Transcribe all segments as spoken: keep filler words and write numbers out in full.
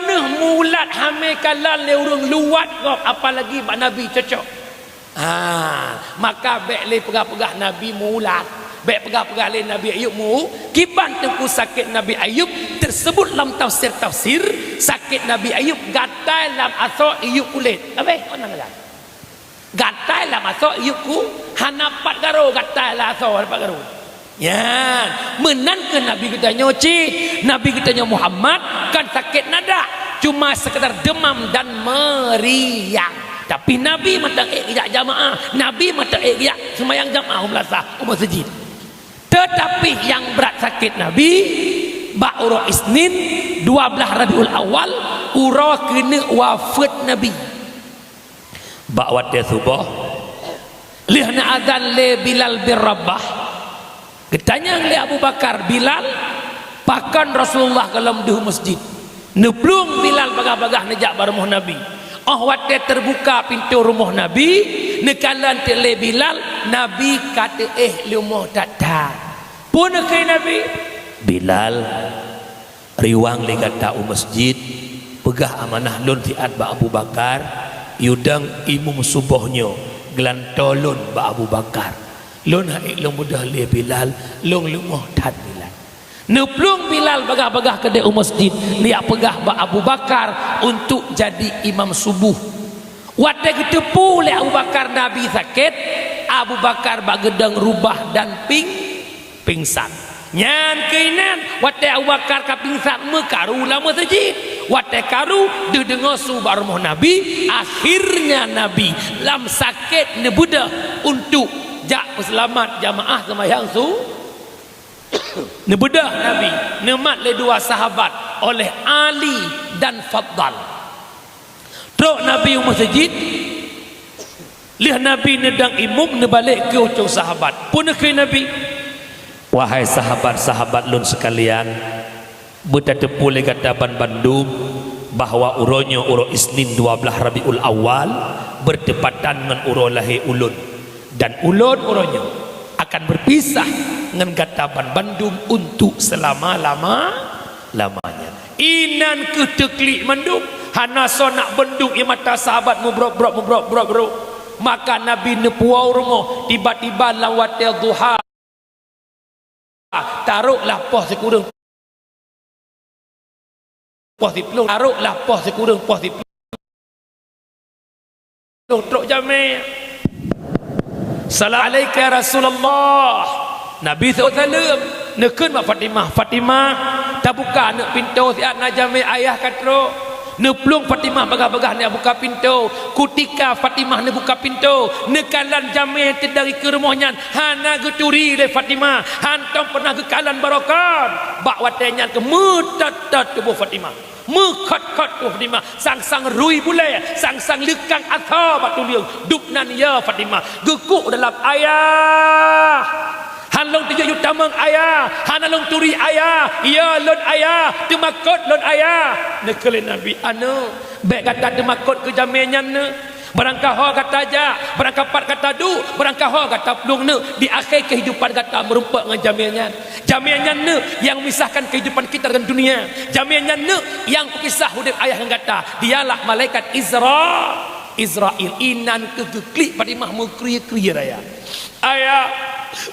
Neuh meuulat hamé kalon lé ureuëng luwat gob, apalagi bak Nabi cocok. Ha, maka bék lé peugah-peugah Nabi meuulat, bék peugah-peugah lé Nabi Ayub mu-, kiban teungku sakét Nabi Ayub teusebut lam tafsir-tafsir, sakét Nabi Ayub gatai lam asoe iék kulét. Abéh, kon na gatai? Gatai lam asoe iék ku-, hana pat garoe, gatai lam asoe hana pat garoe. Nyan, meunan keuh Nabi geutanyoe cit. Nabi geutanyoe Muhammad kan sakét nadak, cuma sekedar demam dan meriang. Tapi Nabi mantong ék geujak jamaah, Nabi mantong ék geujak seumayang jamaah u meulasah, u meuseujid. Teutapi nyang brat sakét Nabi, bak uroe Isnin, dua blaih Rabiul Awal, uroe keuneuk wafeuet Nabi. Bak watée suboh, lheueh neuazan lé Bilal bin Rabah, geutanyong lé Abu Bakar, "Bilal, pakon Rasulullah gohlom deuh u meuseujid?" Neuplueng Bilal bagah-bagah neujak bak rumoh Nabi. Óh watée teubuka pintoe rumoh Nabi, neukalon teuk lé Bilal, Nabi ka teuéh leumoh that-that. Peue neukheun Nabi? "Bilal, riwang lé gata u meuseujid, peugah amanah lôn siat bak Abu Bakar, yue dong imum suboh nyoe geulantoe lôn bak Abu Bakar. Lôn han ék lôn beudôh lé Bilal, lôn leumoh that Bilal." Neuplueng Bilal bagah-bagah keudéh u meuseujid, neujak peugah bak Abu Bakar untuk jadi imam suboh. Watée geuteupeue lé Abu Bakar Nabi sakét, Abu Bakar bak geudong rubah dan ping-, pingsan. Nyan keuh inan, watée Abu Bakar ka pingsan meukaru lam meuseujid. Watée karu, deuh deungoe su bak rumoh Nabi, akhirnya Nabi lam sakét neubeudôh untuk jak peuseulamat jamaah seumayang su-, neubeudôh Nabi, neumat lé dua sahabat oleh Ali dan Faddal. Trok Nabi u meuseujid, lheueh Nabi neudong imum, neubalek keu ucong sahabat. Peue neukheun Nabi? "Wahai sahabat-sahabat lôn seukalian, beutateupeue lé gata banmandum bahwa uroe nyoe uroe Isnin dua blaih Rabiul Awal, beutepatan ngon uroe lahé ulôn. Dan ulôn uroe nyoe akan beupisah ngon gata banmandum untuk seulama-lama-lamanya." Inan keuh teuklik mandum, hana soe nak bendung ie mata sahabat mubrok-brok, mubrok-brok, brok. Maka Nabi neupuwoe rumoh, tiba-tiba lam watée duha, taroklah poh sikureueng, poh siplôh, taroklah poh sikureueng, poh siplôh. Trok jamé. "Salam alaika ya Rasulullah." Nabi seuôt saleuem. Neukheun bak Fatimah, "Fatimah, tabuka aneuk pintoe siat na jamé ayah ka trok." Neuplueng Fatimah bagah-bagah neujak buka pintoe. Kutika Fatimah neubuka pintoe, neukalon jamé nyang teudong dikeue rumoh nyan hana geuturi lé Fatimah. Hantom pernah geukalon barokon. Bak watée nyan keuh meutot-tot tuboh Fatimah. Meukhot-khot tuboh Fatimah, sang-sang rui bulée, sang-sang leukang asa bak tuleueng, dubnan ya Fatimah, geukuk dalam ayah. "Han lôn teujok yue tamong ayah, hana lôn turi ayah, ya lôn ayah, teumakot lôn ayah." Neukheun lé Nabi, "Aneuk, bék gata teumakot keu jamé nyan neuk. Barangkaho gata jak, barangkapat gata duek, barangkaho gata plueng neuk, di akhé keuhidupan gata meurumpok ngon jamé nyan. Jamé nyan neuk nyang memisahkan keuhidupan kita dengan dunia. Jamé nyan neuk nyang peupisah udeb ayah ngon gata. Dialah malaikat Izra-, Izrail." Inan keuh geuklik Fatimah meukrie-krie raya. "Ayah,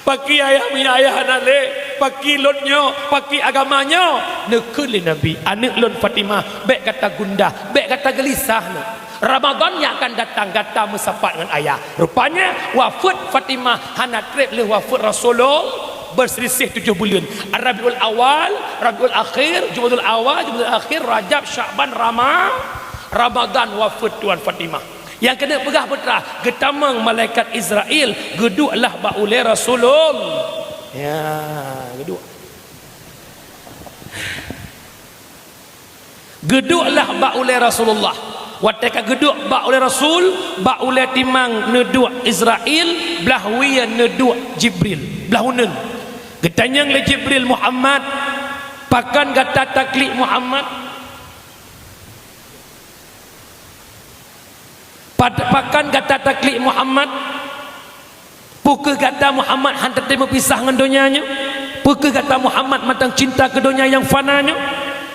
pakri ayah meunyoe ayah hana lé? Pakri lôn nyoe, pakri agama nyoe?" Neukheun lé Nabi, "Aneuk lôn Fatimah, bék gata gundah, bék gata geulisah neuk. Ramadan nyang akan datang gata meusapat ngon ayah." Rupanya, wafeuet Fatimah hana treb lheueh wafeuet Rasulullah, beuselisih tujoh buleuen. Rabiul Awal, Rabiul Akhir, Jumadil Awal, Jumadil Akhir, Rajab, Syakban, Rama-, Ramadan wafeuet tuan Fatimah. Nyang keuneuk peugah putra, geutamong malaikat Izrail, geuduek lah bak ulée Rasulullah. Ya, geuduek. Geuduek lah bak ulée Rasulullah. Watée ka geuduek bak ulée Rasul, bak ulée timang neuduek Izrail, blah wie neuduek Jibril, blah uneuen. Geutanyong lé Jibril, "Muhammad, pakon gata taklik Muhammad? Pad-, pakon gata taklik Muhammad? Peu kheueh gata Muhammad han teutem meupisah ngon donya nyoe? Peu kheueh gata Muhammad mantong cinta keu donya nyang fana nyoe?"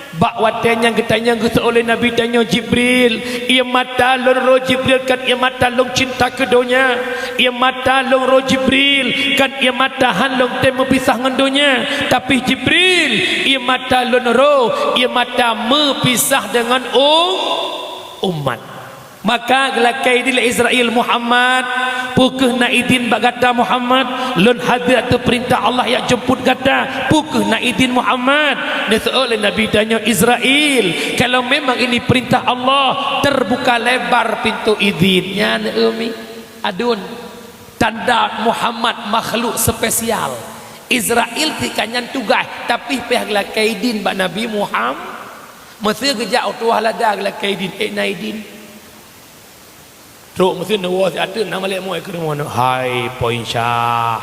Bak watée nyan geutanyong geuseuôt lé Nabi tanyoe, "Jibril, ié mata lôn roh Jibril kan ié mata lôn cinta keu donya? Ié mata lôn roh Jibril kan ié mata han lôn tem meupisah ngon donya? Tapi Jibril, ié mata lôn roh, ié mata meupisah deungon um-, umat." Maka geulakée idin lé Israel, "Muhammad, peu kheueh na idin bak gata Muhammad? Lôn hadir ateueh peurintah Allah jak jemput gata. Peu kheueh na idin Muhammad?" Neuseuôt lé Nabi tanyoe, "Israel, kalau memang ini perintah Allah, terbuka lebar pintu idin." Nyan umi adun. Tanda Muhammad makhluk spesial. Israel tika nyan tugaih, tapi pih geulakée idin bak Nabi Muhammad. Meuseu geujak u tuah lada geulakée idin, ék na idin. Trok meuseu neuwoe siat teuk na malaikat meu'én keu rumoh nyoe, "Hai Poin Syah,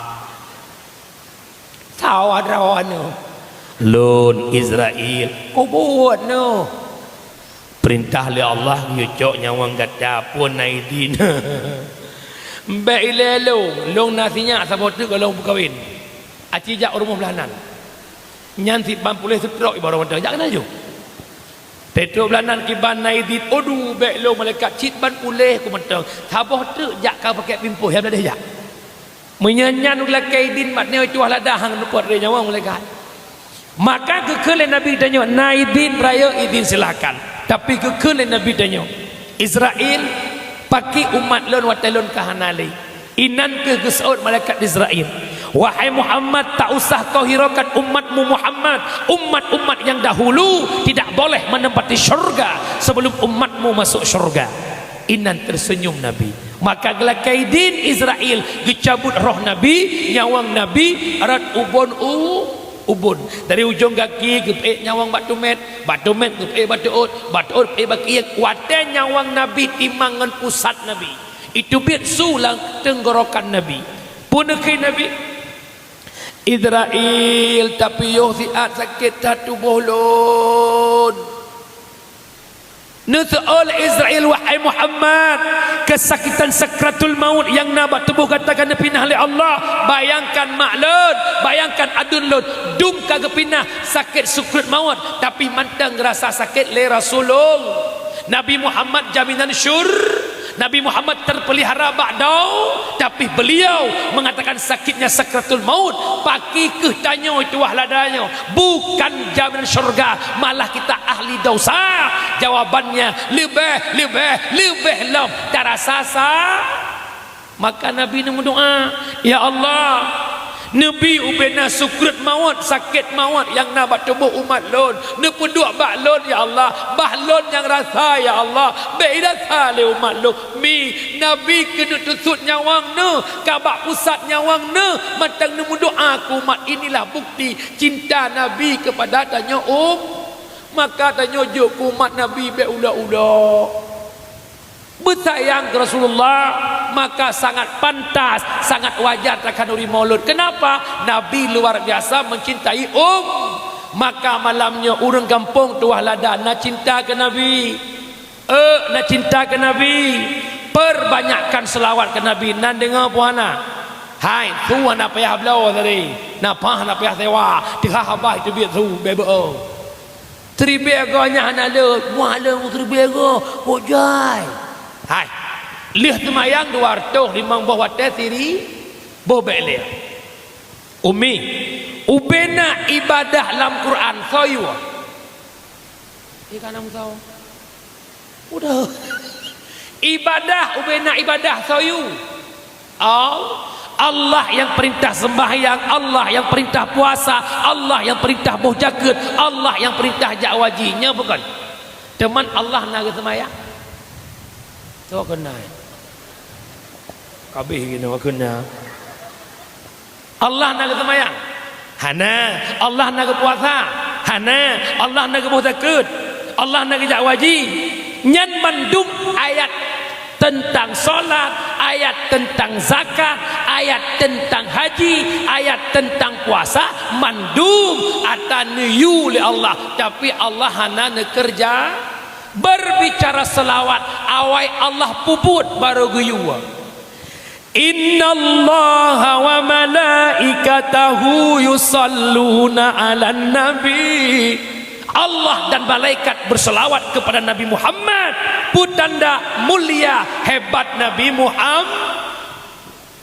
sawa droeneuh, lôn Israel, kubuet neuh. Peurintah lé Allah geuyue cok nyawöng gata, peue na idin?" "Bék ilée lôn, lôn na sinyak saboh teuk goh lôn peukawen. Aci jak u rumoh blaih nan. Nyan siban puléh seutrok ibaroe mantong, jak keunan ju." Teutôk blaih nan kiban na idin, "Odu, bék lôn malaikat, cit ban puléh ku mantong. Saboh teuk jak ka pakèk pimpôh, ya blah deh jak." Meunyoe nyan geulakée idin mat nyoe tuah lada hang lupot lé nyawöng malaikat. Maka geukheun lé Nabi tanyoe, "Na idin rayeuk idin silakan." Tapi geukheun lé Nabi tanyoe, "Israel, pakri umat lôn watée lôn ka hana lé?" Inan kheueh geuseuôt malaikat Israel, "Wahai Muhammad, tak usah kau hiraukan umatmu Muhammad. Umat-umat yang dahulu tidak boleh menempati syurga sebelum umatmu masuk syurga." Inan terseunyum Nabi. Maka geulakée idin Israel geucabut roh Nabi, nyawöng Nabi rot ubon u-, ubon. Dari ujong gaki geupeuék nyawöng bak tumét, bak tumét geupeuék bak teuôt, bak teuôt geupeuék bak keuieng. Watée nyawöng Nabi timang ngon pusat Nabi, iteubiet su lam teunggorokan Nabi. Peue neukheun Nabi? "Israel, tapiôh siat sakét that tuboh lôn." Neuseuôt lé Israel, "Wahai Muhammad, keusakitan sakratul maut nyang na bak tuboh gata ka neupinah lé Allah. Bayangkan mak lôn, bayangkan aduen lôn, dum ka geupinah sakét sukruet maut, tapi mantong rasa sakét lé Rasulullah. Nabi Muhammad jaminan syur-, Nabi Muhammad terpelihara bak dau, tapi beliau mengatakan sakitnya sakratul maut, pakri kheueh tanyoe tuah lada nyoe, bukan jaminan syurga, malah kita ahli dosa." Jawabannya leubeh, leubeh, leubeh lom tarasa sa-, maka Nabi neumeudoá, "Ya Allah, neubi ubena sukruet mawöt, sakét mawöt nyang na bak tuboh umat lôn, neupeuduek bak lôn, ya Allah, bah lôn nyang rasa, ya Allah, bék irasa lé umat lôn." Mi, Nabi keuneuk teusut nyawöng neuh, ka bak pusat nyawöng neuh, mantong neumeudoá keu umat. Inilah bukti cinta Nabi keupada tanyoe um-, maka tanyoe jok keu umat Nabi bék ulok-ulok. Beusayang keu Rasulullah, maka sangat pantas, sangat wajar takhanuri maulud. Kenapa? Nabi luar biasa mencintai um-, maka malam nyoe ureuëng gampông tuah lada na cinta keu Nabi. Euk, na cinta keu Nabi. Perbanyakkan selawat keu Nabi. Nan deungoe puhana. Hai, su hana payah bloe tadi. Na paih hana payah sewa. Teuhah abah teubiet su, beu-beu. Siribée goe nyan hana le, muah le siribée goe, kok jai. Hai, lheueh seumayang dua reutôh limong boh watée siri-, boh bék lé. Umi, ubena ibadah lam Quran, soe yue? Ié ka na meusawa. Udah. Ibadah, ubena ibadah, soe yue? Al-, Allah nyang peurintah seumbahyang, Allah nyang peurintah puasa, Allah nyang peurintah boh jakeuet, Allah nyang peurintah jak waji. Nyoe bukon? Teuma Allah na geuseumayang? Soe keunan? Kabeh geunoe keunan. Allah na geuseumayang? Hana. Allah na geupuasa? Hana. Allah na geuboh zakeuet? Allah na geujak waji? Nyan mandum ayat teuntang salat, ayat teuntang zakat, ayat teuntang haji, ayat teuntang puasa, mandum ata neuyue lé Allah, tapi Allah hana neukeureuja. Berbicara seulawat, awai Allah peubuet barô geuyue. Innallaha wa malaikatahu yusalluna 'alan nabi. Allah dan malaikat berselawat kepada Nabi Muhammad, peutanda mulia hebat Nabi Muhammad.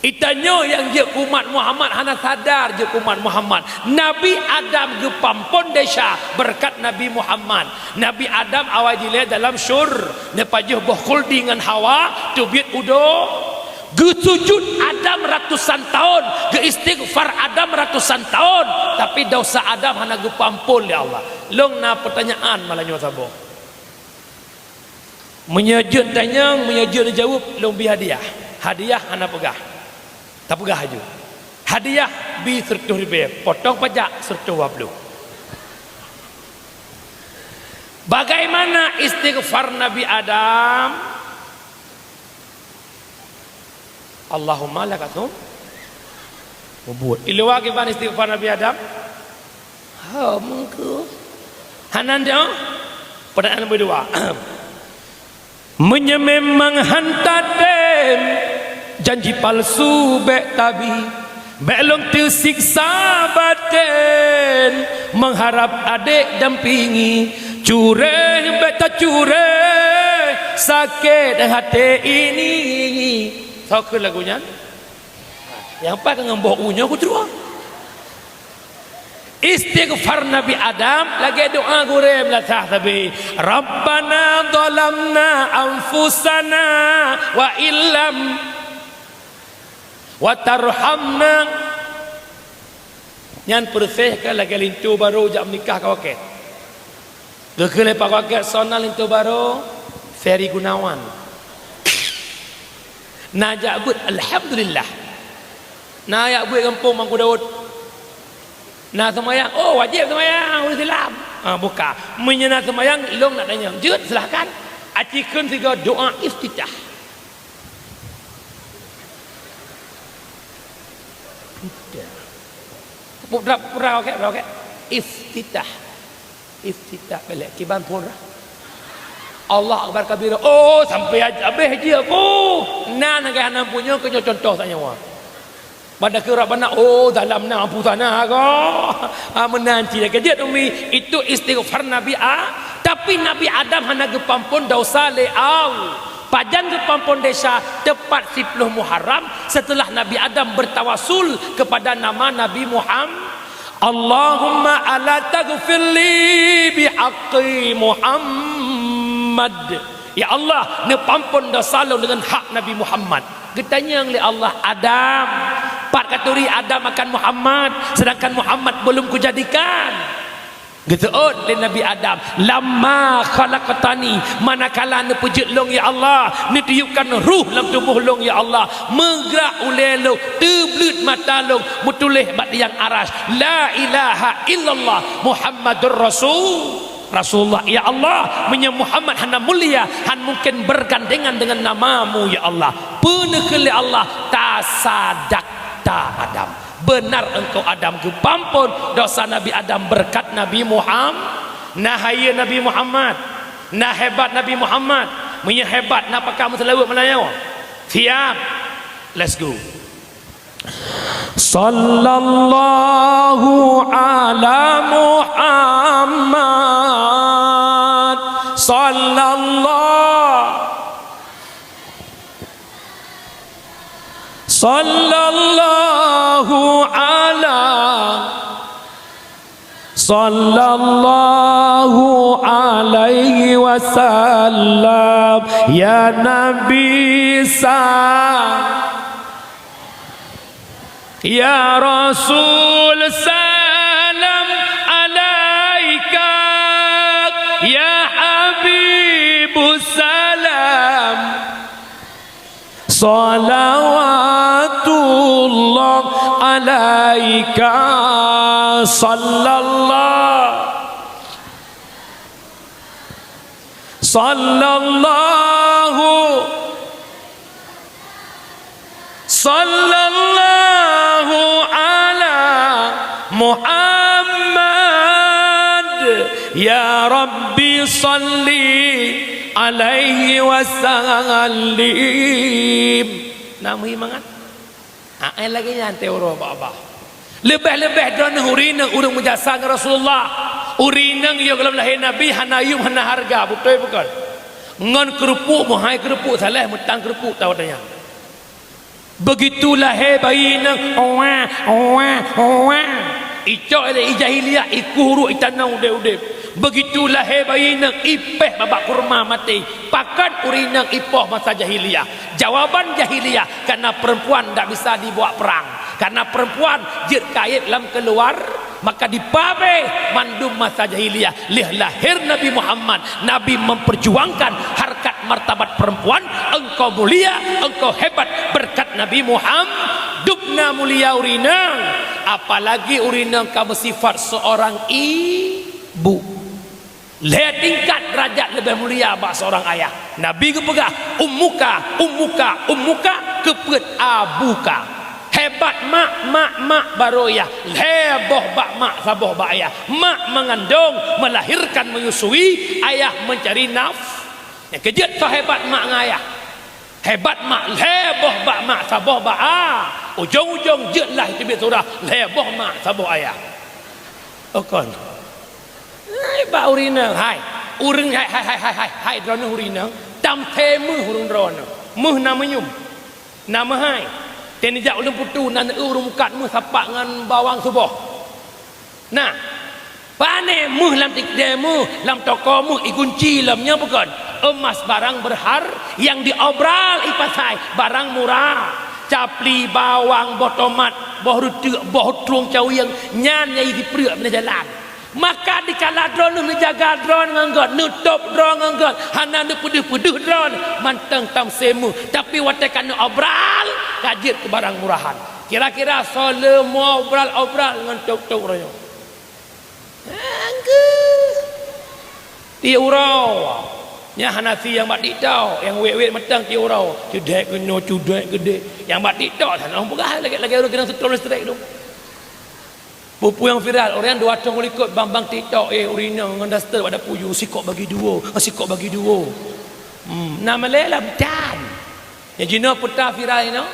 Geutanyoe nyang jeuet keu umat Muhammad hana sadar jeuet keu umat Muhammad. Nabi Adam geupeuamphon desya beureukat Nabi Muhammad. Nabi Adam awai jilée dalam syur-, neupajoh boh khuldi ngon Hawa, teubiet udo. Geusujut Adam ratusan taon, geuistighfar Adam ratusan taon, tapi dosa Adam hana geupeuamphon lé Allah. Lôn na peutanyaan malam nyoe saboh. Meunyoe jeuet tanyong, meunyoe jeuet neujaweueb, lôn bri hadiah. Hadiah hana peugah. Tapeugah aju. Hadiah bri seureutôh ribée, potong pajak seureutôh dua ploh. Bagaimana istighfar Nabi Adam? Allahumma lakatsum. Mubuet. Iluwa kiban istighfar Nabi Adam? Ha, meungkeu. Hana nyoe? Pertanyaan nombor dua. Meunyoe memang hanta tem, janji palsu bék tabi, bék lôn teusiksa baten, mengharap adék dampingi, cureh bék tacuréh, sakét haté ini. Soe kheun lagu nyan? Nyang pat ngon boh u nyoe kuteuruak. Istighfar Nabi Adam lagée doa gurée meulasah sabe, "Rabbana zalamna anfusana wa illam wa tarhamna." Nyan peureuséh ka lagée linto barô jak meunikah ka wakée. Geukheun lé Pak Wakil, soe nan linto barô? Ferry Gunawan. Na jak beuet, alhamdulillah. Na jak beuet gampông Mangku Daud. Na seumayang, oh, wajéb seumayang, ureuëng Islam. Ha, buka. Meunyoe na seumayang, lôn nak tanyong. Jeuet, silahkan. Aci kheun sigoe doa iftitah. Iftitah. Pura, pura, okey, pura, okey. Iftitah. Iftitah belek kiban pun rah. Allah Akbar kabira. Oh, sampai habéh jih aku. Nan lagée hana punya keu nyoe contoh tanyoe. Pada keu Rabbana, oh, dalam na ampun sana ko. Ah, meunan cit lagée jeuet umi. Itu istighfar Nabi A. Tapi Nabi Adam hana geupampon dosa lé Allah. Pajan geupampon desya, tepat siploh Muharram, setelah Nabi Adam bertawasul kepada nama Nabi Muhammad. Allahumma ala taghfirli bihaqqi Muhammad. Ya Allah, neupampon dosa lôn deungon hak Nabi Muhammad. Geutanyong lé Allah, Adam, pat katuri Adam akan Muhammad, sedangkan Muhammad belum kujadikan. Geuseuôt lé Nabi Adam, "Lamma khalaqtani, manakala neupeujeuet lôn, ya Allah, neutiupkan ruh lam tuboh lôn, ya Allah, meugrak ulée lôn, teubleuet mata lôn, meutuléh bak tiang aras, 'La ilaha illallah Muhammadur Rasul, Rasulullah.' Ya Allah, meunyoe Muhammad hana mulia, han mungken bergandengan dengan nama-Mu, ya Allah." Peue neukheun lé Allah, "Tasadakta Adam." Beunar engkau Adam geupampon dosa Nabi Adam beureukat Nabi Muham-, na hayeue Nabi Muhammad, na hebat Nabi Muhammad. Meunyoe hebat, na pakon meuseulaweuet meulayeue? Siap. Let's go. Sallallahu ala Muhammad. Sallallahu Sallallahu ala, sallallahu alaihi wasallam, ya Nabi sa-, ya Rasul salam alaika, ya Habibu salam. Salawatullah alaika, sallallahu, sallallahu, sallallahu ala Muhammad. Ya Rabbi, salli alaihi wa sallim. Nak meuhi mangat? Ae lagée nyan teuh uroe bak babah. Leubeh-leubeh droeneuh ureuëng meujasa ngon Rasulullah. Ureueng inong yoh gohlom lahé Nabi hana yuem hana hareuga, beutôi bukon? Ngon keureupuk, meuhai keureupuk, saléh meutan keureupuk, tahu tanya. Beugitu lahé bayi inong, wah, wah, wah. Icok lé i jahiliyah, ikueh uruek, itanong udeb-udeb. Beugitu lahé bayi inong, ipéh babah kurma maté. Pakon ureueng inong ipoh masa jahiliyah? Jawaban jahiliyah, karena perempuan ndak bisa dibawa perang. Karena perempuan jeuet kayém lam keuluar, maka dipabéh mandum masa jahiliyah. Lheueh lahé Nabi Muhammad, Nabi memperjuangkan harkat martabat perempuan. Engkau mulia, engkau hebat berkat Nabi Muhammad. Dubna mulia ureueng inong, apalagi ureueng inong ka beusifat seorang ibu. Lhée tingkat derajat leubeh mulia bak seurang ayah. Nabi geupeugah, "Ummuka, ummuka, ummuka," keupeuet abuka. Hebat mak, mak, mak, barô ayah. Lhée boh bak mak, saboh bak ayah. Mak mengandung, melahirkan, menyusui, ayah mencari naf-, nyang keujeuet soe hebat mak ngon ayah. Hebat mak, lhée boh bak mak, saboh bak a. Ujong-ujong jeuet lah teubiet surah, lhée boh mak, saboh ayah. Okon. Hai, bak ureueng inong, hai. Ureueng, hai, hai, droeneuh ureueng inong, tam the meuh ureueng droeneuh. Meuh na meunyeum. Na meuhai. Teuh neujak ulôn putôh, na neueu ureueng mukat meuh sapak ngon bawang suboh. Nah, pane meuh lam tikde meuh, lam toko meuh, igunci lom, nyoe bukon? Emas barang berhar-, nyang diobral ipasai, barang murah. Capli, bawang, boh tomat, boh reuteuk, boh trueng cawieng, nyan nyang jipreuek bak jalan. Maka dikala droeneuh neujaga droeneuh ngon gét, neutôb droeneuh ngon gét, hana neupeudeuh-peudeuh droeneuh, mantong tam the meuh. Tapi watée ka neuobral, ka jeuet keu barang murahan. Kira-kira soe le meuobral-obral ngon tôb-tôb droeneuh? Anggur. Tiep uroe. Nyan hana sie nyang bak TikTok, nyang wét-wét mantong tiep uroe. Cudek keunoe, cudek keudeh. Nyang bak TikTok sana peugah lagée-lagée ureueng keunong seutrom listrik tu. Peue-peue nyang viral, ureueng dua thon likot bang-bang TikTok, eh, ureueng inong ngon daster bak dapu ju, sikok bagi dua, sikok bagi dua. Hmm, na malée lam tan. Nyang jinoe peuta viral inoe.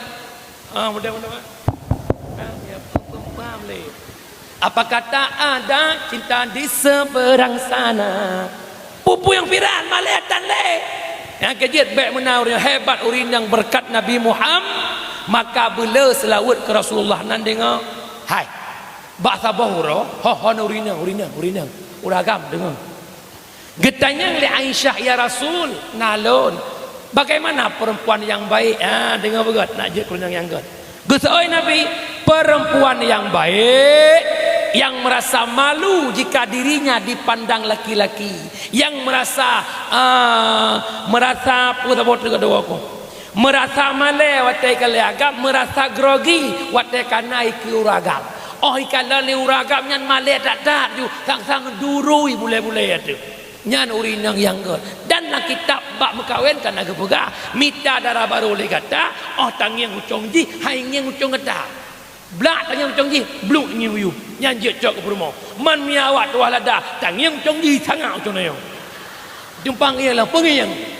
Ah, mudah-mudahan. Nah, ya, paham, paham lé. Apa kata ada cinta di seberang sana? Peue-peue nyang viral, malée tan lé. Nyang keujeuet bék meunan ureueng hebat, ureueng nyang beureukat Nabi Muhammad, maka beule seulaweuet keu Rasulullah nan deungoe. Hai. Bak saboh uroe, ho, ho, ureueng inong, ureueng inong, ureueng inong, ureueng agam deungoe. Geutanyong lé Aisyah, "Ya Rasul, na lôn, bagaimana perempuan yang baik?" Ah, deungoe beugét, nak jeuet keu ureueng nyang gét. Geuseuôt Nabi, "Perempuan yang baik, yang merasa malu jika dirinya dipandang laki-laki, yang merasa, ah, merasa, peue saboh teuk doa ko." Meurasa malée watée ikalon agam, meurasa grogi watée kana ikeue ureueng agam. Óh ikalon lé ureueng agam nyan malée that-that ju, sang-sang durui bulée-bulée ateueh. Nyan ureueng inong nyang gét. Dan lam kitab bak meukawen kana geupeugah, mita dara barô lé gata, óh tangieng ucong jih, han ingieng ucong gata. Blak tangieng ucong jih, bluk ngieng u yup. Nyan jeuet cok keu peurumoh. Man miet awak tuwah lada, tangieng ucong jih, sangak ucong nyoe. Jumpang ié lam peungieng.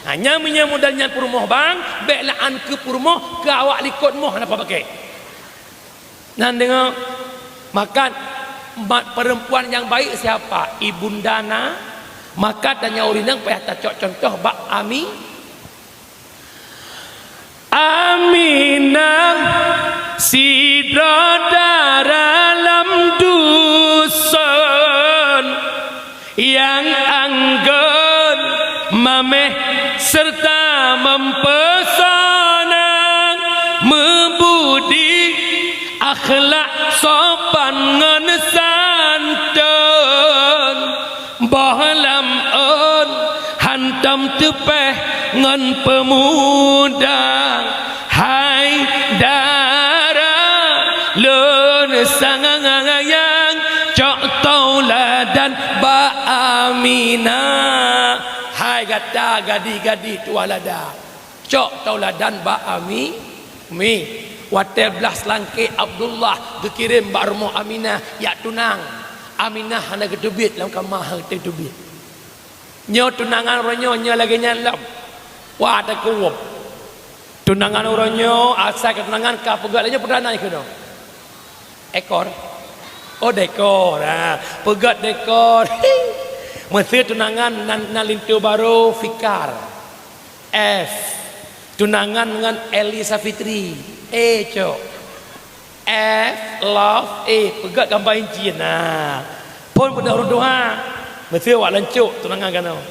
Ha, nyan meunyoe modal nyan peurumoh bang, bék la'an keu peurumoh, keu awak likot moh hana pabakée. Nan deungoe, maka mat perempuan nyang baik siapa? Ibunda na, maka tanyoe ureueng inong payah tacok contoh bak Ami. Aminah sidroe dara lam duson, nyang anggon mameh serta meupeusona, meubudi akhlak sopan ngon santôn. Boh lam ôn hantom teupéh ngon peumuda. Hai dara lôn sayang, cok tauladan bak Aminah. Hai gata gadih-gadih tuwah lada. Cok tauladan bak Ami, Mi. Watée blaih seulangké Abdullah geukirém bak rumoh Aminah jak tunang. Aminah hana geuteubiet lam kama, hana geuteubiet. Nyoe tunangan uroe nyoe, nyoe lagée nyan lom. Wah, takeuwöb. Tunangan uroe nyoe, asai keu tunangan ka peugah lé nyoe perdana keunoe. Ekor. Oh, dekor, ha. Peugöt dekor. Meusé tunangan nan, nan linto barô Fikar. F. Tunangan ngon Elisa Fitri. E, cok. F, love, E. Peugöt gambar incien. Nah. Phôn beudôh ureueng tuha. Meusé awak lancok tunangan keunoe.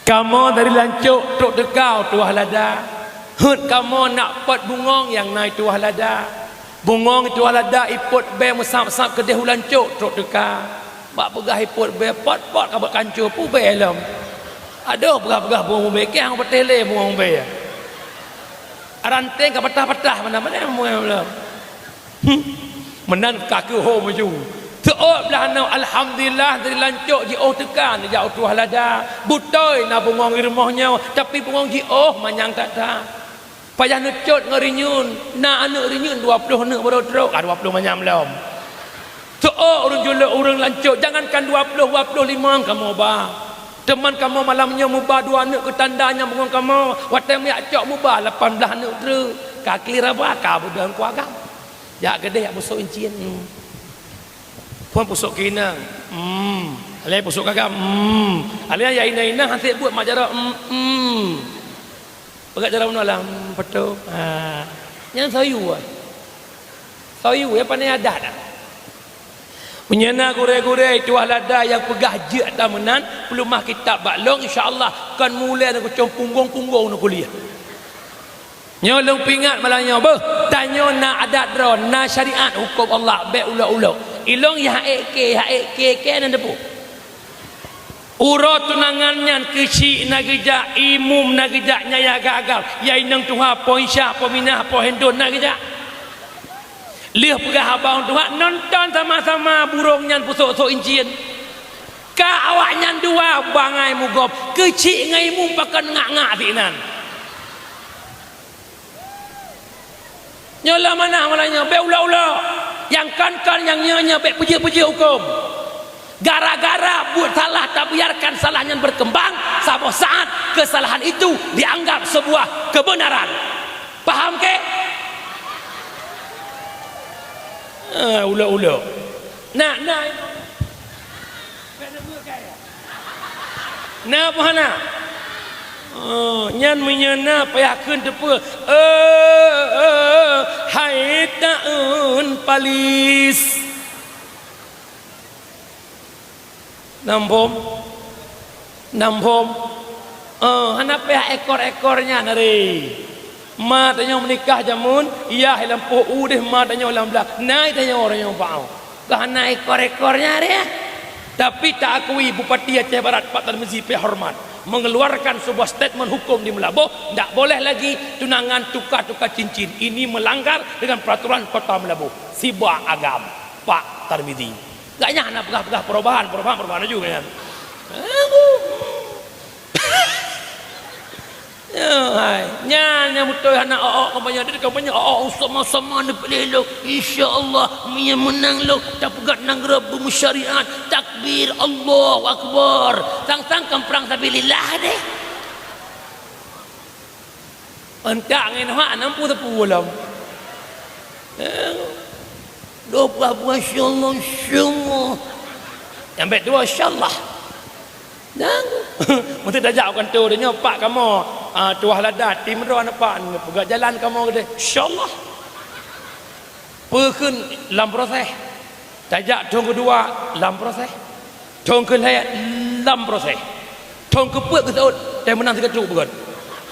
Kamoe dari lancok trok teuka u tuha lada. Heuet kamoe nak pot bungong nyang na i tuha lada. Bungong i tuha lada ipot bèe meusab-sab keudeh u lancok trok teuka. Bak peugah ipot bèe, pot-pot ka bak kancô, peue bèe lom. Adoh, peugah-peugah bungong bèe, keu nyang patéh lé bungong bèe. Ranté ka patah-patah, mana-mana bungong lom. Hmm. Meunan ka keuh ho maju. Teuôt blaih nyoe, alhamdulillah, dari lancok jiôh teuka neujak u tuha lada. Beutôi na bungong i rumoh nyoe, tapi bungong jiôh manyang that-that. Payah neucot ngon rinyun, na aneuk rinyun dua ploh aneuk baru trok, ah, dua ploh manyam lom. Teuôt ureueng julok ureueng lancok, jangankan dua ploh, dua ploh limong kamoe ba. Teuma kamoe malam nyoe muba dua aneuk keu tanda nyang bungong kamoe. Watèe meuyak cok muba lapan blaih aneuk treuk. Ka kli raba ka beudôh ku agam. Jak keudeh jak pusok incien. Hmm. Phôn pusok keuinang. Hmm. Alèh pusok kagam. Hmm. Alèh ya inang-inang hase buet mak jaroe. Hmm. Hmm. Peugah jaroe meunoe lah. Hmm, beutôi. Ha. Nyan soe yue. Soe yue, ya, pane adat dah. Meunyoe na gurèe-gurèe tuha lada nyang peugah jeuet ata meunan, peuleumah kitab bak lôn, insya Allah kon mulai ngon kucông punggong-punggong ngon kuliah. Nyoe lôn peuingat malam nyoe, beuh, tanyoe na adat droe, na syariat huköm Allah, bèk ulok-ulok. Ilôn ya ék kèe, ya ék kèe, kèe nan teupeu. Uroe tunangan nyan keuchik na geujak, imum na geujak, nyang ya agam-agam, ya inong tuha, po insya, po minah, po hindon na geujak. Lheueh peugah haba tuha, nonton sama-sama burông nyan pusok-sok incien. Ka awaknyan dua bangai mugob, keuchik ngon imum pakon ngak-ngak sinan. Nyoe lam manah malam nyoe, bèk ulok-ulok. Nyang kon-kon, nyang nyoe-nyoe, bèk peujeuet-peujeuet huköm. Gara-gara buet salah, tabiarkan salah nyan berkembang, saboh saat kesalahan itu dianggap sebuah kebenaran. Paham keu? Ah, ulok-ulok. Nah, nah. Na peue hana? Oh, nyan meunyoe na payah kheun teupeu. Eh, eh, eh, hai taeun palis. Nam phom? Nam phom? Eh, hana payah ekor-ekor nyan, ari. Ma tanyoe meunikah jameun, yah i lampôh u deh ma tanyoe lam blah. Na i tanyoe, tanyoe bak. Ka hana ekor-ekor nyan, ari. Tapi taakui Bupati Aceh Barat Pak Tarmizi pih hormat mengeluarkan sebuah statement hukum di Meulaboh, ndak boleh lagi tunangan tukar-tukar cincin. Ini melanggar dengan peraturan Kota Meulaboh. Sibak agam, Pak Tarmizi. Gak nyan hana peugah-peugah perubahan, perubahan, perubahan laju nyan. Ya, hai. Nyan nyang beutôi hana ôk-ôk kampanye. Di kampanye ôk-ôk sama-sama neupiléh lôn. Insya Allah, meunyoe meunang lôn, tapeugöt nanggroe beumeusyariat. Takbir, Allahu Akbar. Sang-sang kon prang sabilillah deh. Entak ngon hak nam pun teupeu lom. Eh, dua puluh buah, insya Allah, insya Allah. Nyang bèk dua, insya Allah. Dan mesti tajak u kantô tanyoe, "Pak, kamoe, ah, tuah lada, tim droe aneuk Pak, peugah jalan kamoe keudeh." "Insya Allah." Peue kheun lam proses. Tajak thôn keudua lam proses. Thôn keulhèe lam proses. Thôn keupeuet geuseuôt, teuh meunang sigoe truk beugöt.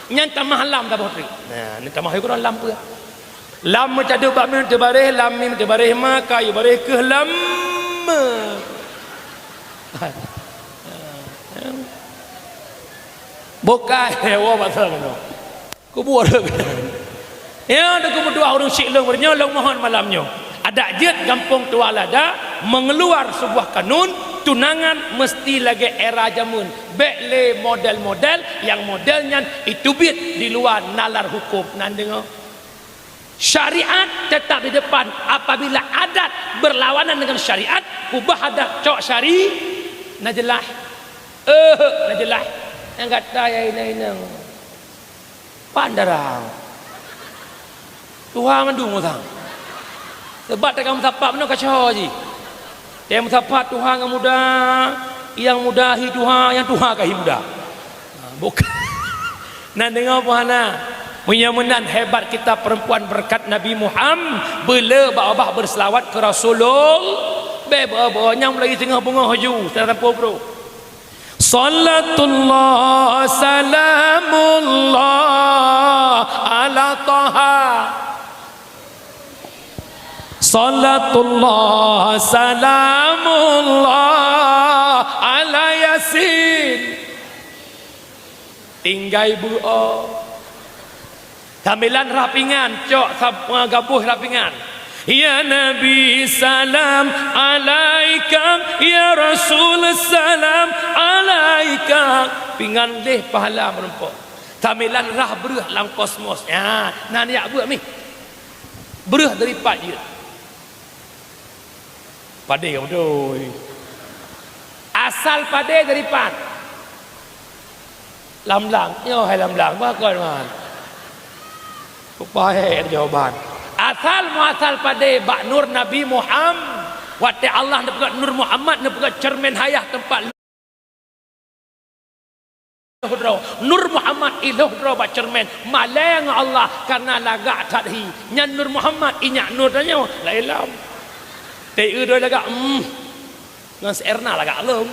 Nyan tamah lam saboh truk. Nah, nyan tamah yue keudroe lam peue. Lam meucadeuek bak mim teubaréh, lam mim teubaréh ma, ka yue baréh keuh lam me. Bukai, woe bak soe keunoe. Kubur. Ya, Teungku meutuah ureueng syik lôn, nyoe lôn mohon malam nyoe. Adak jeuet gampông Tualada mengeluar sebuah kanun, tunangan mesti lagèe era jameun. Bèk lé model-model nyang model nyan iteubiet di luwa nalar huköm. Nan deungoe. Syariat tetap di depan. Apabila adat berlawanan dengan syariat, ubah adat, cok syari, na jeulaih. Eh, na jeulaih. Nyang gata ya inong-inong. Pan darah. Tuha mandum utang. Sebab tagamsapa meunoe ka shoe jih. Tagamsapa tuha ngon muda, nyang muda hi tuha, nyang tuha ka hi muda. Ha, bukan. Nan deungoe peue hana? Meunyoe meunan hebat kita perempuan berkat Nabi Muhammad, beu le bak babah berselawat keu Rasulul-, bèk beu-beu nyang mulai teungoh beungoh ju, salampoe bro. Salatullah salamullah ala Taha. Salatullah salamullah ala Yasin. Tinggai beuo. Sambilan rhah pingan, cok sab-, gaboh rhah pingan. Ya Nabi salam alaika, ya Rasul salam alaika. Pingan leh pahala meurumpok. Sambilan rhah breuh lam kosmos. Ya, nan jak beuet mih. Breuh dari pat jeuet. Padé beutôi. Asal padé dari pat? Lam blang. Nyoe hai lam blang. Bah kon man. Kupahé jawaban. Asal muasal padé bak nur Nabi Muhammad. Watèe Allah neupeugah nur Muhammad, neupeugah ceureumen hayah teumpat lheueh droe. Nur Muhammad i lheueh droe bak ceureumen, malèe ngon Allah, kareuna lagak that hi. Nyan Nur Muhammad, i nyak nur tanyoe, laén lom. Teu droe lagak, hmm, ngon si Erna lagak lom.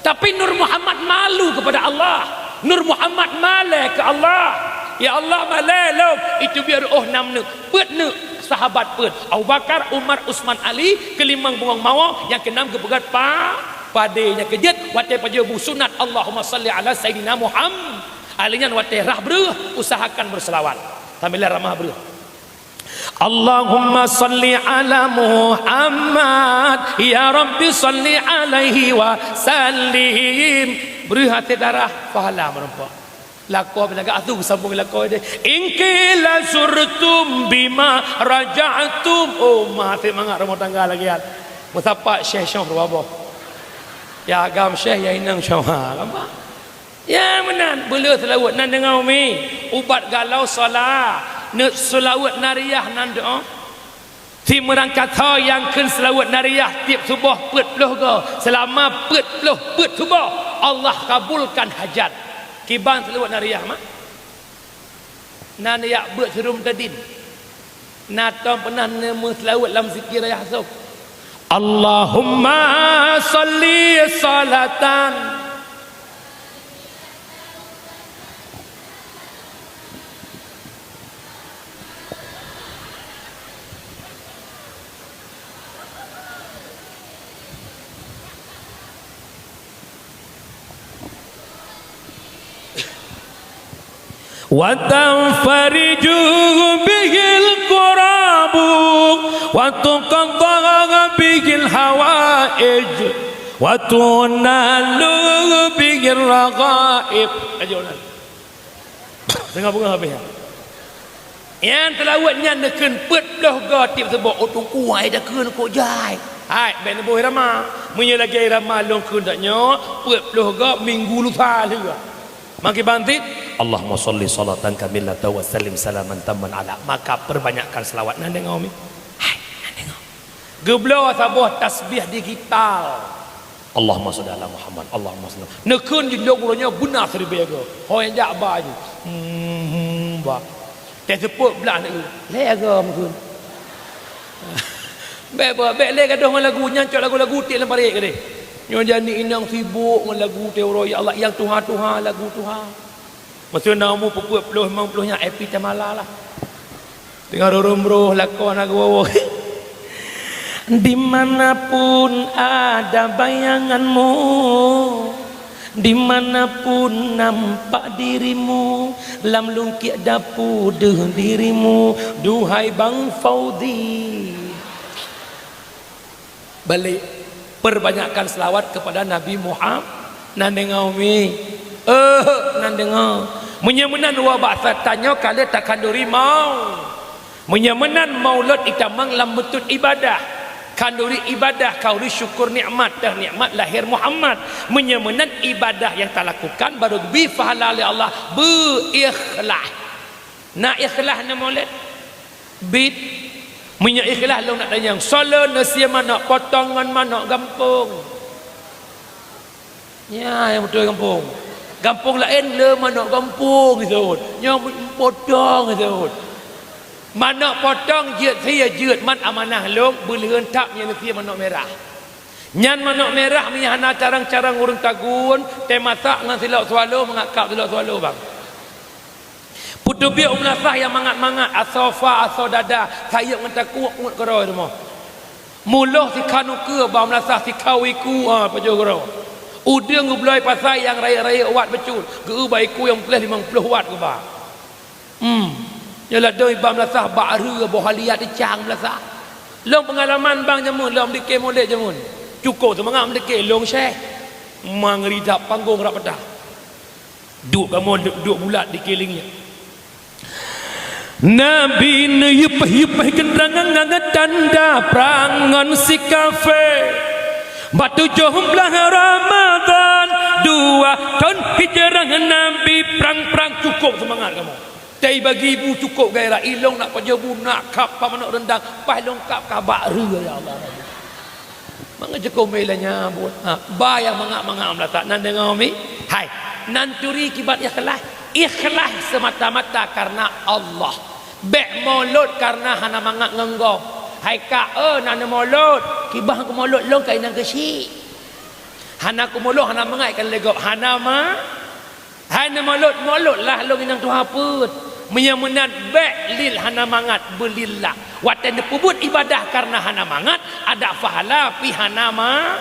Tapi Nur Muhammad malu kepada Allah. Nur Muhammad malèe keu Allah. Ya Allah, malèe lom. Itu biar oh nam neuk. Peuet neuk sahabat peuet. Abu Bakar, Umar, Utsman, Ali, keulimong bungong mawö, nyang keunam geupeugöt pa-, padé, nyang keujeuet watèe pajoh bu sunat, Allahumma shalli ala Sayyidina Muhammad. Alèh nyan watèe rhah breuh, usahakan beuseulawat. Sambilan ramah breuh. Allahumma shalli ala Muhammad, ya Rabbi shalli alaihi wa sallim. Breuh até darah, pahala meurumpok. Lakoe pih lagak atu, sambông lakoe deh. In qila zurtum bima raja'tum. Oh, ma seumangat rumoh tangga lagèe nyan. Meusapat syèh shoh dua boh. Ya agam syèh, ya inong shoh. Ha, nampak? Ya meunan, beu le seulaweuet nan deungoe mi. Ubat galau salat. Neuk seulaweuet nariah nan doa. Simeurangkat ho nyang kheun seulaweuet nariah tiep suboh peuet ploh goe, seulama peuet ploh peuet suboh, Allah kabulkan hajat. Kiban seulaweuet nariah mak? Na neujak beuet siuroe mutadin. Na tom peunah neumeuseulaweuet lam zikir rayah soe? Allahumma shalli shalatan. Wa tanfariju bihil kurabu, wa tuqadda bihil hawaij, wa tunalu bihir raghaib. Ayo, nah. Tengah bunga habis, ya. Nyang seulaweuet nyan neukheun peuet ploh goe tiep suboh, oh Teungku, hai takheun kok jai. Hai, bèk neuboh irama. Meunyoe lagèe irama lôn kheun tanyoe, peuet ploh goe minggu lusa lheueh. Maka bantit, Allahumma shalli shalatan kamilatan wa sallim salaman tamman ala. Maka perbanyakkan selawat. Nan deungoe mi? Hai, nan deungoe. Geubloe saboh tasbih digital. Allahumma shalli ala Muhammad, Allahumma shalli. Neukheun jih lôn uroe nyoe beuna siribèe goe. Ho nyang jak ba jih. Hmm, hmm, ba. Teuseupôt blah neuk. Lhèe goe meukheun. Bèk ba, bèk lé gadoh ngon lagu, nyan cok lagu-lagu tiek lam parit keudeh. Nyoe jadi inong sibok ngon lagu teuroe, ya Allah, nyang tuha-tuha, lagu tuha. Meuseue na umu peuet ploh, limong ploh nyan, eh, pih tamala lah. Teungoh rurôm roh lakoe na geuwoe-woe. Dimanapun ada bayanganmu, dimanapun nampak dirimu, lam lungkiek dapu deuh dirimu, duhai Bang Faudi. Balik, perbanyakkan selawat kepada Nabi Muhammad. Nan deungoe mi? Eh, nan deungoe. Meunyoe meunan, wa ba'sa tanyoe ka lheueh takhanduri mau. Meunyoe meunan, maulud itamong lam beutôt ibadah. Khanduri ibadah, khanduri syukur nikmat, teuh nikmat lahé Muhammad. Meunyoe meunan, ibadah nyang talakukan baru geubri pahala lé Allah beu ikhlas. Na ikhlas na maulud? Bit, meunyoe ikhlas lôn nak tanyong, soe le neusie manök potong ngon manök gampông? Nyan nyang beutôi gampông. Gampông laén le manök gampông geuseuôt. Nyoe potong geuseuôt. Manök potong jeuet sie jeuet, man amanah lôn, beuleuheun that meunyoe neusie manök mirah. Nyan manök mirah meunyoe hana carông-carông ureuëng tagun, teumasak ngon silop swallow, mangat kab silop swallow, bang. Peuteubiet u meulasah nyang mangat-mangat, asoe fa, asoe dada, sayeuep ngon takue, uet keudroe rumoh. Muloh sikhan ukeue, bak meulasah sikhan iku, ha, pajoh keudroe. Udeueng geubloe pasai nyang rayeuk-rayeuk wat bacut, geu bak iku nyang peureulée limong ploh wat geuba. Hmm. Nyoe ladôm iba meulasah bak reu boh haliat icang meulasah. Lom peungalaman bang jameun, lom dike molek jameun. Cukôp seumangat meudike, lôn syeh. Mangri dak panggong rap padah. Duek kamoe duek, duek bulat di keulieng nyan. Nabi neuyupaih-yupaih keunrangan ngon tanda prang ngon sikafé. Bak tujoh blaih Ramadhan, dua thon hijrah Nabi prang-prang. Cukôp seumangat kamoe. Tai bagi bu cukôp gairah, ilong nak pajoh bu, nak kap pa manok rendang, paih longkap kabak reu, ya Allah. Mangat cukôp meuilah nyang buet. Ha, ba nyang mangat-mangat meulasah. Nan deungoe mi? Hai, nan turi kiban ikhlas. Ikhlas semata-mata karena Allah. Bék molot karena hana mangat ngon gob. Hai kak, eh, na neumolot. Kiban keumolot lôn ka inong keuchik. Hana keumolot, hana mangat ikalon lé gob. Hana ma-, Hai neumolot, molotlah lôn inong tuha peuet. Meunyoe meunan bék lil hana mangat, beulillah. Watée neupeubuet ibadah kareuna hana mangat, adak pahala pih hana ma-,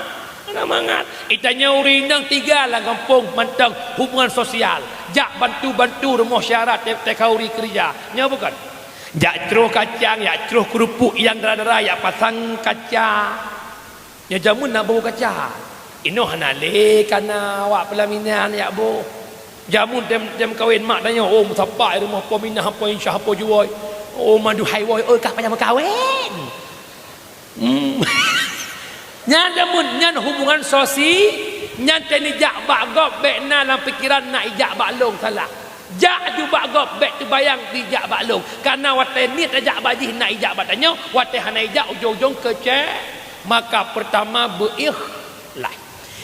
hana mangat. Itanyoe ureuëng inong tiga lam gampông mantong hubungan sosial. Jak bantu-bantu rumoh syara te-, teuka ureuëng keureuja. Nyoe bukon? Jak troh kacang, jak troh keurupuk nyang dara-dara, jak pasang kaca. Nyoe jameun na boh kaca. Inoe hana lé kana awak peulaminan jak boh. Jameun tem, tem kawen mak tanyoe, "Oh, meusapat rumoh po Minah, po Insyah, po Juwoi. Oh, manduhai woi, oi, kah payah meukawen." Hmm. Nyan jameun, nyan hubungan sosi, nyan teuh neujak bak gob, bék na lam pikeran nak ijak bak lôn, salah. Jak aju bak gob, bék teubayang ijak bak lôn. Kareuna watée niet tajak bak jih nak ijak bak tanyoe, watée hana ijak ujong-ujong keucé. Maka peurtama beuikhlas.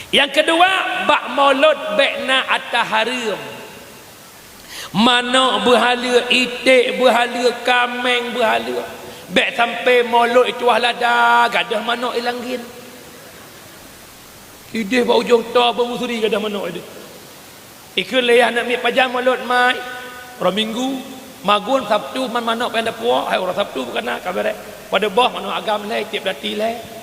Nyang keudua, bak molot bék na ata hareuem. Manok beuhaleue, iték beuhaleue, kaméng beuhaleue. Bék sampoe molot ituah lada, gadôh manok ilang gin. Ideh bak ujong toh beumeuseuri gadôh manok ideh. Ikheun lé yah aneuk miet, "Pajan molot, Mai?" "Uroe Minggu." "Magun Sabtu man manok pih dapuek, hai uroe Sabtu bukana ka bérek." Padub boh manok agam lhée, tieb dati lhée.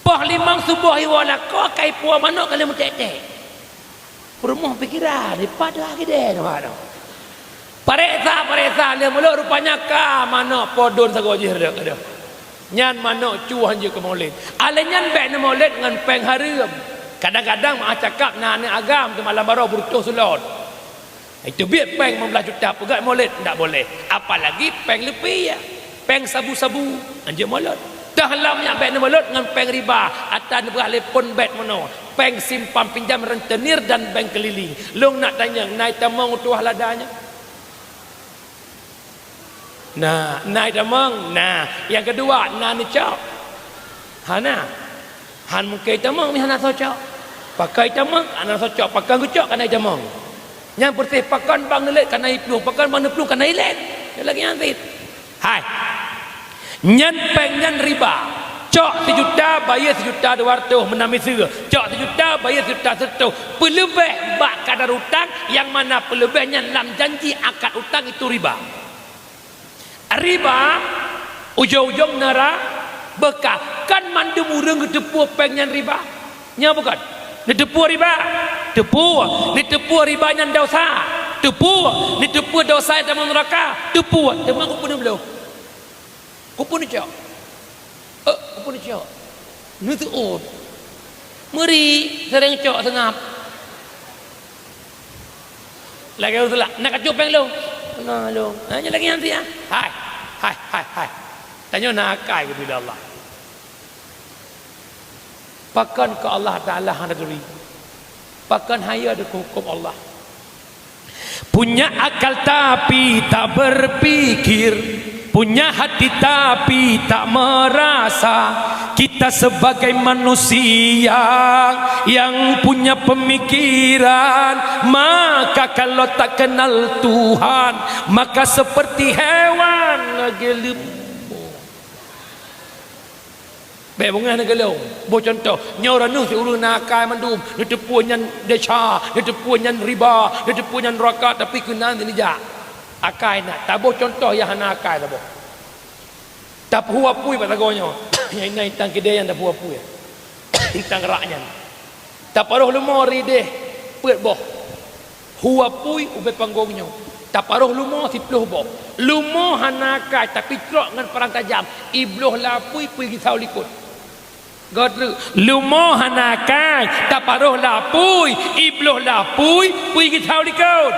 Poh limong suboh iwoe lakoe ka ipuwoe manok ka lheueh meuték-ték. Peurumoh pikeran, dipat deuh gidée nyoe manok. Pareksa, pareksa lé mulod, rupanya ka manok podon sagoe jih reudok gadôh. Nyan manok cuh hanjeuet keu molot. Alèh nyan bék neumolot ngon péng hareuem. Kadang-kadang meuah cakap na aneuk agam teuma lam baroe beureutôh seulot. Iteubiet péng limong blaih juta peugöt molot, ndak boleh. Apalagi péng leupie, péng sabu-sabu, hanjeuet molot. Toh lom nyak bék neumolot ngon péng riba, ata neubeuah lé phon bét meunoe, péng simpan pinjam rentenir dan bank keliling. Lôn nak tanyong, na itamong tuah lada nyoe? Na, na itamong? Na. Nyang keudua, na neucok? Hana. Han mungken itamong, mi hana soe cok. Pakon itamong, hana soe cok. Pakon geucok, kana itamong. Nyang peureséh, pakon bang neulét, kana iplueng. Pakon bang neuplueng, kana ilét. Nyoe lagèe nyan cit. Hai. Nyan péng nyan riba. Cok sijuta, bayeue sijuta dua reutôh meunan miseue. Cok sijuta, bayeue sijuta sireutôh. Peuleubeh bak kadar utang, nyang mana peuleubeh nyan lam janji akad utang itu riba. Riba, ujong-ujong neura beukah. Kan mandum ureueng geuteupeue péng nyan riba? Nyo bukon? Neuteupeue riba? Teupeue. Neuteupeue riba nyan dosa? Teupeue. Neuteupeue dosa nyan tamong neuraka? Teupeue. Teuma keupeue neubloe? Keupeue neucok? Eh, keupeue neucok? Neuseuôt. Meuri, seuréng cok seungab. Lagèe ureueng seulak, "Na kacok péng lôn?" "Na lôn." "Ha, nyan lagèe nyan siat, ah." Hai, hai, hai, hai. Tanyoe na akai geubri lé Allah. Pakon keu Allah Taala hana turi? Pakon hayeue dikeu huköm Allah? Punya akal tapi tak berpikir. Punya hati tapi tak merasa. Kita sebagai manusia yang punya pemikiran, maka kalau tak kenal Tuhan, maka seperti hewan lagi lemah. Bék beungéh neugeulong. Boh cuntoh, nyoe ureuëng si ureuëng na akai mandum, neuteupeue nyan desya, neuteupeue nyan riba, neuteupeue nyan raka, tapi keunan sinijak. Akai na, taboh cuntoh nyang hana akai taboh. Tapeuhu apui bak sagoe nyoe. Nyang inan intang keudè nyan tapeuhu apui. Intang rak nyan. Taparoh leumo rideh peuet boh. Hu apui ubé panggong nyoe. Taparoh leumo siplôh boh. Leumo hana akai tapi trok ngon parang tajam. Ibloh lapui pui gisau likot. Gotrek, leumo hana akai, taparoh lapui, ibloh lapui, pui gisau likot.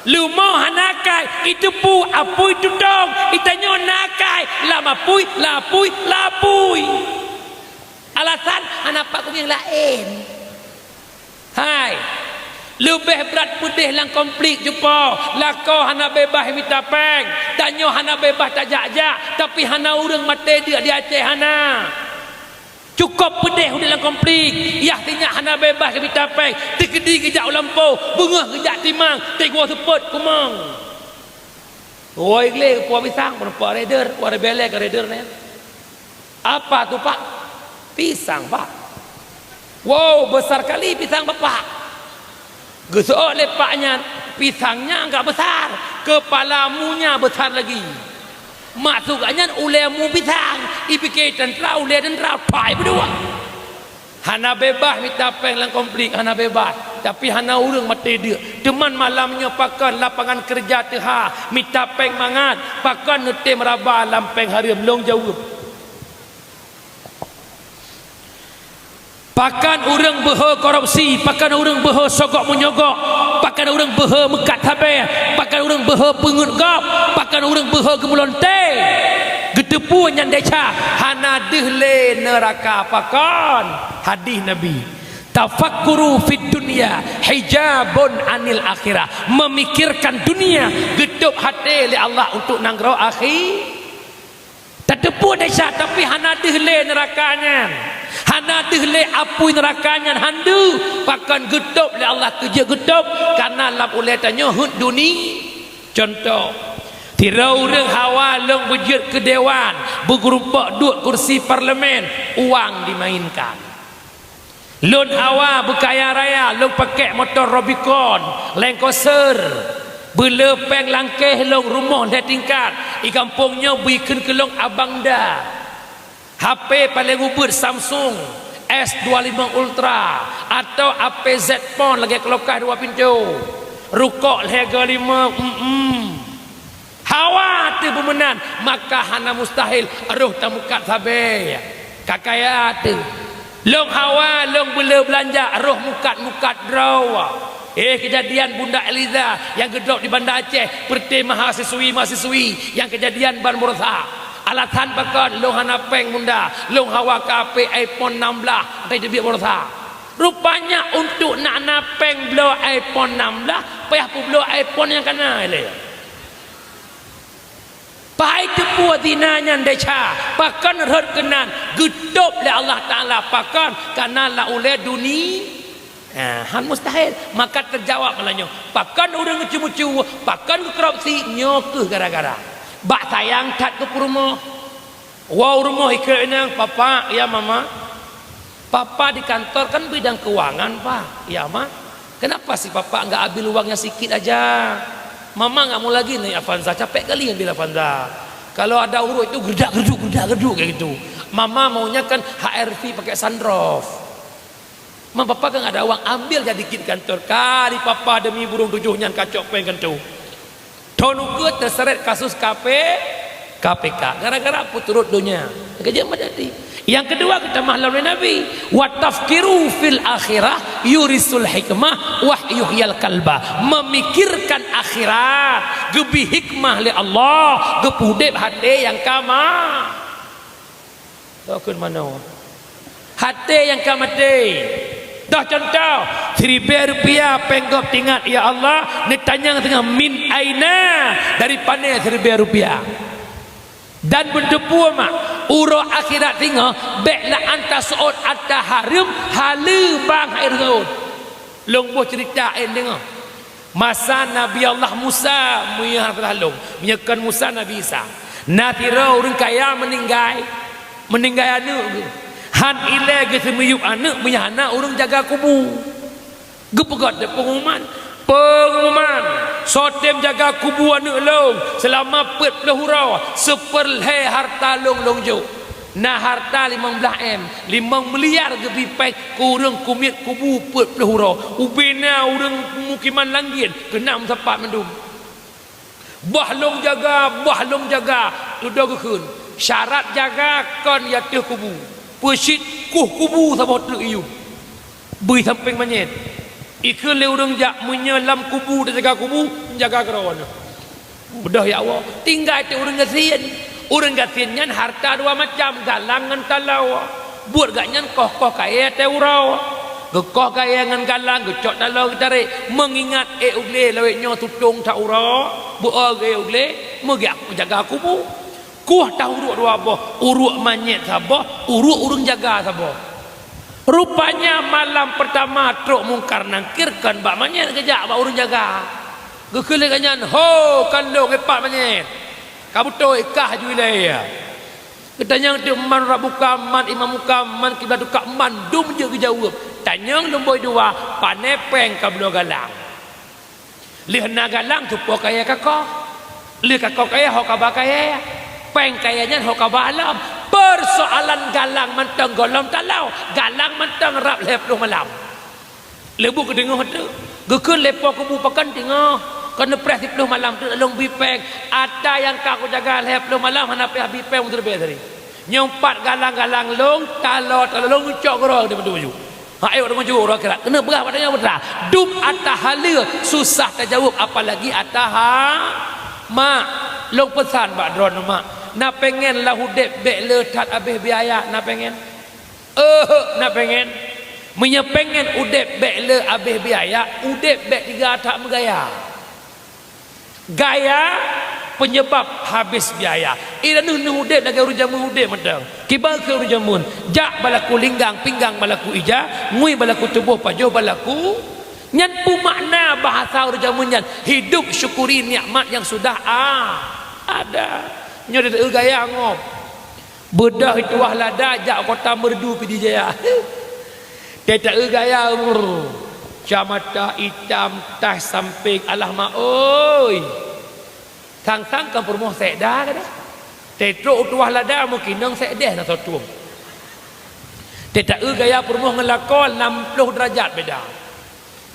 Leumo hana akai, iteupu apui tutong, itanyoe na akai, lam apui, lapui, lapui. Alasan hana pat kumieng laén. Hai, leubeh brat peudeh lam konflik cupo, lakoe hana beubaih mita péng, tanyoe hana beubaih tajak-jak, tapi hana ureuëng maté deuk di Aceh hana. Cukôp peudeh udeb lam konflik, yah sinyak hana beubaih mita péng, teukeudi geujak u lampôh, beungéh geujak timang, teuk woe seupôt kumong. Woi glé puwoe pisang, meureumpok raider, wara belek ka raider nyan. Apa tu, Pak? Pisang, Pak. Wow, besar kali pisang Bapak. Geuseuôt lé pak nyan, pisangnya agak besar, kepala munya besar lagi. Maksud nyan ulée mu pisang, ipike teuntara, ulée teuntara, pai beudua. Hana beubaih mita péng lam konflik, hana beubaih. Tapi hana ureuëng maté deuk. Teuma malam nyoe pakon lapangan keureuja teuha, mita péng mangat, pakon neutem raba lam péng hareuem, lôn jaweueb. Pakon ureuëng beuhe korupsi, pakon ureuëng beuhe sogok menyogok, pakon ureuëng beuhe meukat sabé, pakon ureuëng beuhe peungeut gob, pakon ureuëng beuhe geumulonte. Geuteupeue nyan desya, hana deuh lé neuraka pakon. Hadih Nabi, "Tafakkuru fid dunya hijabun anil akhirah." Memikirkan dunia geutôb até lé Allah untuk nanggroe akhi. Tateupeue desya, tapi hana deuh lé neuraka nyan. Hana deuh lé apui neuraka nyan, han deuh. Pakon geutôb lé Allah, keujeuet geutôb, karena lam ulée tanyoe heuet duni. Cuntoh, sidroe ureuëng hawa lôn beujeuet keu dewan, beugeurumpok duek kursi parlemen, uang dimainkan. Lôn hawa beukaya raya, lôn pakèk moto Rubicon, Land Cruiser. Beuleu péng langkéh lôn rumoh lhée tingkat, i gampông nyoe bri kheun keu lôn abang da. H P paleng ubit Samsung S dua lima Ultra atau H P Z Fold lagée kulkas dua pintoe. Rukok lhée go lima, mm. Hawa teuh beumeunan, maka hana mustahil roh tameukat sabé. Ka kaya teuh. Lôn hawa, lôn beuleu beulanja, roh mukat-mukat droe. Eh, keujadian Bunda Eliza nyang geudrop di Banda Aceh, peureute mahasiswi-mahasiswi nyang keujadian ban bursa. Alasan pakon, lôn hana péng Bunda, lôn hawa keu H P iPhone enam belas, tapi teubiet bursa. Rupanya untuk na-na péng bloe iPhone enam belas, payah peubloe iPhone nyang kana ilée. Pai teupeue zina nyan desya, pakon rhot keunan, geutôb lé Allah Taala, pakon kana lam ulée duni. Ha, han mustahil. Maka teujaweueb malam nyoe, pakon ureuëng geuceumeucue, pakon geukorupsi, nyoe kheueh gara-gara. Bak sayang that keu peurumoh. Woe u rumoh ikheun inong, "Papa, ya Mama, Papa di kantor kan bidang keuangan, Pa, ya Ma. Kenapa sih Papa nggak ambil uangnya sikit aja? Mama nggak mau lagi naik Avanza, capek kali ambil Avanza. Kalau ada urup itu gerdak-gerduk, gerdak-gerduk kayak gitu. Mama maunya kan H R V pakai sunroof." "Ma, Papa kan ada uang, ambil jadi dikit kantor." Kali Papa demi burung tujoh nyan kacok péng keunoe. Thon ukeue teuseret kasus K P, K P K. Gara-gara peuturot donya. Keujeuet meujadi. Nyang keudua geutamah lom lé Nabi, "Wa tafkiru fil akhirah yurisul hikmah wa yuhyil kalba." Memikirkan akhirat, geubri hikmah lé Allah, geupeuudeb até nyang ka ma- Tokon manoe. Até nyang ka maté. Toh contoh, siribèe rupiah péng gob teuingat, "Ya Allah," neutanyong teungoh, "Min aina?" Dari pané siribèe rupiah? Dan beuteupeue mak, uroe akhirat singoh, bék la anta seuôt ata hareuem haleue bang hai reuôt. Lôn boh ceurita ék deungoe. Masa Nabi Allah Musa, meunyoe hana salah lôn, meunyoe kon Musa, Nabi Isa. Na sidroe ureuëng kaya meuninggai, meuninggai aneuëk geuh. Han ilée geuseumiyueb aneuëk meunyoe hana ureuëng jaga kubu. Geupeugah teuk peungumuman, "Peungumuman, soe tem jaga kubu aneuëk lôn seulama peuet ploh uroe, seupeurlhée harta lôn lôn jok." Na harta limong blaih M, limong miliar geubri péng keu ureuëng kumiet kubu peuet ploh uroe. Ubé na ureuëng pemukiman Langgiet keunan meusapat mandum. "Bah lôn jaga, bah lôn jaga," dudoe geukheun. Syarat jaga kon di ateueh kubu. Peucit kueh kubu saboh treuk iyueb. Bri sampéng manyét. Ikheun lé ureuëng jak, "Meunyoe lam kubu teujaga kubu, jaga keudroe nyoe." Beudôh ya Allah, tinggai teuk ureuëng gasien. Ureuëng gasien nyan harta dua macam, galang ngon taloe. Buet gobnyan koh-koh kayée teuh uroe. Geukoh kayée ngon galang, geucok taloe geutarek. Meungingat ék u glé lawét nyoe tutong that uroe, beu-o geuék u glé, meugiak jaga kubu. Kueh teuh uruek dua boh, uruek manyét saboh, uruek ureuëng jaga saboh. Rupanya malam peurtama trok Mungkar Nangkir kon bak manyét geujak bak ureuëng jaga. Geukheun lé gobnyan, "Ho, kon lôn, pat manyét?" "Ka beutôi, kah ju ilée." Geutanyong teuk, "Man rabbuka, man imamuka, man kiblatuka?" Mandum jeuet geujaweueb. Tanyong lumboi dua, "Pané péng ka bloe galang?" Lheueh na galang, teupeue kayée ka koh. Lheueh ka koh kayée, ho ka ba kayée. Péng kayée nyan ho ka ba lom. Peusoalan galang mantong gohlom taloe, galang mantong rab lhée ploh malam. Lé bu geudeungoe teuk. Geukheun lé po kubu, "Pakon teungoh? Kon neupreh siploh malam teuk lôn bri péng. Ata nyang ka kujaga lhée ploh malam hana payah bri péng, meuteubiet tadi. Nyoe pat galang-galang lôn, taloe-taloe lôn, cok keudroe di meutuju." Ha, ayo deungon jeuet uroe akhirat. Keuneuk peugah bak tanyoe putra, dum ata haleue susah tajaweueb, apalagi ata ha-, mak. Lôn peusan bak droeneuh mak, na péngen lam udeb bék le that abéh biaya, na péngen? Euheuh, na péngen. Meunyoe péngen udeb bék le abéh biaya, udeb bék teuga that meugaya. Gaya peunyeubab habéh biaya. Inan neuh udeb lagée ureuëng jameun udeb mantong. Kiban keu ureuëng jameun, jak bak laku linggang, pinggang bak laku ija, ngui bak laku tuboh, pajoh bak laku. Nyan peue makna bahasa ureuëng jameun nyan, hidup syukuri nikmat yang sudah a-, ada. Nyoe teuh gaya ngop. Beudôh tuah lada jak kota Meureudu Pidie Jaya. Teuh taeu gaya, brr. Kacamata itam, tas sampéng, alah mak oi. Sang-sang kon peurumoh sekda geudah. Teuh trok tuah lada meukinong sekdeh na soe tueng. Teuh taeu gaya peurumoh ngon lakoe lam ploh deurajat beda.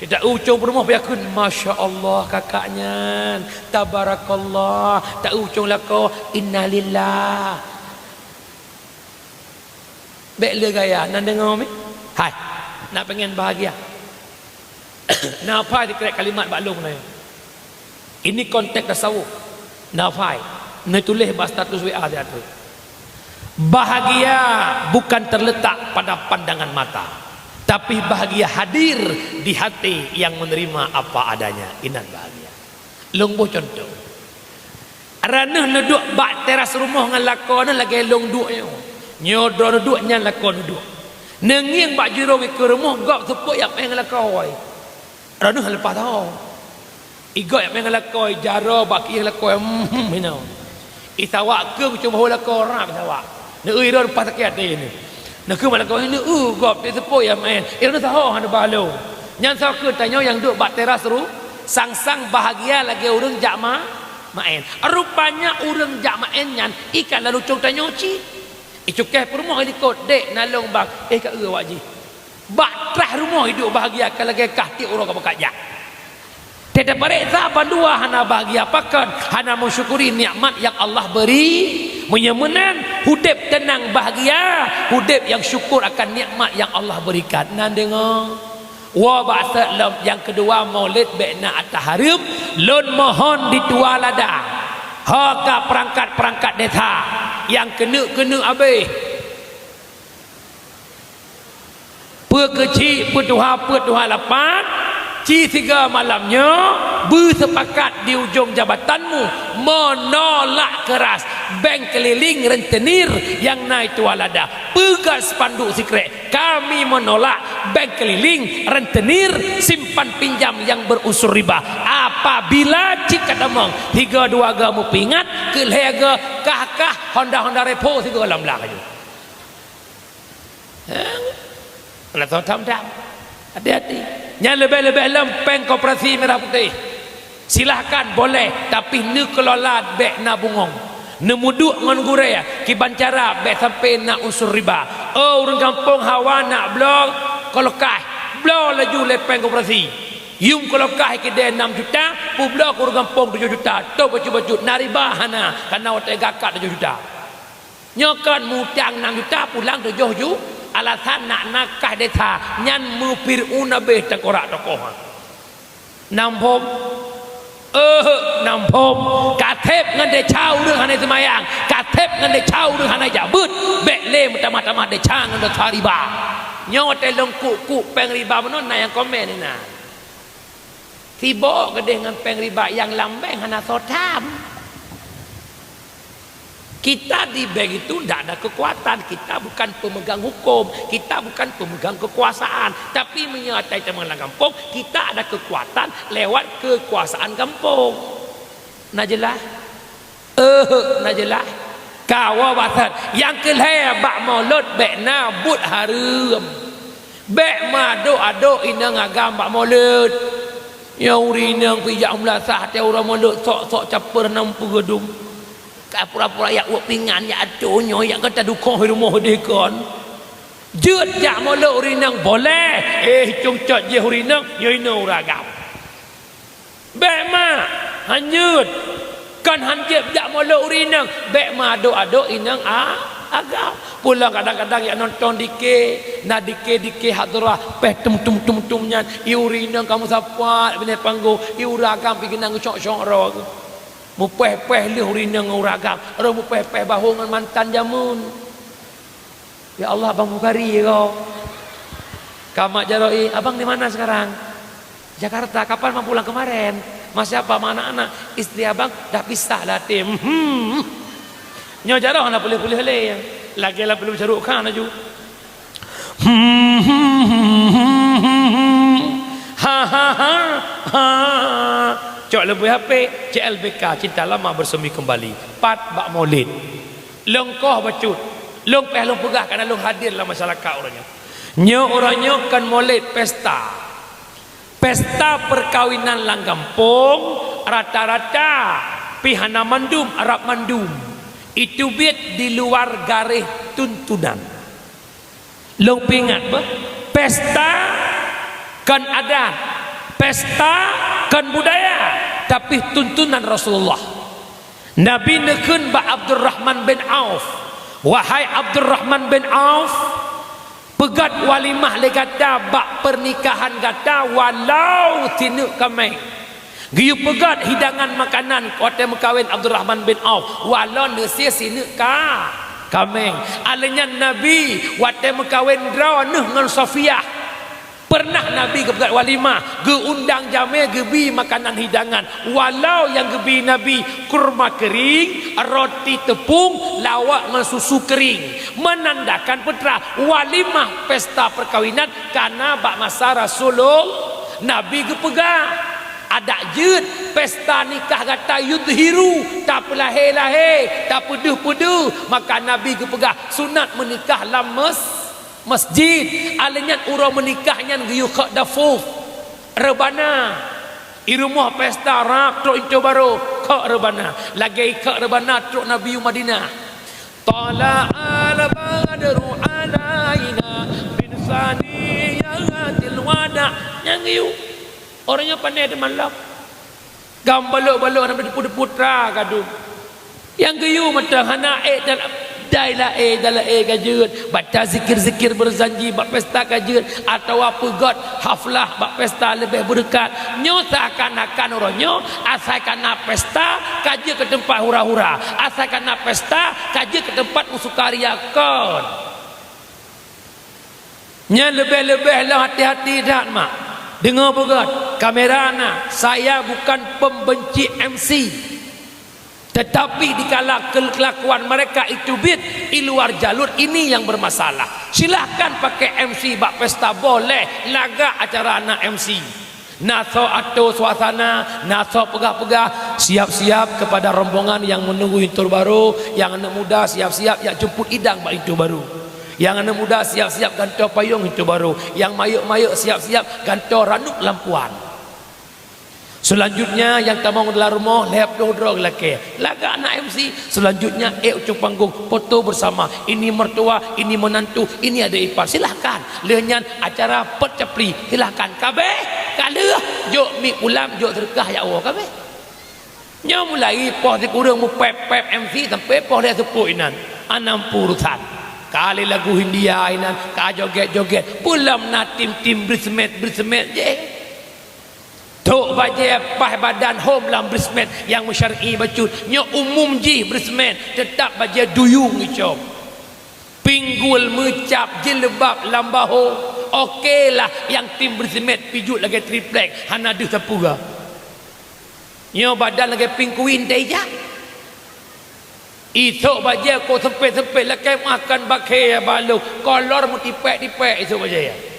Teuh taeu ucong peurumoh beu yakheun, "Masya Allah kakak nyan, tabarakallah." Taeu ucong lakoe, "Innalillah." Bék le gaya, na deungoe mi? Hai, na péngen bahagia? Na phai sikrek kalimat bak lôn nyoe. Ini konteks tasawuf. Na phai, neutuléh bak status W A siat tu. Bahagia bukan terletak pada pandangan mata, tapi bahagia hadir di hati yang menerima apa adanya. Inan bahagia. Lôn boh cuntoh. Droeneuh neuduek bak teras rumoh ngon lakoe neuh lagée lôn duek nyoe. Nyoe droeneuh duek, nyan lakoe neuh duek. Neungieng bak jurông ikeue rumoh, gob seupôt jak meu'én ngon lakoe. Droeneuh leupah tho. Igob jak meu'én ngon lakoe, jaroe bak kiéh lakoe, hmm, hinoe. Isawak keu beucong bahô lakoe, rab isawak. Neueu droe leupah sakét até neuh. Neukheun bak lakoe, neueu gob, teuk seupôt jak meu'én. Droeneuh saho hana ba lôn. Nyan saho keu tanyoe nyang duek bak teras ru-, sang-sang bahagia lagée ureuëng jak ma-, meu'én. Rupanya ureuëng jak meu'én nyan i ka lam lucong tanyoe cit. Icukéh peurumoh i likot, "Dek, na lôn bang." "Eh, ka eu awak jih." Bak trah rumoh iduek bahagia ka lagée kah tieb uroe ka meukat jak. Teuh tapareksa bandua hana bahagia pakon, hana meusyukuri nikmat nyang Allah beri. Meunyoe meunan, udeb teunang bahagia, udeb nyang syukur akan nikmat nyang Allah berikan. Na deungoe? Woe bak sot lom, nyang keudua, Maulid bék na ata hareuem, lôn mohon di tuah lada. Ho ka peurangkat-peurangkat desa nyang keuneuk-keuneuk abéh. Peue keuchik, peue tuha, peue tuha lapan, ci sigoe malam nyoe beuseupakat di ujong jabatanmu, menolak keras. Bank keliling rentenir nyang na itu alada. Peugah spanduk sikrek, "Kami menolak bank keliling rentenir simpan pinjam yang berunsur riba." Apabila cit ka tamong, tiga dua ga meupeuingat, keu lhèe ga kah-kah Honda-Honda Revo sigoe lam blang laju. Hah? Alah, toh tham-tham. Hati-hati. Nyan leubeh-leubeh lom péng koperasi merah putih. Silahkan, boleh, tapi neukelola bèk na bungong. Neumuduek ngon gurèe, kiban cara bèk sampai na unsur riba. Oh, ureueng gampông hawa nak bloe keulokai, bloe laju lé péng koperasi. Yum keulokai keudè nam juta, peubloe keu ureueng gampông tujoh juta. Toh bacut-bacut, na riba hana, kareuna watèe geuangkat tujoh juta. Nyoe kon mutang nam juta, pulang tujoh ju-, alasan nak nakah desa, nyan meufir'aun abéh teukorak tokoh. Nam phom? Eh, nam phom. Ka thèb ngon desya ureueng hana seumayang, ka thèb ngon desya ureueng hana jak beuet, bèk lé meutamah-tamah desya ngon desya riba. Nyoe watèe lôn kuk-kuk péng riba meunan, na nyang komen inan. Sibok keudeh ngon péng riba nyang lam bank hana soe tham. Kita di bank itu ndak ada kekuatan, kita bukan pemegang hukum, kita bukan pemegang kekuasaan. Tapi meunyoe ata teuma lam gampông, kita ada kekuatan lewat kekuasaan gampông. Na jeulaih? Eh, na jeulaih. Kawa batat. Nyang keu lhèe, bak mulod bèk na buet hareuem. Bèk meuadok-adok inong agam bak mulod. Nyoe ureueng inong pih jak meulasah até uroe mulod, sok-sok caper nam peue dum. Ka pura-pura jak weuek pingan, jak atô nyoe, jak gata dukoh rumoh deh kon. Jeuet jak mulod ureueng inong boleh. Eh, cung cot jih ureueng inong, nyoe inong ureueng agam. Bèk mak, hanjeuet. Kon hanjeuet jak mulod ureueng inong, bèk meuadok-adok inong a-, agam. Pulang kadang-kadang jak nonton dikè, na dikè-dikè hadrah, pèh tum, tum, tum, tum nyan, i ureueng inong ka meusapat binéh panggong, i ureueng agam pih keunan geucok-cok droe. Mupèh-pèh lheueh ureueng inong ngon ureueng agam, roh mupèh-pèh bahô ngon mantan jameun. "Ya Allah, Abang Bukhari ya kau." Ka mak jaroe, "Abang di mana sekarang?" "Jakarta." "Kapan Abang pulang?" "Kemarin." "Sama siapa?" "Sama anak-anak." "Istri Abang dah pisah lah, Tim." Hmm. Nyoe jaroe hana puléh-puléh lé. Lagèe lam filem Shah Rukh Khan laju. Hmm. Ha, ha, ha, ha. Cok leubeh H P, C L B K, Cinta Lama Bersemi Kembali. Pat bak Maulid. Lôn koh bacut. Lôn payah lôn peugah, kareuna lôn hadir lam masyarakat uroe nyoe. Nyoe uroe nyoe kon Maulid, pesta. Pesta perkawinan lam gampông, rata-rata pih hana mandum, Arab mandum. Itu biet di luar garéh tuntunan. Lôn peuingat beuh, pesta kon adat, pesta kon budaya, tapi tuntunan Rasulullah. Nabi neukheun bak Abdurrahman bin Auf, "Wahai Abdurrahman bin Auf, peugöt walimah lé gata bak pernikahan gata walau sineuk kaméng." Geuyue peugöt hidangan makanan watèe meukawen Abdurrahman bin Auf, walau neusie sineuk ka-, kaméng. Alèh nyan Nabi watèe meukawen droeneuh ngon Safiyah, pernah Nabi geupeugöt walimah, geuundang jamé, geubi makanan hidangan. Walau nyang geubi Nabi kurma keuring, roti teupông, lawak ngon susu keuring, meunandakan peue teuma walimah pesta perkawinan ka na bak masa Rasulul-, Nabi geupeugah. Adak jeuet pesta nikah gata yudhiru, tapeulahé-lahé, tapeudeuh-peudeuh. Maka Nabi geupeugah sunat meunikah lam mes-, masjid. Alèh nyan uroe meunikah nyan geuyue kheuk dafuf, reubana. I rumoh pesta rab trok intu barô kheuk reubana. Lagèe kheuk reubana trok Nabi u Madinah. Tala'al badru alaina min saniyatil wada'. Nyang geuyue. Uroe nyoe pane teumalok. Gam balok-balok hana deupot-deupot tra gadôh. Nyang geuyue mantong hana ék dan dai laén, dai laén ka jeuet. Baca zikir-zikir berjanji bak pesta ka jeuet, atawa peugöt haflah bak pesta leubeh beureukat. Nyoe seakan-akan uroe nyoe asai ka na pesta ka jeuet keu teumpat hura-hura, asai ka na pesta ka jeuet keu teumpat sukaria, kon. Nyan leubeh-leubeh lom hati-hati that mak. Deungoe beugöt, kamera na, saya bukan pembenci M C. Tetapi dikala kelakuan mereka itu bit di luar jalur, ini yang bermasalah. Silahkan pakai M C bak pesta, boleh lagak acara anak M C. Na soe atô suasana, na soe peugah-peugah, siap-siap kepada rombongan yang menunggu intu baru, yang aneuk muda siap-siap jak jemput idang bak intu baru. Yang aneuk muda siap-siap gantoe payong intu baru, yang mayeuek-mayeuek siap-siap gantoe ranub lampuan. Selanjutnya, nyang tamong dalam rumoh, lhèe ploh droe lakèe. Lagak anak M C. Selanjutnya, ék u cong panggong, foto bersama. Ini mertua, ini menantu, ini adik ipar. Silahkan. Lheueh nyan, acara peuet capli. Silahkan. Ka abéh, ka lheueh. Jok mi pulang, jok seudeukah jak woe. Ka abéh. Nyoe mulai poh sikureueng mupèp-pèp M C sampai poh lhèe seupôt inan. Hana muphom urusan. Ka lé lagu Hindia inan, ka jogét-jogét. Peue lom na tim-tim bridesmaid-bridesmaid jih. Trôk bajèe paih badan hom lam bridesmaid nyang meusyar'i bacut. Nyoe umum jih bridesmaid, teutap bajèe duyung icong. Pinggul meucab, jilbab lam bahô. Oke lah, nyang tim bridesmaid pijuet lagèe triplek, hana deuh sapeue. Nyoe badan lagèe pinguin teuh ijak. Isok bajèe kok seumpét-seumpét, lakèe makan bakèe balôh, kolor meutipèk-tipèk isok bajèe.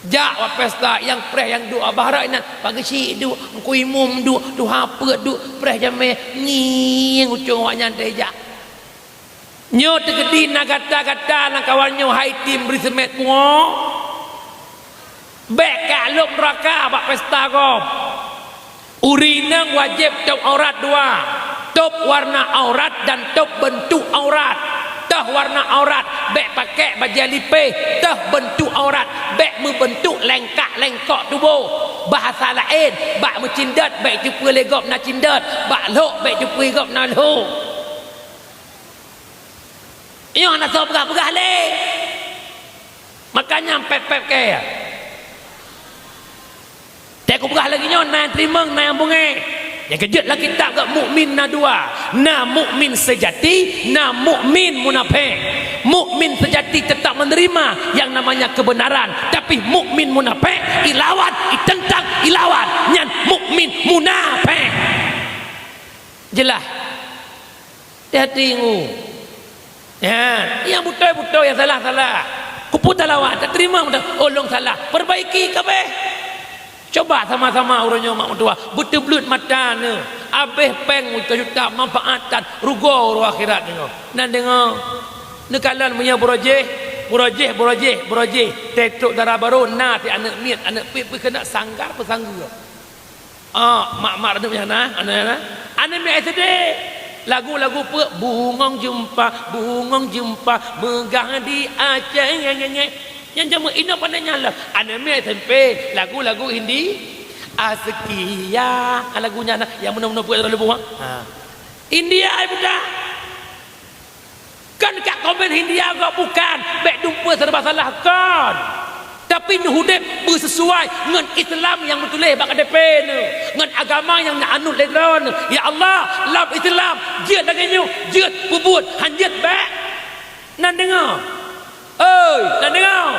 Jak bak pesta, nyang preh nyang duek bak barat inan, Pak Geuchik duek, Teungku Imum duek, tuha peuet duek, preh jamèe, ngieng ucông awaknyan teuh ijak. Nyoe teukeudi na gata-gata lamkawan nyoe hai tim bridesmaid pungo. Bèk ka lhôk neuraka bak pesta gob. Ureueng inong wajéb tôb aurat dua, tôb warna aurat dan tôb beuntuk aurat. Tôh warna aurat, bèk pakèk bajèe lipéh. Tôh beuntuk aurat, bèk meubeuntuk lengkak-lengkok tuboh. Bahasa laén, bak meucindot bèk teupeue lé gob na cindot, bak lhôk bèk teupeue gob na lhôk. Nyoe hana soe peugah-peugah lé. Makanya pèp-pèp kèe. Teuk kupeugah lagèe nyoe, na nyang teurimong, na nyang beungèh. Nyang keujeuet lam kitab geuh mukmin na dua. Na mukmin seujati, na mukmin munafék. Mukmin seujati teutap meuneurima nyang namanya keubeunaran, tapi mukmin munafék ilawan, iteuntang, ilawan. Nyan mukmin munafék. Jeulaih? Hati-hati ngu. Nyan, nyang beutôi-beutôi, nyang salah-salah. Kupeue talawan, tateurimong beutôi. Oh, lôn salah. Perbaiki ka abéh. Coba sama-sama uroe nyoe mak meutuwah, beuteubleuet mata neuh. Abéh péng juta-juta, manfaatan, rugoe uroe akhirat nyoe. Nan deungoe. Neukalon meunyoe beurojéh, beurojéh, beurojéh, beurojéh. Teutrok dara barô, na si aneuk miet, aneuk piet, pih keuneuk sanggar peusanggeue. Ah, mak-mak radup nyan na, aneuk nyan na. Aneuk miet S D. Lagu-lagu peue? Bungong jeumpa, bungong jeumpa, meugah di Aceh, nge, nge, nge. Nyan jameun inong pandai nyan lah. Aneuk miet S M P, lagu-lagu Hindi. Azkia, lagu nyan na. Nyang meunoe-meunoe peue lalu buah. Ha. India ai budak. Kon ka komen Hindia gob bukan, bèk dumpeue serba salah kon. Tapi neuh udép beusesuai ngon Islam nyang meutuléh bak K T P neuh, ngon agama nyang neuanut lé droeneuh. Ya Allah, lam Islam jeuet lagèe nyoe, jeuet peubuet, han jeuet bèk. Nan deungoe. Oi, nan deungoe.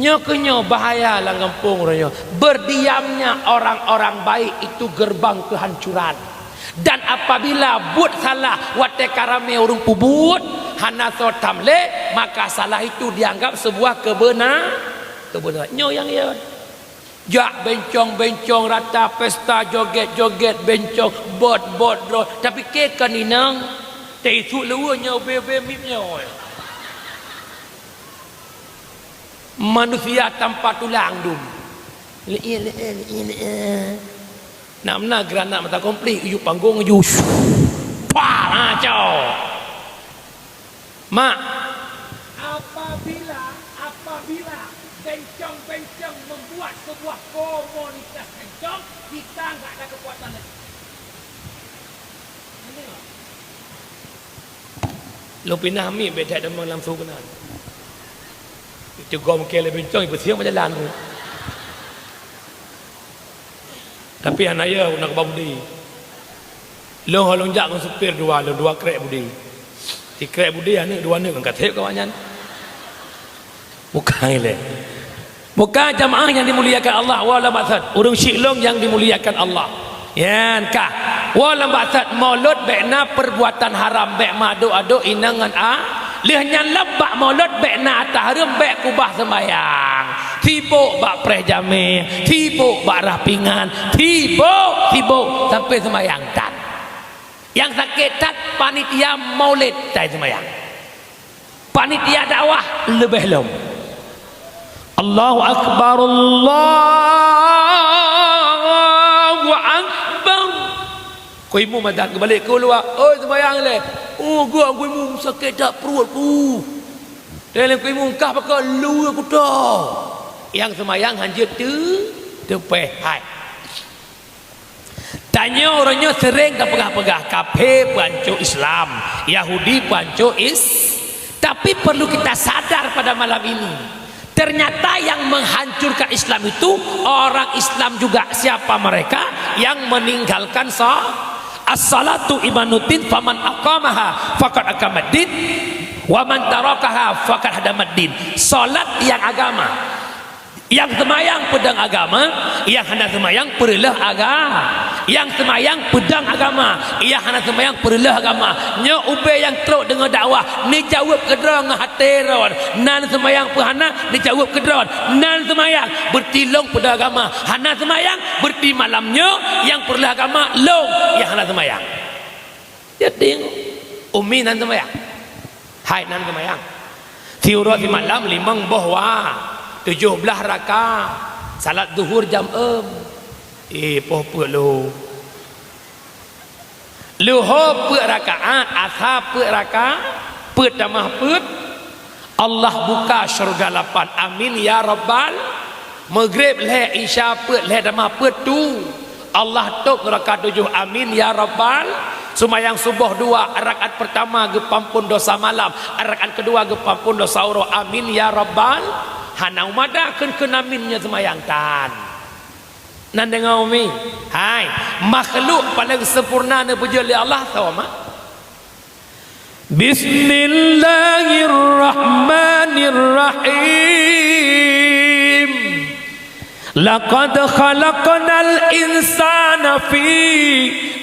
Nyoe keuh nyoe bahaya lam gampông uroe nyoe. Berdiamnya orang-orang baik itu gerbang kehancuran. Dan apabila buet salah watèe ka ramé ureueng peubuet, hana soe tham lé, maka salah itu dianggap sebuah keubeunar-, keubeunaran. Nyoe nyang, ya. Jak bencong-bencong rata, pesta jogét-jogét, bencong, bot-bot droe. Tapi kèe kon inong, teuisuk leuweue nyoe, be-be mip nyoe. Manusia tanpa tulang dum. Lé-, lé-, lé-, lé-, lé-. Nak meunan granat mata konflik, ujuk panggong ujuk. Pah, ha, cok. Mak. Apabila, apabila bencong-bencong membuat sebuah komunitas bencong, kita nggak ada kekuatan lagi. Lôn pinah miet bèk that deungon lam su keunan. Itu gom kèe lé bencong, ipeusieng bak jalan tu. Tapi hana yö, na keubah budi. Lôn ho lôn jak ngon supir dua, lôn dua krek budi. Sikrek budi aneuk, dua aneuk ngon ka sép keu awaknyan. Bukan ilèe. Bukan jamaah yang dimuliakan Allah, wala maksud. Ureueng syik lôn yang dimuliakan Allah. Nyan kah, woe lam batat Maulud bék na perbuatan haram, bék meuaduk-aduk inong ngon a. Lheueh nyan lam bak Maulud bék na ata hareuem, bék kubah seumayang. Sibok bak preh jamé, sibok bak rah pingan, sibok, sibok sampai seumayang that. Nyang sakét that panitia Maulid tai seumayang. Panitia dakwah leubeh lom. Allahu Akbar, Allahu Akbar. Ku imum adan geubalek keu luwa, "Oi, seumayang lé." "Oh, gua ku imum sakét that pruet ku." Lé ku imum kah pakon lu aku to. Nyang seumayang hanjeuet teu teupeh hai. Tanyoe uroe nyoe seuréng tapeugah-peugah, kafé peuancô Islam, Yahudi peuancô Is-, tapi perlu kita sadar pada malam ini, ternyata yang menghancurkan Islam itu orang Islam juga. Siapa mereka? Yang meninggalkan sa-, as-salatu imaduddin, faman aqamaha faqad aqamaddin, wa man tarakaha faqad hadamaddin. Salat nyang agama. Nyang seumayang peudong agama, nyang hana seumayang peureuloh aga-, nyang seumayang peudong agama, nyang hana seumayang peureuloh agama. Nyoe ubé nyang trok deungoe dakwah, neujaweueb keudroe ngon até droen. Nan seumayang peu hana, neujaweueb keudroe. Nan seumayang, beureuti lôn peudong agama. Hana seumayang, beureuti malam nyoe nyang peureuloh agama lôn nyang hana seumayang. Jadi, umi nan seumayang. Hai nan seumayang. Siuroe simalam limong boh wa, tujoh blaih raka. Salat zuhur jam eum. Eh, poh peuet lô. Luho peuet rakaat, asa peuet raka, peuet tamah peuet. Allah buka syurga lapan. Amin ya rabbal. Maghrib lhèe, Isya peuet, lhèe tamah peuet tu. Allah tôp neuraka tujoh. Amin ya rabbal. Seumayang suboh dua, rakaat peurtama geupeuampôn dosa malam, rakaat keudua geupeuampôn dosa uroe. Amin ya rabbal. Hana umada kheun-kheun amin nyoe seumayang tan. Nan deungoe umi, hai, makhluk paleng sempurna neupeujeuet lé Allah soe mak? Bismillahirrahmanirrahim. Laqad khalaqnal insana fi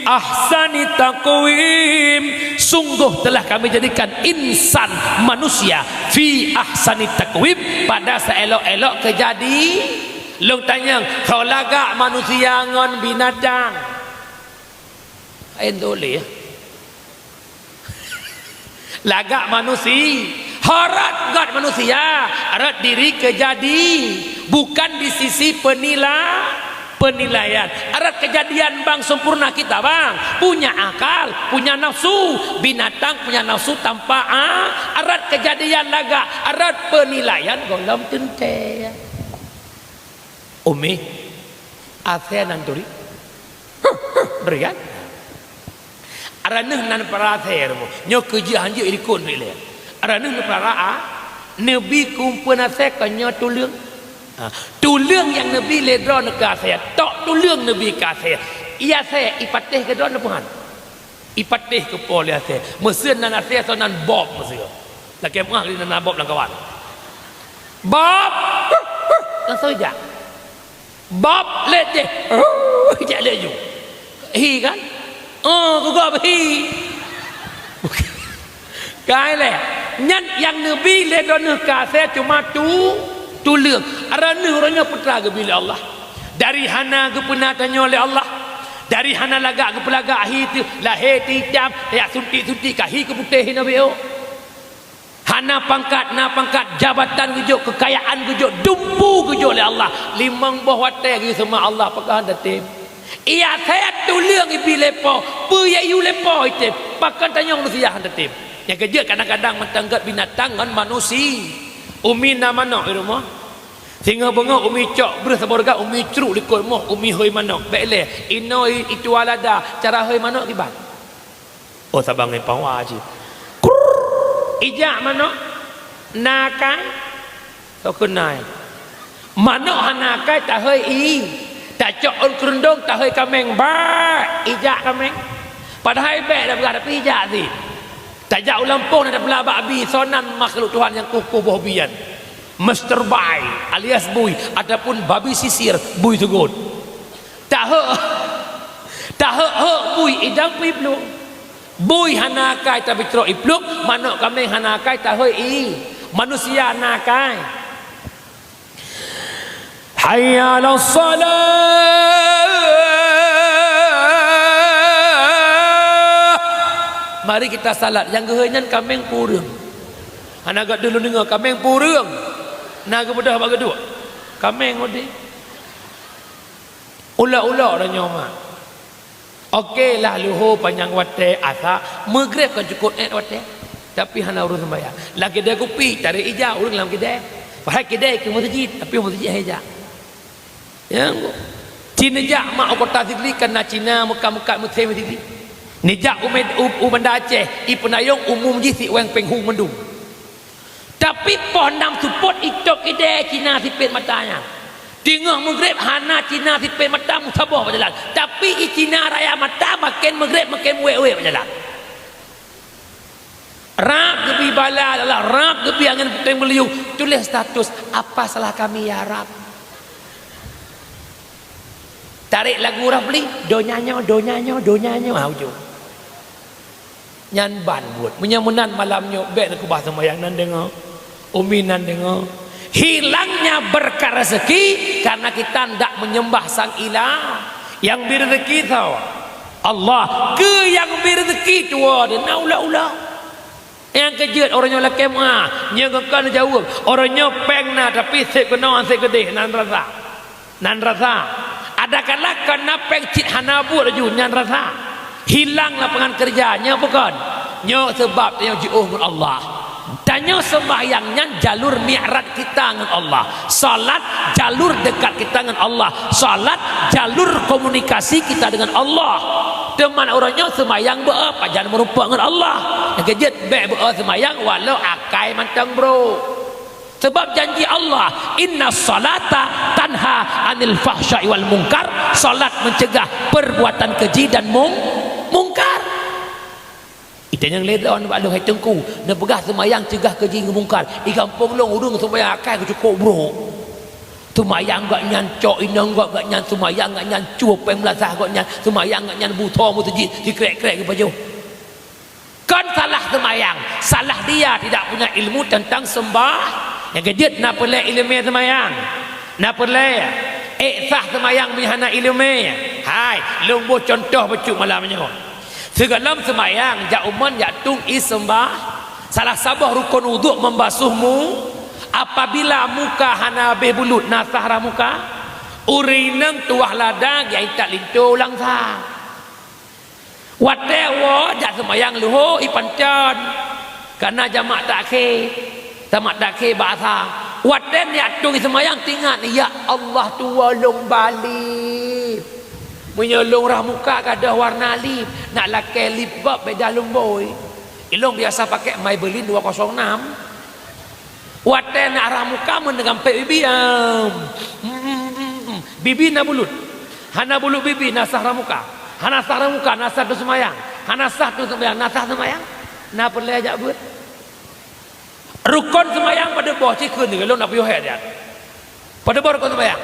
ahsani taqwim. Sungguh telah Kami jadikan insan, manusia, fi ahsani taqwim, pada seelok-elok keujadi. Lôn tanyong, soe lagak manusia ngon binatang? Laén teuh lé. Lagak manusi-, hareuet göt manusia, rot diri keujadi, bukan di sisi penila-, penilaian. Rot keujadian bang sempurna kita bang, punya akal, punya nafsu, binatang punya nafsu tanpa a-, rot keujadian lagak, rot penilaian gohlom teuntèe. Umi, asèe nan turi. Bri kan? Araneuh nan peurasèe rumoh. Nyoe keujeuet hanjeuet likot nyoe ilèe. Araneuh neupeurara, neubi kumpeuen asèe kon nyoe tuleueng. Ha, tuleueng nyang neubi lé droeneuh keu asèe, tok tuleueng neubi keu asèe. Ié asèe ipatéh keu droeneuh peuhan. Ipatéh keu po lé asèe. Meuseuen nan asèe soe nan bob meuseue. Lakèe meuah lé nan bob lam kawan. Bob! Langsung ijak. Bob lé jih. Jak lé ju. Hi kan? Oh, gugob hi. Kai lé. Nyan nyang neubi lé droeneuh keu asèe cuma tu, tuleueng. Araneuh uroe nyoe peue teuma geubi lé Allah. Dari hana geupeuna tanyoe lé Allah. Dari hana lagak geupeulagak hi teuh, lahé teuh itam, tajak suntik-suntik ka hi keu putéh hinoe beuh. Hana pangkat, na pangkat, jabatan geujok, keukayaan geujok, dumpu geujok lé Allah. Limong boh watèe geuyue seumah Allah, pakon han tatem. Ié asèe tuleueng ibi lé po, peue yue lé po item. Pakon tanyoe manusia han tatem. Nyang keujeuet kadang-kadang mantong göt binatang ngon manusi. Umi na manok di rumoh. Singoh beungoh umi cok breuh saboh reugat, umi crok likot moh, umi hôi manok. Bèk lé, inoe i-, ituwa lada, cara hôi manok kiban. Oh, saban ngon pawa cit. Krrrr. Ijak manok. Na akai? Soe keuh na? Manok hana akai tahôi ié. Tacok ôn keureuntông tahôi kaméng. Bak! Ijak kaméng. Padahai bèk tapeugah, tapi ijak cit. Tajak u lampôh na tapeulabak bi, soe nan makhluk Tuhan nyang kueh-kueh boh bi nyan. Mister Bai alias Bui ataupun babi sisir, Bui Sugot. Tahôi, Taheuek-heuek bui idang pih plueng. Bui hana akai tapi trok iplueng, manok kaméng hana akai tahôi i. Manusia na akai. Hayya 'alas shalah. Mari kita salat. Nyang geuhôi nyan kaméng pureueng. Hana gata lôn deungoe kaméng pureueng. Na geubeudôh bak geuduek. Kaméng udeb. Ulok-ulok dah nyoe mak. Oke lah, luho panyang watée asa, meugreb kan cukop ék watée. Tapi hana ureuëng sembahyang. Lam keudée kupi, tarék ija ureuëng lam keudée. Padahai keudée keu meuseujid, tapi meuseujid hai ija. Ya, ci neujak mak u kota Sigli, kan na Cina meukat-meukat meusé Sigli. Neujak u Med-, u, u Banda Aceh, i peunayong umum jih siwéng péng hu mandum. Tapi poh nam seupôt itôp keudée Cina sipét mata nyan. Teungoh meugreb hana Cina sipét mata meusaboh bak jalan. Tapi i Cina raya mata maken meugreb maken wék-wék bak jalan. Rab geubri bala, rab geubri angén puténg meuliyueng, tuléh status, "Apa salah kami ya Rab?" Tarék lagu Rab li, "Donya nyoe, donya nyoe, donya nyoe," ha ujong. Nyan ban buet. Meunyoe meunan malam nyoe, bék na keubah seumayang nan deungoe. Umi nan deungoe. Hilangnya berkah rezeki karena kita ndak menyembah sang ilah. Nyang bri rezeki soe? Allah. Keu nyang bri rezeki tuwoe deuh na ulok-ulok. Nyang keujeuet uroe nyoe lakée meuah, nyoe kon ka neujaweueb. Uroe nyoe péng na tapi seb keunoe seb keudeh nan rasa. Nan rasa. Adakala kon na péng cit hana buet laju nyan rasa. Hilang lapangan kerja, nyoe bukon. Nyoe seubab tanyoe jiôh ngon Allah. Tanyoe seumbahyang nyan jalur mi'raj kita ngon Allah. Salat jalur dekat kita ngon Allah. Salat jalur komunikasi kita dengan Allah. Teuma uroe nyoe seumbahyang beu pajan meurumpok ngon Allah. Nyang keujeuet bék beu seumbahyang walau akai mantong brok. Sebab janji Allah, "Inna salata tanha 'anil fahsya'i wal munkar." Salat mencegah perbuatan keji dan mung-, mungkar. Ita nyang lé lôn bak lôn hai teungku, neupeugah seumayang cegah keji ngon mungkar. Di gampông lôn ureuëng seumayang akai geucukôp brok. Seumayang gobnyan cok inong gobnyan, seumayang gobnyan cue péng meulasah gobnyan, seumayang gobnyan butho meuseujid sikrek-krek geupajoh. Kon salah seumayang, salah dia tidak punya ilmu tentang sembah. Nyang keujeuet na peureulée iéleumé seumayang. Na peureulée ék sah seumayang meunyoe hana iéleumé. Hai, lôn boh cuntoh bacut malam nyoe. Sigohlom seumayang jak umon jak tueng ie seumbah. Salah saboh rukon uduk membasuh mu. Apabila muka hana habéh bulut na sah rah muka. Ureuëng inong tuwah lada geuintat linto ulang sah. Watée woe jak seumayang luho ipanton, kana jamak takhé, jamak takhé bak asa. Watée neujak tueng seumayang teuingat, "Ya Allah, tuwoe lôn ba lip. Meunyoe lôn rah muka gadôh warna lip, nak lakée lip gob beda lôn bôi." Ilong biasa pakai Maybelline dua kosong enam. Watée nak rah muka meuneuk gampék bibi, am. Bibi na bulut. Hana bulut bibi na sah rah muka. Hana sah rah muka na sah tu seumayang. Hana sah tu seumayang na sah seumayang. Na peureulée jak beuet. Rukon seumayang padub boh cikheun lôn na piôh hé dia. Padub boh rukon seumayang?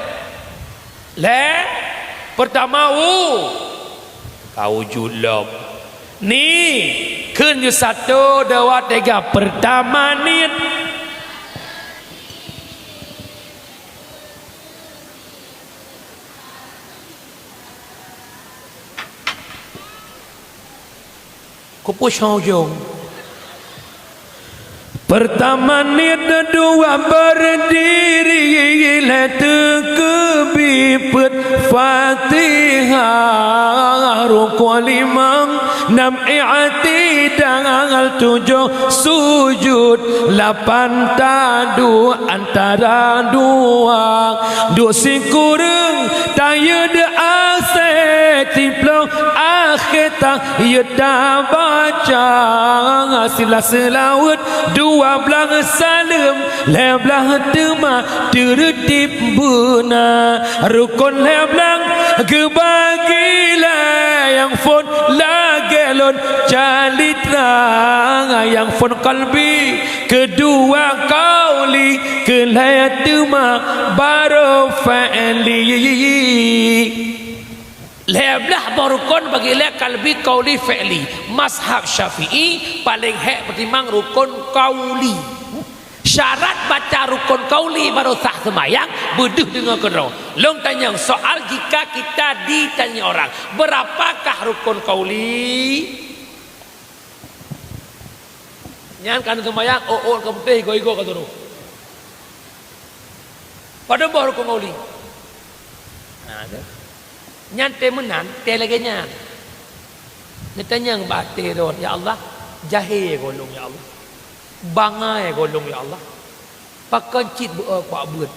Lhée, peurtama u, ka wujud lom. Ni, kheun nyoe sato, dua, tiga, peurtama niet. Kupeusujong. Peurtama niet, dua beurdiri, lhée teukeubi peuet Fatihah, rukon limong, nam i'tidal, tujoh sujud, lapan taduek antara dua, duek sikureueng tayeue di asée, siplôh akhé ta yue tabaca, silah seulaweuet, dua blaih saleuem, lhée blaih teuma teureutib beuna. Rukon lhée blaih geubagi lé nyang phon lagée lôn calitra, nyang phon kalbi, keudua kauli, keulhée teuma barô fi'li. Lhèe blah boh rukon bagi lé kalbi, qauli, fi'li. Mazhab Syafi'i paleng hék peutimang rukon qauli. Syarat baca rukon qauli baru sah seumayang, beudeuh deungoe keudroe. Lôn tanyong soal, jika kita ditanya orang, "Berapakah rukon qauli?" Nyan ka neuseumayang, ôt-ôt ka putéh, igoe-igoe ka turoh. Padub boh rukon qauli? Nah, tu. Nyan teuh meunan, teuh lagèe nyan. Neutanyong bak até droen, "Ya Allah, jahé gohlom, ya Allah. Bangai gohlom, ya Allah. Pakon cit beu-, bak beuet?"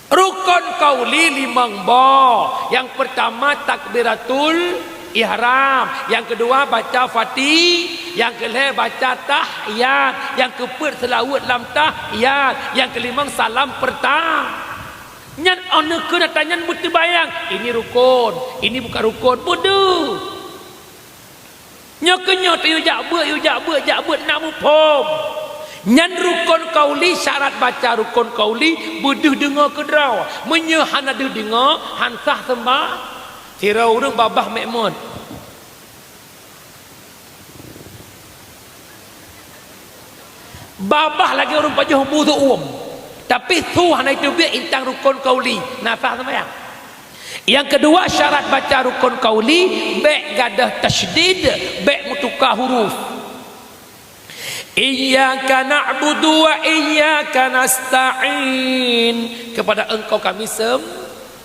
Rukon qauli limong boh. Nyang peurtama takbiratul ihram, nyang keudua baca Fati-, nyang keulhèe baca tahiyat, nyang keupeuet seulaweuet lam tahiyat, nyang keulimong salam peurta-, nyan 'oh neukheun atra nyan beuteubayang, ini rukon, ini bukan rukon, beudeuh. Nyoe keuh nyoe teuh yue jak beuet, yue jak beuet, jak beuet, na muphom. Nyan rukon qauli, syarat baca rukon qauli beudeuh deungoe keudroe. Meunyoe hana deuh deungoe, han sah seumba-, sidroe ureueng babah meu'mon. Babah lagèe ureueng pajoh bu seuuem, tapi su hana jiteubiet, intan rukon qauli, na sah seumayang. Nyang keudua, syarat baca rukon qauli, bèk gadôh tasydid, bèk meutuka huruf. Iyyaka na'budu wa iyyaka nasta'in. Kepada Engkau kami sem-,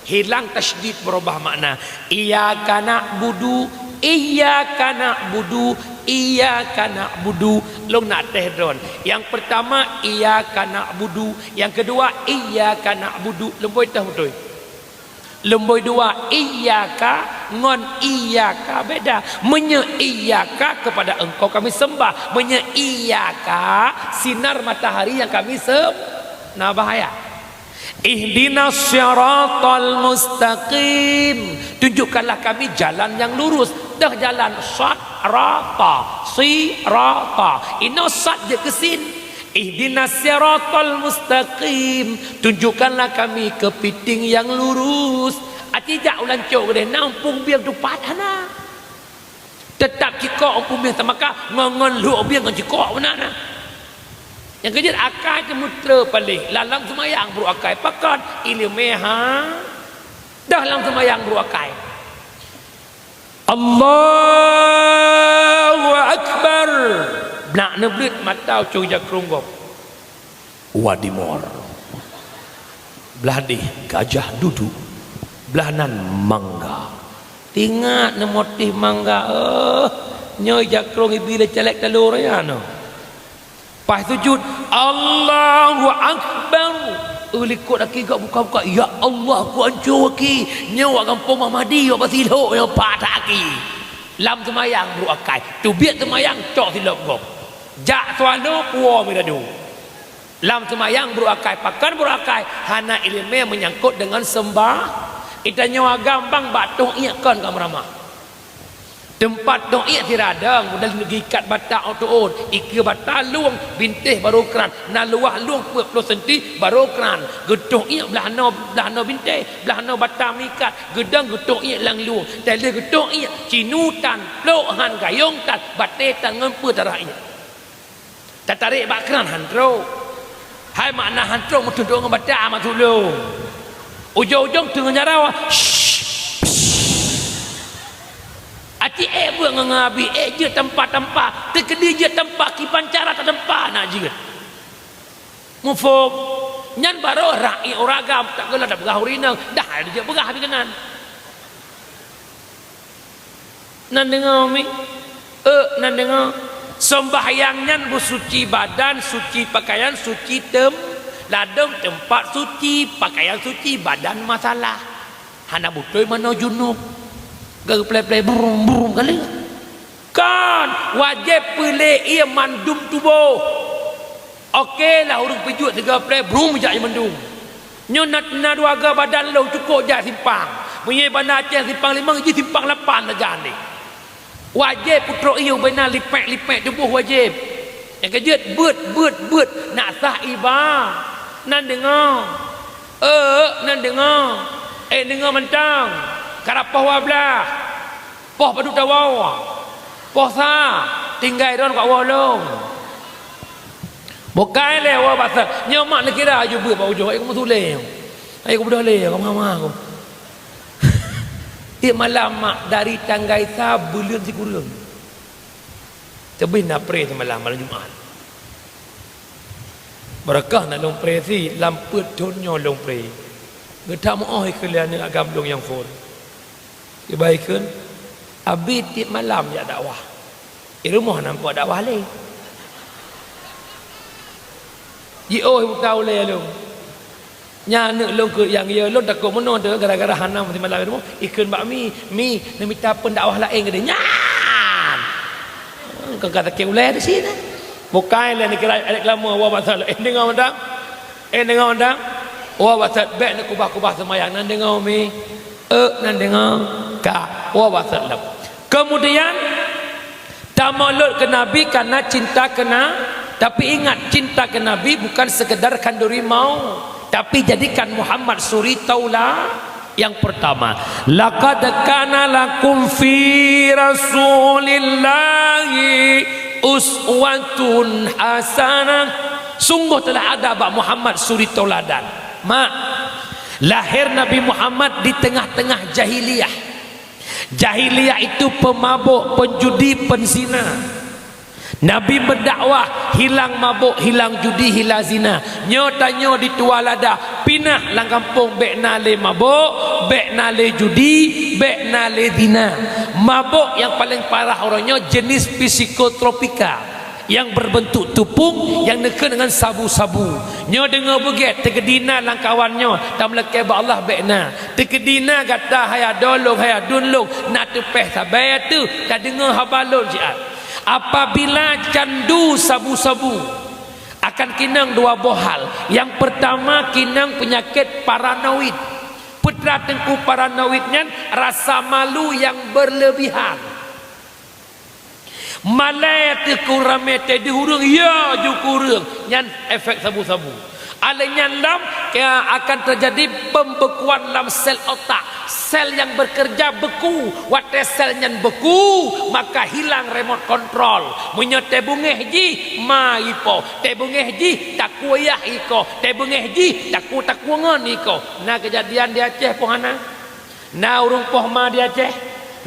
hilang tasydid, berubah makna. Iyyaka na'budu, iyyaka na'budu, iyyaka na'budu. Lôn nak teh droen. Nyang peurtama, iyyaka na'budu. Nyang keudua, iyyaka na'budu. Lôn bri teh beutôi. Lôn bri dua, iyyaka ngon iyyaka beda. Meunyoe iyyaka, kepada Engkau kami sembah. Meunyoe iyyaka, sinar matahari nyang kami sem-, na bahaya. Ihdinas siratal mustaqim. Tunjukkanlah kami jalan yang lurus. Dah jalan sat, rata, si, rata. Inoe sat jeuet keu sin. Ihdinas siratal mustaqim. Tunjukkanlah kami keupiting nyang lurus. Aci jak u lancok keudeh, na umpung bieng tupat hana. Teutap cikok umpung bieng, teumakah ngon, ngon lhok bieng ngon cikok meunan na. Nyang keujeuet akai teuh meutreu paléh, lam seumayang brôk akai. Pakon? Ileumèe ha. Dah lam seumayang brôk akai. Allahu Akbar. Blah neubleuet mata ucok jakrong gob. Wadimor. Blah deh gajah dudu. Blah nan mangga. Tingat neumotif mangga, eh. Nyoe jakrong ibi lé calék talô raya nyoe. Paih sujud, Allahu Akbar. Eulikot aki gak buka-buka, "Ya Allah, ku anco aki. Nyoe wak gampông Muhamadi, wak Basilhok, nyoe pat aki." Lam seumayang brôk akai. Teubiet seumayang, cok silop gob. Jak swalô, puwoe mirado. Lam seumayang brôk akai, pakon brôk akai? Hana ileumèe meunyangkot deungon seumbah. Geutanyoe agam bang bak toh iék kon ka meuramah. Teumpat toh iék sira dong, mudah geuikat bata ôk teuôn, ikeue bata lueng, bintéh barô kran, na luwah lueng peuet ploh senti barô kran. Geutoh iék blah noe, blah noe bintéh, blah noe bata meuikat, geudong geutoh iék lam lueng, teuh lheueh geutoh iék, cinu tan, plôk han, gayong tan, batèe tan ngon peue tarah iék. Tatarek bak kran han trôk. Hai makna han trôk, meuteudok ngon bata masuk lôn. Ujong-ujong teungoh jaroe, shh, pss. Aci ék beuet ngon, ngon abi, ék jeuet tampa-tampa, teukeudi jeuet tampa, kiban cara tatampa nak jeuet. Muphom? Nyan barô rak ié uragam, tak geulah tapeugah ureueng inong, dah dijeuet peugah abi keunan. Nan deungoe mi? Euk, nan deungoe. Sembahyang nyan beusuci badan, suci pakaian, suci tem-, ladôm teumpat suci, pakaian suci, badan masalah. Hana beutôi manoe junub. Geuplè-plè brum-brum kali. Kan, wajéb peulé ié mandum tuboh. Oke lah, ureueng peujuet sigoe plè, brum jak mandum. Nyoe na, na dua ga badan lôn cukôp jak simpang. Meunyoe Banda Aceh simpang limong, jih simpang lapan sajan deh. Wajéb peutrok ié ubena lipék-lipék tuboh wajéb. Nyang keujeuet beuet, beuet, beuet, nak sah iba. Nan deungoe. Euk, nan deungoe. Ék deungoe mantong. Karapoh dua blah. Poh padub tawoe? Poh sa? Tinggai droen keu woe lom. Bukai lé woe bak sat. Nyoe mak neukira aju beuet bak ujoe, eh, kamoe sulé. Ayo kamoe beudôh lé, kamoe hama kamoe. Tiep malam mak dari tanggai sa buleuen sikureueng. Teubiet na pré seumalam, malam Jumat. Beureukah na lôn pré si, lam peuet thon nyoe lôn pré. Geutak meu-oh ikheun lé aneuk agam lôn nyang phon. Iba ikheun, "Abi tiep malam jak dakwah. Di rumoh na muphom dakwah lé." Jiôh buta ulée lôn. Nyan aneuk lôn keu nyang yue lôn takot meunoe teuh gara-gara hana meusimalam di rumoh. Ikheun bak mi, "Mi, neumita peundakwah laén keudeh." Nyan! Kon ka sakét ulée di sinan. Bukai lé neukira reklame, woe bak sat lom. Eh, deungoe mantong. Eh, deungoe mantong. Woe bak sat, bék neukubah-kubah seumayang. Nan deungoe mi. Eh, nan deungoe. Ka. Woe bak sat lom. Kemudian, tamolot keu Nabi karena cinta keu Na-, tapi ingat, cinta keu Nabi bukan sekedar khanduri mau, tapi jadikan Muhammad suri taula-, yang pertama, "Laqad kana lakum fi Rasulillahi uswatun hasanah." Sungguh telah ada bak Muhammad suri tauladan. Mak, lahir Nabi Muhammad di tengah-tengah jahiliyah. Jahiliyah itu pemabok, penjudi, penzina. Nabi meudakwah, hilang mabok, hilang judi, hilang zina. Nyoe tanyoe di tuha lada, pinah lam gampông bék na lé mabok, bék na lé judi, bék na lé zina. Mabok nyang paleng parah uroe nyoe jenis psikotropika nyang berbentuk tupung nyang neukheun deungon sabu-sabu. Nyoe deungoe beugét, teukeudi na lam kawan nyoe, tameulakée bak Allah bék na. Teukeudi na gata hai adoe lôn, hai aduen lôn, na teupéh sabe teuh, tadeungoe haba lôn siat. Apabila candu sabu-sabu, akan kinong dua boh hal. Nyang peurtama, kinong peunyakét paranoid. Peue teungku paranoid nyan? Rasa malu nyang beureulebihan. Malée teuh keu ramé teuh di ureuëng, ya ju keu ureuëng, nyan efek sabu-sabu. Alèh nyan lom, ya, akan teujadi pembekuan lam sel otak. Sel nyang bekerja beku, watée sel nyan beku, maka hilang remote control. Meunyoe teubeungéh jih, ma ipo, teubeungéh jih, takue yah iko, teubeungéh jih, takue-takue ngon iko. Na keujadian di Aceh peue hana? Na ureuëng poh ma di Aceh,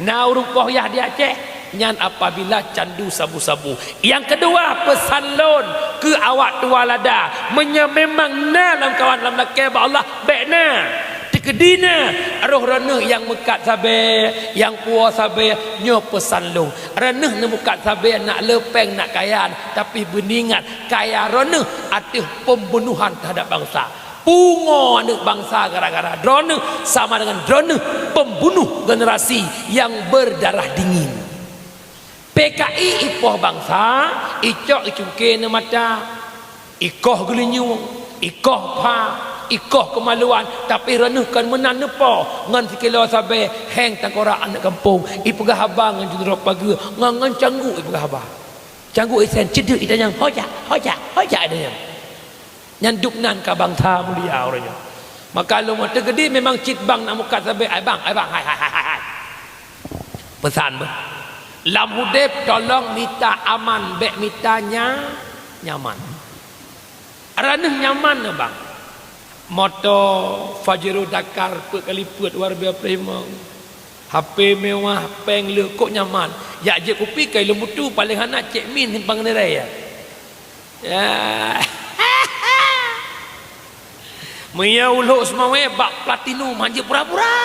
na ureuëng poh yah di Aceh, nyan apabila candu sabu-sabu. Nyang keudua, peusan lôn keu awak tuha lada, meunyoe memang na lam kawan lam lakée bak Allah, bék na. Teukeudi na, roh droeneueh nyang meukat sabe, nyang puwoe sabe, nyoe peusan lôn. Droeneueh neumeukat sabe, nak le péng, nak kaya, tapi beuingat, kaya droeneueh ateueh pembunuhan terhadap bansa. Pungoe aneuk bansa gara-gara droeneueh sama dengan droeneueh pembunuh generasi yang berdarah dingin. P K I ipoh bansa, icok icungke neumata, ikoh geulinyueng, ikoh pha, ikoh keumaluan, tapi droeneueh kon meunan neupoh ngon sikilo sabe, héng tangkorak aneuk gampông, ipeugah haba ngon jeuet droe pageue, ngon, ngon cangguk ipeugah haba. Cangguk isen, ceudeuk itanyong, "Ho jak, ho jak, ho jak," itanyong. Nyan dub nan ka bansa mulia uroe nyoe. Maka lôn teukeudi memang cit bang nak mukat sabe, "Ai bang, ai bang, hai, hai, hai, hai, hai." Peusan beuh. Lam udeb tolong mita aman, bék mita nya-, nyaman. Droeneueh nyaman na bang. Moto Pajero Dakar peuet kali peuet luar biasa prima. H P mewah, péng le, kok nyaman. Jak jép kupi kai lôn butu, paléng hana cék min simpang niraya. Ya. Meunyoe u Lhok Seumawé bak Platinum hanjeuet pura-pura.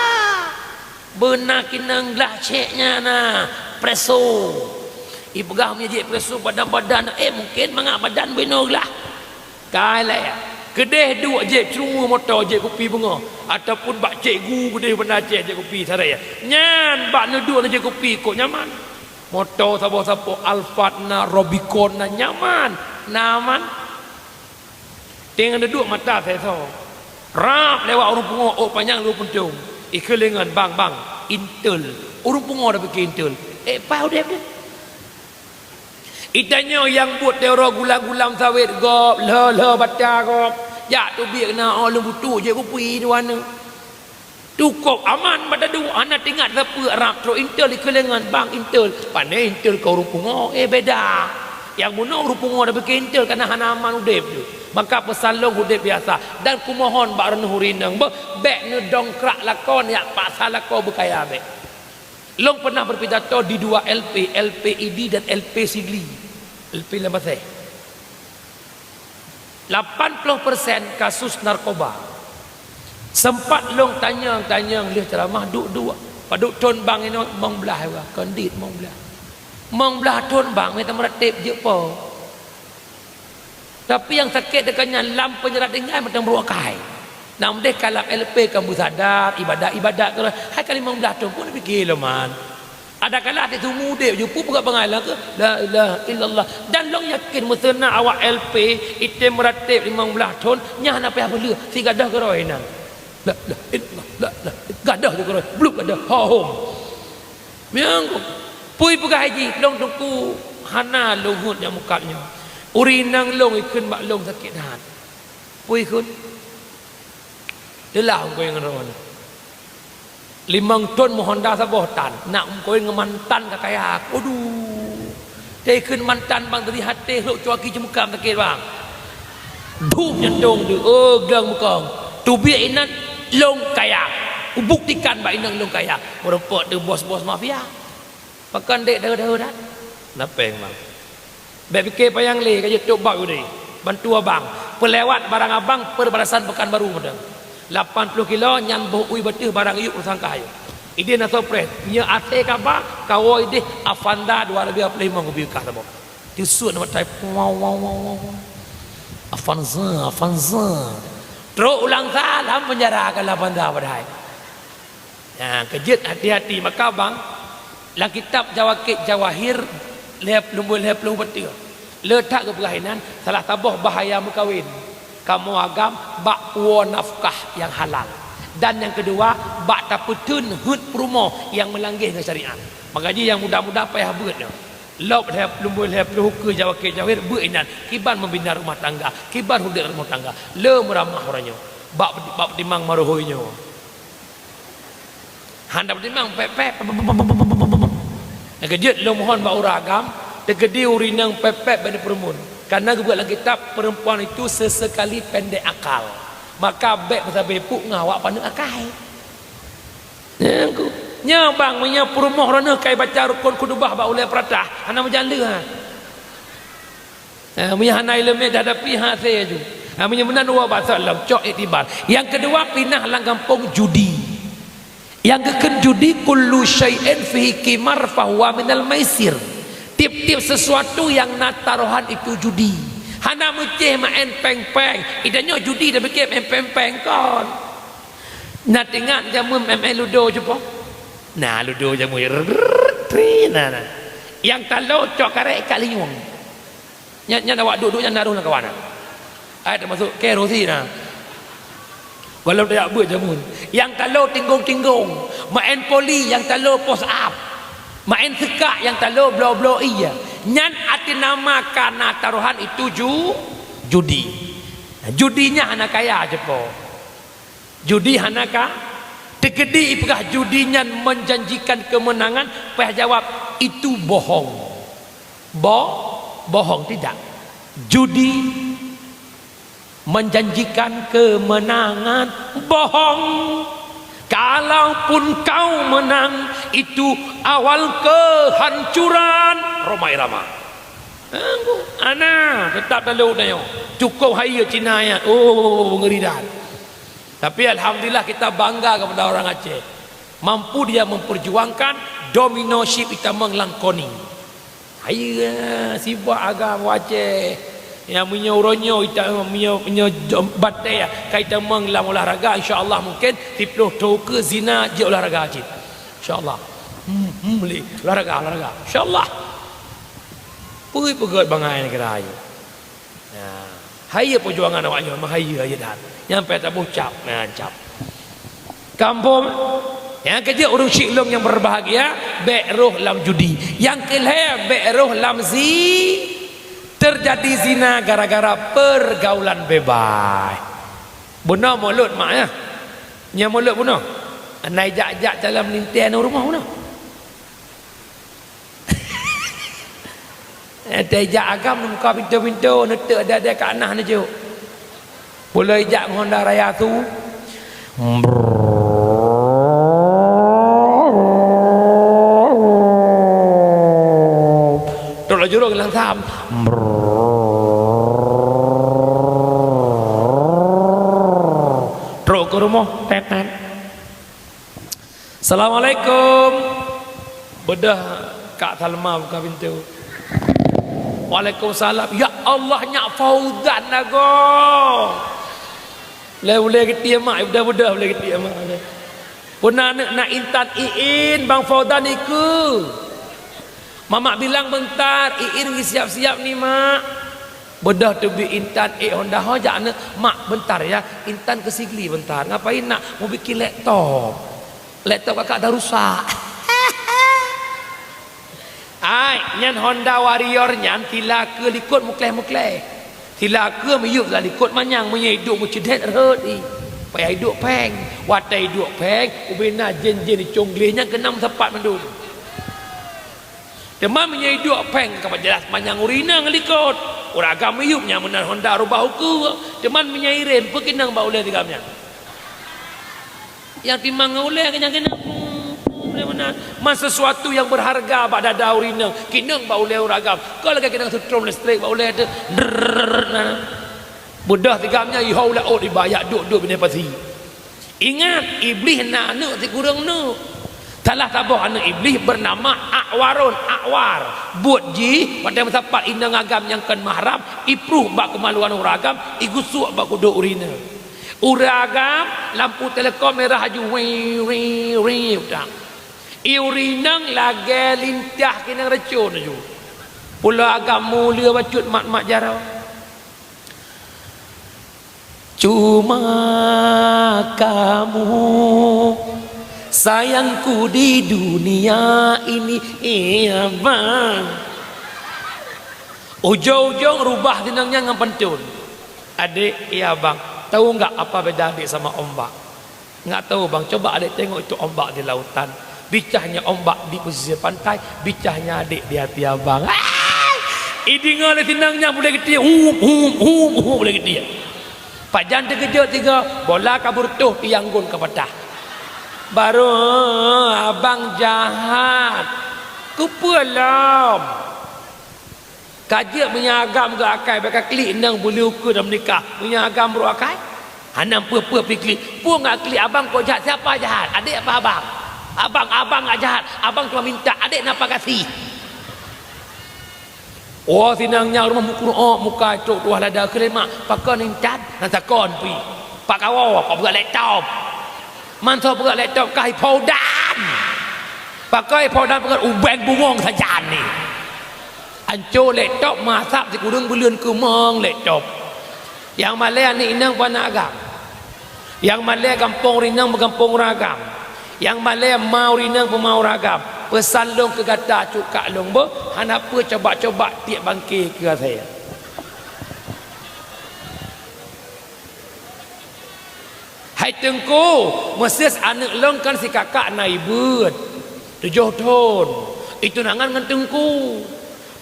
Beuna kinong glah cék nyan na, preso. Ipeugah meunyoe jép preso badan-badan, eh, mungken mangat badan beunoe glah. Kai lé, keudeh duek jép ceuruwoe moto jép kupi beungoh, ataupun bak cikgu keudeh beuna cék jép kupi sarai. Nyan bak neuduek neujép kupi kok nyaman. Moto saboh-saboh Alphard na, Rubicon na, nyaman, na aman. Teungoh neuduek mata sesoe. Rab lewat ureuëng pungo ôk panyang lhèe puntông. Ikheun lé ngon, "Bang, bang, Intel." Ureuëng pungo dak pike Intel. Eh, paih udeb deh. Itanyoe nyang buet teuror gulam-gulam sawét gob, lhèe-lhèe bata gob. Jak teubiet na, oh, lôn butu jép kupi dua nyoe. Cukup aman bak taduek, hana teuingat sapeue, rab trok intel, ikeulengan bang intel. Pane intel keu ureuëng pungo, eh, beda. Nyang bunoe ureuëng pungo tapi keu intel, karena hana aman udeb tu. Maka peusan lôn udeb biasa. Dan kumohon bak droeneuh ureuëng inong, beh, bék neudongkrak lakoe, neujak paksa lakoe beukaya bék. Lôn pernah berpidato di dua L P, L P Idi dan L P Sigli. L P Lam Pasé. Lapan ploh persen kasus narkoba. Sempat lôn tanyong-tanyong lheueh ceramah, duek-duek. Padub thon bang inoe, limong blaih, kon dit limong blaih. Limong blaih thon bang, mita meuratéb jeuet po. Tapi nyang sakét deungon nyan lam peunyerat tinggai mantong brôk akai. Nam deh ka lam L P ka meusadar, ibadat-ibadat keudroe, hai ka limong blaih thon pun pike lom man. Adakala teuh udeb ju peugah bangai lagée, "La ilaha illallah." Dan lôn yakin meuseuna awak L P item meuratéb limong blaih thon, nyan hana payah peuleueh, sigadoh keudroe inan. "La ilaha illallah, la ilaha," gadoh ju keudroe, blub gadoh, ho hom. Meunyoe peue peugah jih, lôn teungku hana lôn heuet nyang meukat nyoe. Ureuëng inong lôn ikheun bak lôn sakét that. Peue ikheun? Teulah ungkoi ngon droeneuh. Limong thon meuhonda saboh tan, nak ungkoi ngon mantan ka kaya. Aduh. Teuh ikheun mantan bang dari haté lhok cuaki ceumukam sakét bang. Dum nyantong deuh, oh, glang mukong. Teubiet inan lôn kaya. Kubuktikan bak inong lôn kaya. Meureumpok teuh bos-bos mafia. Pakon dek deuh-deuh dah. Napeng bang. Bék pike panyang lé, ka jeuet tôb bak udeh. Bantu abang. Peulewat barang abang perbatasan Pekanbaru mantong. Lapan ploh kilo nyan boh ui bateuh barang yuk teusangka hayo. Ideh na surprise. Nyoe asai kaba, kawoe ideh Avanza dua ribu dua puluh lima kubi kah saboh. Teusut nama tai. Wow, wow, wow, wow. Avanza, Avanza. Trok ulang salam penjara ka Avanza padahai. Nah, keujeuet hati-hati maka bang, lam kitab Jawakit Jawahir lhée ploh lhée ploh bateuh. Le that geupeugah inan salah saboh bahaya meukawen. Kamoe agam bak puwoe nafkah nyang halal. Dan nyang keudua, bak tapeuteun heuet peurumoh nyang meulangge ngon syariat. Maka jih nyang muda-muda payah beuet nyoe. Lop lhée ploh lhée ploh ukeue Jawakit Jawahir beuet inan. Kiban membina rumah tangga, kiban udeb rumah tangga. Le meuramah uroe nyoe. Bak, bak timang marohoi nyoe. Hana peutimang, pép-pép. Nyang keujeuet lôn mohon bak ureuëng agam, teukeudi ureuëng inong pép-pép bak peurumoh. Karena geubuet lam kitab, perempuan itu sesekali pendek akal. Maka bék meusabe puk ngon awak paneuk akai. Nyan ku. Nyoe bang, meunyoe peurumoh droeneuh kai baca rukun khutubah bak ulée peuratah, hana meujan leuha. Ha, meunyoe hana ileumé dihadapi, ha, asai aju. Ha, meunyoe meunan, uroe bak soe lom, cok iktibar. Nyang keudua, pinah lam gampông judi. Nyang geukheun judi, "Kullu syai'in fihi qimar fahuwa minal maisir." Tiep-tiep sesuatu nyang na tarohan itu judi. Hana meucéh maén péng-péng. Ida nyoe judi dah pikir maén péng-péng kon. Na teuingat jameun maén ludo jih po? Na ludo jameun, rrrr, tri, na, na. Nyang talo cok karék ikat linyueng. Nyan, nyan awak duek-duek nyan na roh lam kawan na. Ai teumasok kerosi na. Gohlom tajak beuet jameun. Nyang talo tinggong-tinggong. Maén poli nyang talo push up. Maén seukak nyang talo bloe-bloe ie. Nyan até nama ka na tarohan itu ju-, judi. Judi nyan hana kaya jih po. Judi hana ka. Teukeudi ipeugah judi nyan menjanjikan kemenangan, payah jawab, "Itu bohong." Bo-, bohong tidak. Judi menjanjikan kemenangan, bohong. Kalaupun kau menang, itu awal kehancuran. Rhoma Irama. Anggu, ana, tetap lalu na nyoe. Cukup hai Cina nyan. Oh, ngeri dah. Tapi alhamdulillah kita bangga kepada orang Aceh. Mampu dia memperjuangkan domino ship itamong lam koning. Hai, sibak agam Aceh. Ya, meunyoe uroe nyoe ita-, meunyoe, meunyoe jom-, batée ya, ka itamong lam olahraga, insya Allah mungkin siplôh thon ke zina jeuet olahraga cit. Insya Allah. Hmm, hmm, lé. Olahraga, olahraga. Insya Allah. Pui peugét bangai negara ayu. Ya. Hai ya perjuangan awak nyoe, meuhai ya, ya dan. Nyang payah taboh cap, nah, cap. Kampung, nyang keujeuet ureuëng syik lôn nyang berbahagia, bék roh lam judi. Nyang keulhée, bék roh lam zi-, terjadi zina gara-gara pergaulan bebas. Bunoe mulod mak ya. Nyang mulod bunoe. Na ijak-jak calon meulintèe ngon rumoh na. Watèe ijak agam, muka pintoe-pintoe, neuteuk dada ka nah neujok. Pula ijak ngon Honda Raya su. Trok laju rot langsam. Trok keu rumoh, tetet. "Assalamualaikum." Beudôh Kak Salma buka pintoe. "Waalaikumsalam." "Ya Allah, nyak Fauzan lagoe." Lé ulèe geutiek mak, beudôh-beudôh ulèe geutiek mak. "Peue na aneuk na Intan?" "Iin, Bang Fauzan ikeue." "Mamak bilang beuntar, Iin geusiap-siap ni, Mak." Beudôh teubiet Intan ék Honda, "Ho jak, aneuk?" "Mak, beuntar ya, Intan keu Sigli beuntar." "Ngapain, Nak?" "Meubikin laptop. Laptop kakak dah rusak." Ai, nyan Honda Warrior nyan sila keue likot mukleh-mukleh. Sila keue miyueb lam likot manyang, meunyoe iduek meuceudet rhot i. Payah iduek pheng. Watèe iduek pheng, ubena jén-jén icong gleh nyan keunan meusapat mandum. Teuma meunyoe iduek pheng, ka jeulaih manyang ureueng inong likot. Ureueng agam miyueb nyan meunan Honda rubah ukeue. Teuma meunyoe irem, peue keunong bak ulèe tigam nyan? Nyang timang ngon ulèe keunong-keunong. Ulèe meunan. Man sesuatu nyang berharga bak dada ureueng inong, keunong bak ulèe ureueng agam. Kon lagèe keunong seutrom listrik bak ulèe teuh. Drrrr, na. Beudôh tigam nyan, iho u laôt iba, jak duek-duek binéh pasi. Ingat, Iblih na aneuk sikureueng neuk. Salah saboh aneuk Iblih bernama Akwarun, Akwar. Buet jih, watèe meusapat inong agam nyang kon mahram, ipruh bak keumaluan ureueng agam, igusok bak kudok ureueng inong. Ureueng agam, lampu telekom merah laju, wii, wii, wii, udah. I ureueng inong lagèe lintah keunong racun laju. Pula agam mulia bacut mat-mat jaroe. Cuma kamu sayangku di dunia ini, iya, Bang. Ujong-ujong rubah tinang nyan ngon pantun. Adek, iya, Bang. Tahu nggak apa beda adek sama ombak? Nggak tahu, Bang. Coba adek tengok itu ombak di lautan. Bicahnya ombak di pesisir pantai, bicahnya adek di hati abang. Ah! Ideungoe lé tinang nyan bulèe geutiek, hum, hum, hum, hum, bulèe geutiek. Pajan teukeujot tiga, bola ka beureutoh, tiang gon ka patah. Baru, abang jahat. Keupeue lom? Ka jeuet meunyoe agam geuakai, bèk ka klik inong beuli ukeue dan meunikah. Meunyoe agam brôk akai, hana peue-peue pih klik. Peue nggak klik abang kok jahat? Siapa jahat? Adek apa abang? Abang, abang nggak jahat. Abang cuma minta, adek na apa kasih? Oh, sinang nyan rumoh meukurok muka trok tuah lada keulemak. Pakon intat? Nan sakon pi. Pak kawo, pak beureukat laptop. Mantong beureukat laptop kah ipaudan. Pakon ipaudan, pakon ubeng bungong sajan ni. Anco laptop, meuasap sikureueng buleuen keumong laptop. Nyang malèe aneuk inong peuaneuk agam. Nyang malèe gampông ureueng inong peugampông ureueng agam. Nyang malèe ma ureueng inong peuma ureueng agam. Peusan lôn keu gata cut kak lôn beuh, hana peue coba-coba tiek bangke keu asèe. Hai Teungku, meuseus aneuk lôn kan sikakak na ibeut, tujoh thon. Itunangan ngon Teungku.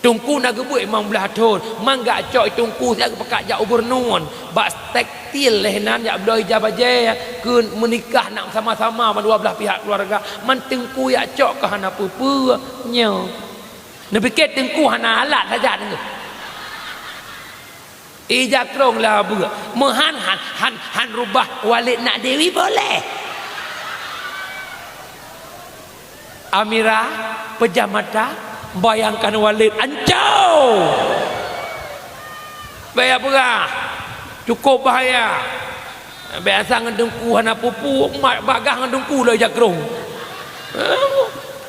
Teungku na geubeuet limong blah thon, man geujak cok Teungku siat geupeugah jak u Beureunuen, bak tekstil lheuh nan jak bloe ija bajèe keu meunikah nak sama-sama mandua blah pihak keuluwarga. Man Teungku jak cok ka hana peue-peue nyoe. Neupiké Teungku hana alat sajan nyoe. Ija krông lah beuk. Meuhan han, han, han rubah Walid nak Dewi boleh. Amira peujam mata, bayangkan Walid ancô. Bahaya peugah. Cukup bahaya. Biasa ngon Teungku hana peue-peue, mat bagah ngon Teungku lom ija krông.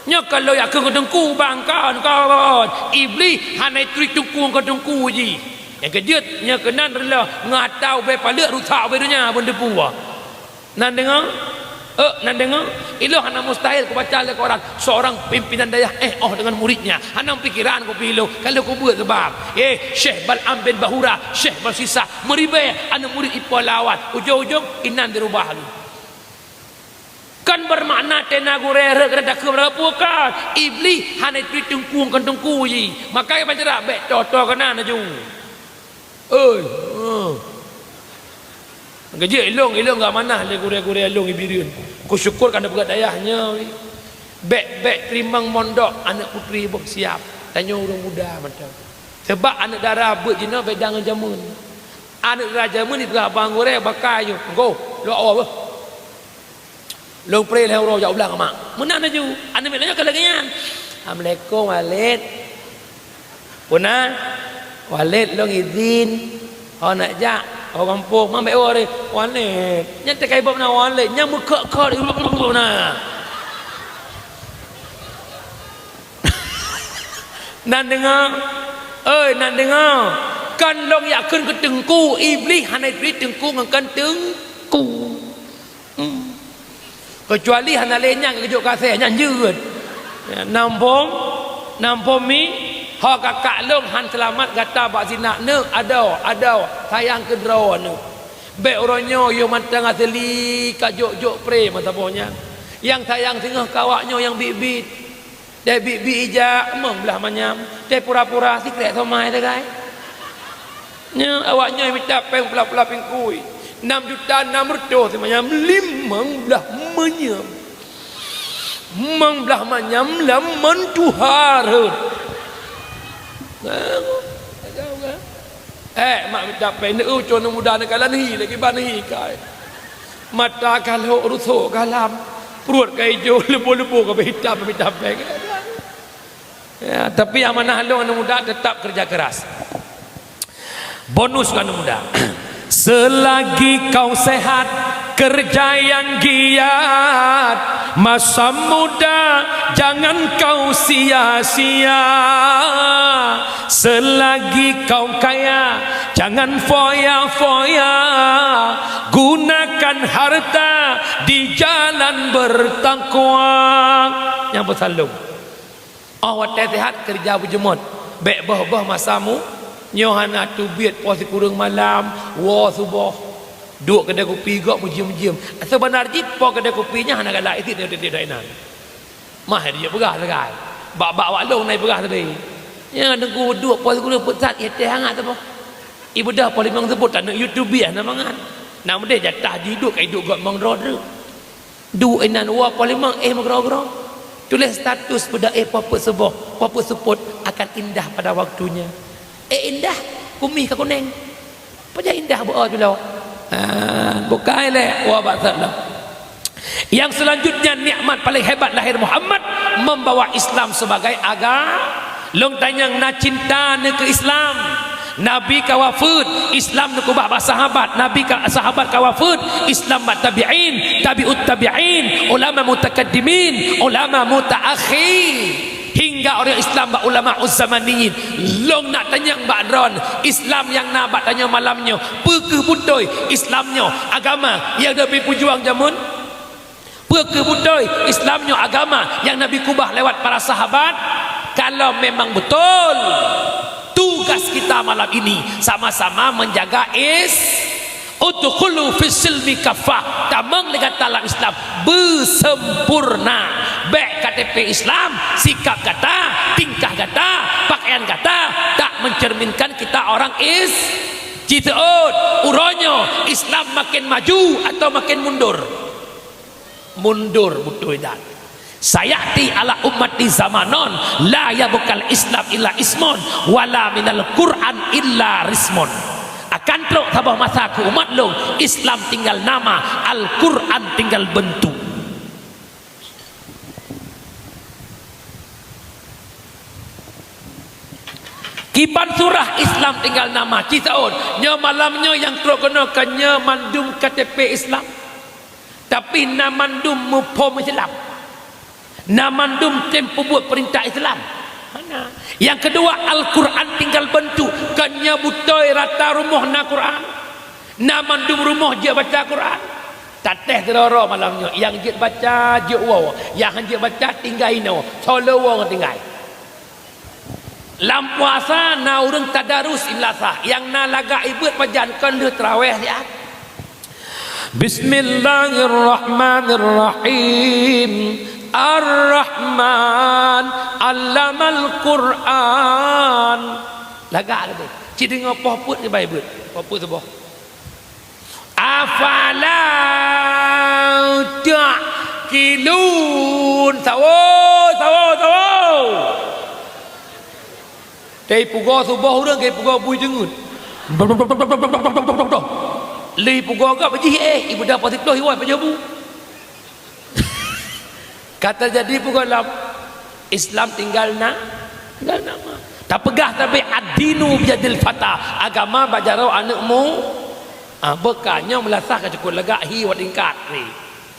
Nyoe ka lôn yakin ngon Teungku bang, kon, kon. Iblih hana ituri Teungku ngon Teungku jih. Nyang keujeuet, nyoe keunan reuloh ngon ata ubé paleuet rusak ubé donya beuneuteupeue. Nan deungoe? Eh, nan deungoe? Ilôn hana mustahil kubaca lé koran seorang pimpinan dayah eh oh dengan muridnya. Hana pikiran kupi ilôn, ka lheueh kubeuet seubab. Eh, Syekh Bal'am bin Bahura, Syekh Balsisa, meuribèe aneuk murid ipo lawan. Ujong-ujong inan dirubah lé. Kan bermakna tena gurée rhot keunan takheun meurapue kan. Iblih hana turi teungku ngon teungku jih. Maka ban ceurak bék toe-toe keunan laju. Oi, eh. Geujeuet ilong, ilong gak manah lé gurée-gurée ilong i Bireuen. Kusyukur ka na peugah dayah nyoe. Bék-bék teurimong mondok aneuk putri boh siab. Tanyoe ureueng muda mantong. Sebab aneuk dara beuet jinoe beda ngon jameun. Aneuk dara jameun jipeugah bang gurée bakai nyoe. Engko, lok awai beuh. Lôn preh lhèe uroe jak u blang mak. Meunan laju. Aneuk miet lôn nyoe ka lagèe nyan. Assalamualaikum, Walid. Puna? Walid, lôn izin. Ho nak jak? Ho gampông. Man bèk woré. Walid. Nyan teuka iboh na Walid. Nyan meukok-kok na. Nan deungoe. Oi, nan deungoe. Kan lôn jak kheun keu teungku. Iblih hana jituri teungku ngon kheun teungku. Hmm. Keucuali hana lé nyang geujok kasée, nyan jeuet. Nampôm, nampôm mi, ho kakak lôn han seulamat gata bak zina neuk, adoe, adoe, sayang keu droe neuk. Bék uroe nyoe yôh mantong asli ka jok-jok pré meusaboh nyan. Nyang sayang singoh keu awak nyoe nyang biet-biet. Dai biet-biet ija, mong blah manyam, dai pura-pura sikrek somai sagai. Nyoe awak nyoe mita péng pula-pula pingkui, nam juta nam reutôh simanyam, limong blah manyam. Mong blah manyam lam mon tuha rhot. Nah, Eh, mak mita péng neu cok aneuk muda neukalon hi lagi ban hi kai. Mata ka lhok rusok galam, pruet ka ijo leubo-leubo ka hitam mita péng. Ya, tapi amanah lôn aneuk muda tetap kerja keras. Bonus keu aneuk muda. Selagi kau sehat, kerja yang giat, masa muda jangan kau sia-sia. Selagi kau kaya, jangan foya-foya. Gunakan harta di jalan bertakwa. Nyang peusaleuem. Óh watée seuhat keureuja beujeumot, bék boh-boh masa mu. Nyoe hana teubiet poh sikureueng malam, woe suboh. Duek keudée kupi gob meujiem-jiem. Seubeuna jih poh keudée kupi nyan hana galak isit tieb-tieb inan. Mah dijak peugah sagai. Bak-bak awak lôn na ipeugah tadi. Nyan teungku duek poh sikureueng peuet sat ié teh hangat saboh. Ibeudôh poh limong seupôt taneuk YouTube hana mangat. Nak meudeh jatah jih duek ka iduek gob mong droe treuk. Duek inan woe poh limong éh meugroe-groe. Tuléh status beuda éh poh peuet suboh, poh peuet seupôt akan indah pada waktunya. Éh indah, kumih ka kunéng. Pajan indah beuo culo. Ah, bukai lé woe bak that lom. Yang selanjutnya nikmat paling hebat lahir Muhammad membawa Islam sebagai agama. Lôn tanyong na cinta neukeu Islam. Nabi ka wafeuet, Islam neukeubah bak sahabat. Nabi ka, sahabat ka wafeuet, Islam bak tabi'in, tabi'ut tabi'in, ulama mutakaddimin, ulama mutaakhir. Hingga ureuëng Islam bak ulama uzzamaniyin. Lôn nak tanyong bak droen, Islam nyang na bak tanyoe malam nyoe, peu kheueh beutôi Islam nyoe agama nyang leubeh peujuang jameun? Peu kheueh beutôi Islam nyoe agama nyang Nabi keubah lewat para sahabat? Kalau memang betul, tugas kita malam ini sama-sama menjaga is-, udkhulu fis silmi kafah, tamong lé gata lam Islam beusempurna. Bék K T P Islam, sikap gata, tingkah gata, pakaian gata tak mencerminkan kita orang is-, jiteuôt, uroe nyoe Islam makin maju atau makin mundur? Mundur beutôi that. Sayati ala ummati zamanun la yabqal Islam illa ismun wala minal Qur'an illa rismun. Akan trok saboh masa keu umat lôn, Islam tinggal nama, Al-Qur'an tinggal bentuk. Kiban surah Islam tinggal nama, ci saon. Nyoe malam nyoe nyang trok keunoe ka nyoe mandum K T P Islam. Tapi na mandum muphom Islam. Na mandum tem peubuet peurintah Islam. Hana. Nyang keudua, Al-Qur'an tinggal beuntuk. Kon nyoe beutôi rata rumoh na Qur'an. Na mandum rumoh jeuet baca Qur'an. Tatéh sidroe-droe malam nyoe, nyang jeuet baca jeuet woe, nyang han jeuet baca tinggai inoe, soloe woe ngon tinggai. Lam puasa na ureuëng tadarus imlasah, nyang na lagak ibeuet pajan kon lheueh teurawéh siat. Bismillahirrahmanirrahim. Ar-Rahman, 'allamal Qur'an. Lagak lagée. Ci deungoe poh peuet keubai beuet. Poh peuet suboh. Afala ta'qilun. Sawo, sawo, sawo. Teuipugoe suboh ureuëng, teuipugoe bui teungeut. Lheuh ipugoe gob jih éh, ibeudôh poh siplôh iwoe pajoh bu. Ka teujadi peue gohlom? Islam tinggal na, tinggal nama. Tapeugah sabe ad-dinu biyadil fata, agama bak jaroe aneuëk mu. Ah, beuka nyoe meulasah ka cukôp lagak hi wat tingkat ni.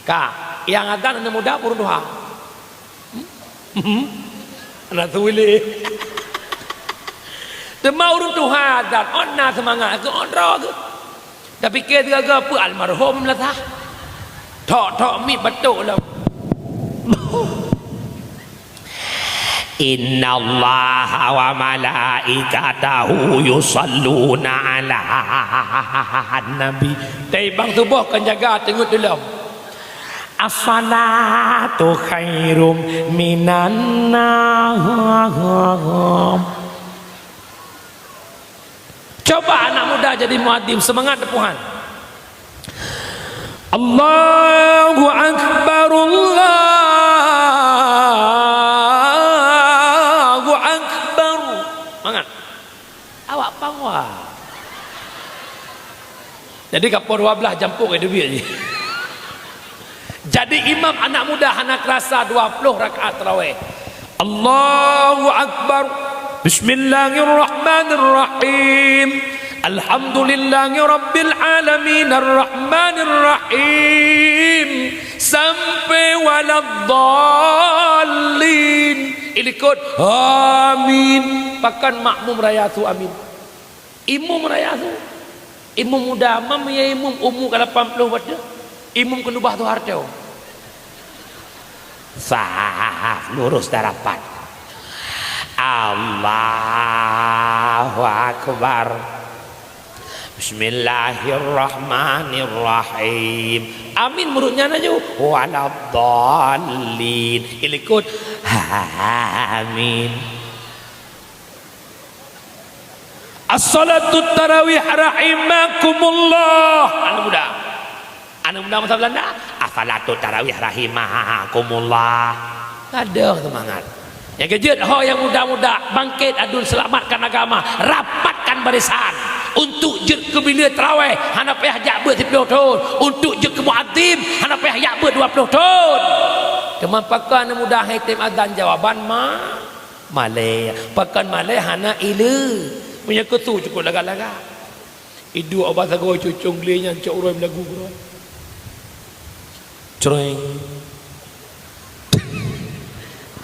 Ka, nyang adan aneuëk muda pun tuha. Hmm? Anak suwili. Teuma ureuëng tuha adan, ôn na seumangat, keu ôn droe geuh. Tapike sigaga peue almarhum meulasah. Thok-thok miet batok lom. Innallaha wa malaikatahu yusalluna 'alan nabi. Tapi bang suboh kan jaga teungeut tulom. As-salatu khairum minan naum. Coba anak muda jadi muadzin, seumangat teupuhan. Allahu Akbar, Allahu Akbar. Mangat. Awak pang wa. Jadi ka poh dua belas jampok eh dubiet jih. Jadi imam anak muda hana keurasa dua ploh rakaat tarawih. Allahu Akbar. Bismillahirrahmanirrahim. Alhamdulillahirabbil alamin, arrahmanirrahim. Sampai waladdallin. Ilikot amin. Pakon makmum raya su amin. Imum raya su. Imum muda, mam ya imum umu ka lapan ploh watée. Imum keunubah tu harto. Sah, lurus dan rapat. Allahu Akbar. Bismillahirrahmanirrahim. Amin meurut nyan aju. Waladdallin. Ilikot. Amin. As-salatu tarawih rahimakumullah. Anak muda. Anak muda masa Belanda. As-salatu tarawih rahimakumullah. Ada semangat. Nyang keujeuet, ho nyang muda-muda, bangkét adun, selamatkan agama, rapatkan barisan. Untuk jeuet keu bileue tarawih, hana payah jak beuet siplôh thon. Untuk jeuet keu muadzin, hana payah jak beuet dua ploh thon. Teuma pakon anak muda hai tem azan jawaban ma? Malée, pakon malée hana ileue. Meunyoe keu su cukôp lagak-lagak. Iduek ubak sagoe cucong glé nyan cok uroe meulagu keudroe. Creng.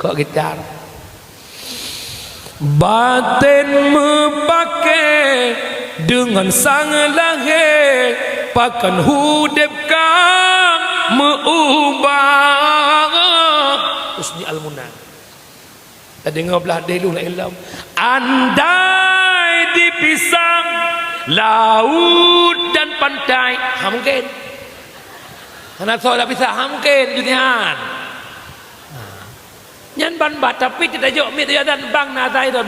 Kok gitar. Baten meupaké deungon sang lahé, pakon udeb ka meu-ubah. Husni Al-Munan. Tadeungoe blah deh lôn laén lom. Andai dipisah laut dan pantai, ha mungken. Hana soe tapisah, ha mungken, jih nyan. Ha. Nyan ban bat, tapi teutajok miet teujadan bang na asai dah.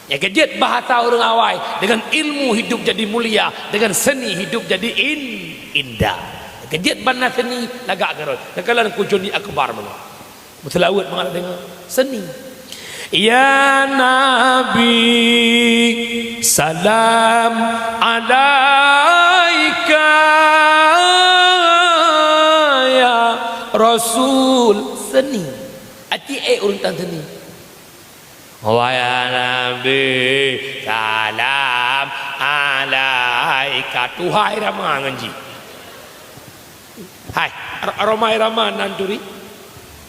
Nyang keujeuet bahasa ureuëng awai, dengan ilmu hidup jadi mulia, dengan seni hidup jadi in-, indah. Nyang keujeuet ban na seni lagak keudroe. Nyang kalon kujoni akbar meunoe. Meuseulaweuet mangat deungoe seni. Ya Nabi, salam alaika, ya Rasul. Seni. Aci ék ureuëng tan seni. Wahai Nabi, salam alaika. Tuhai Rama ngon jih. Hai, Ar-, Rhoma Irama nan turi,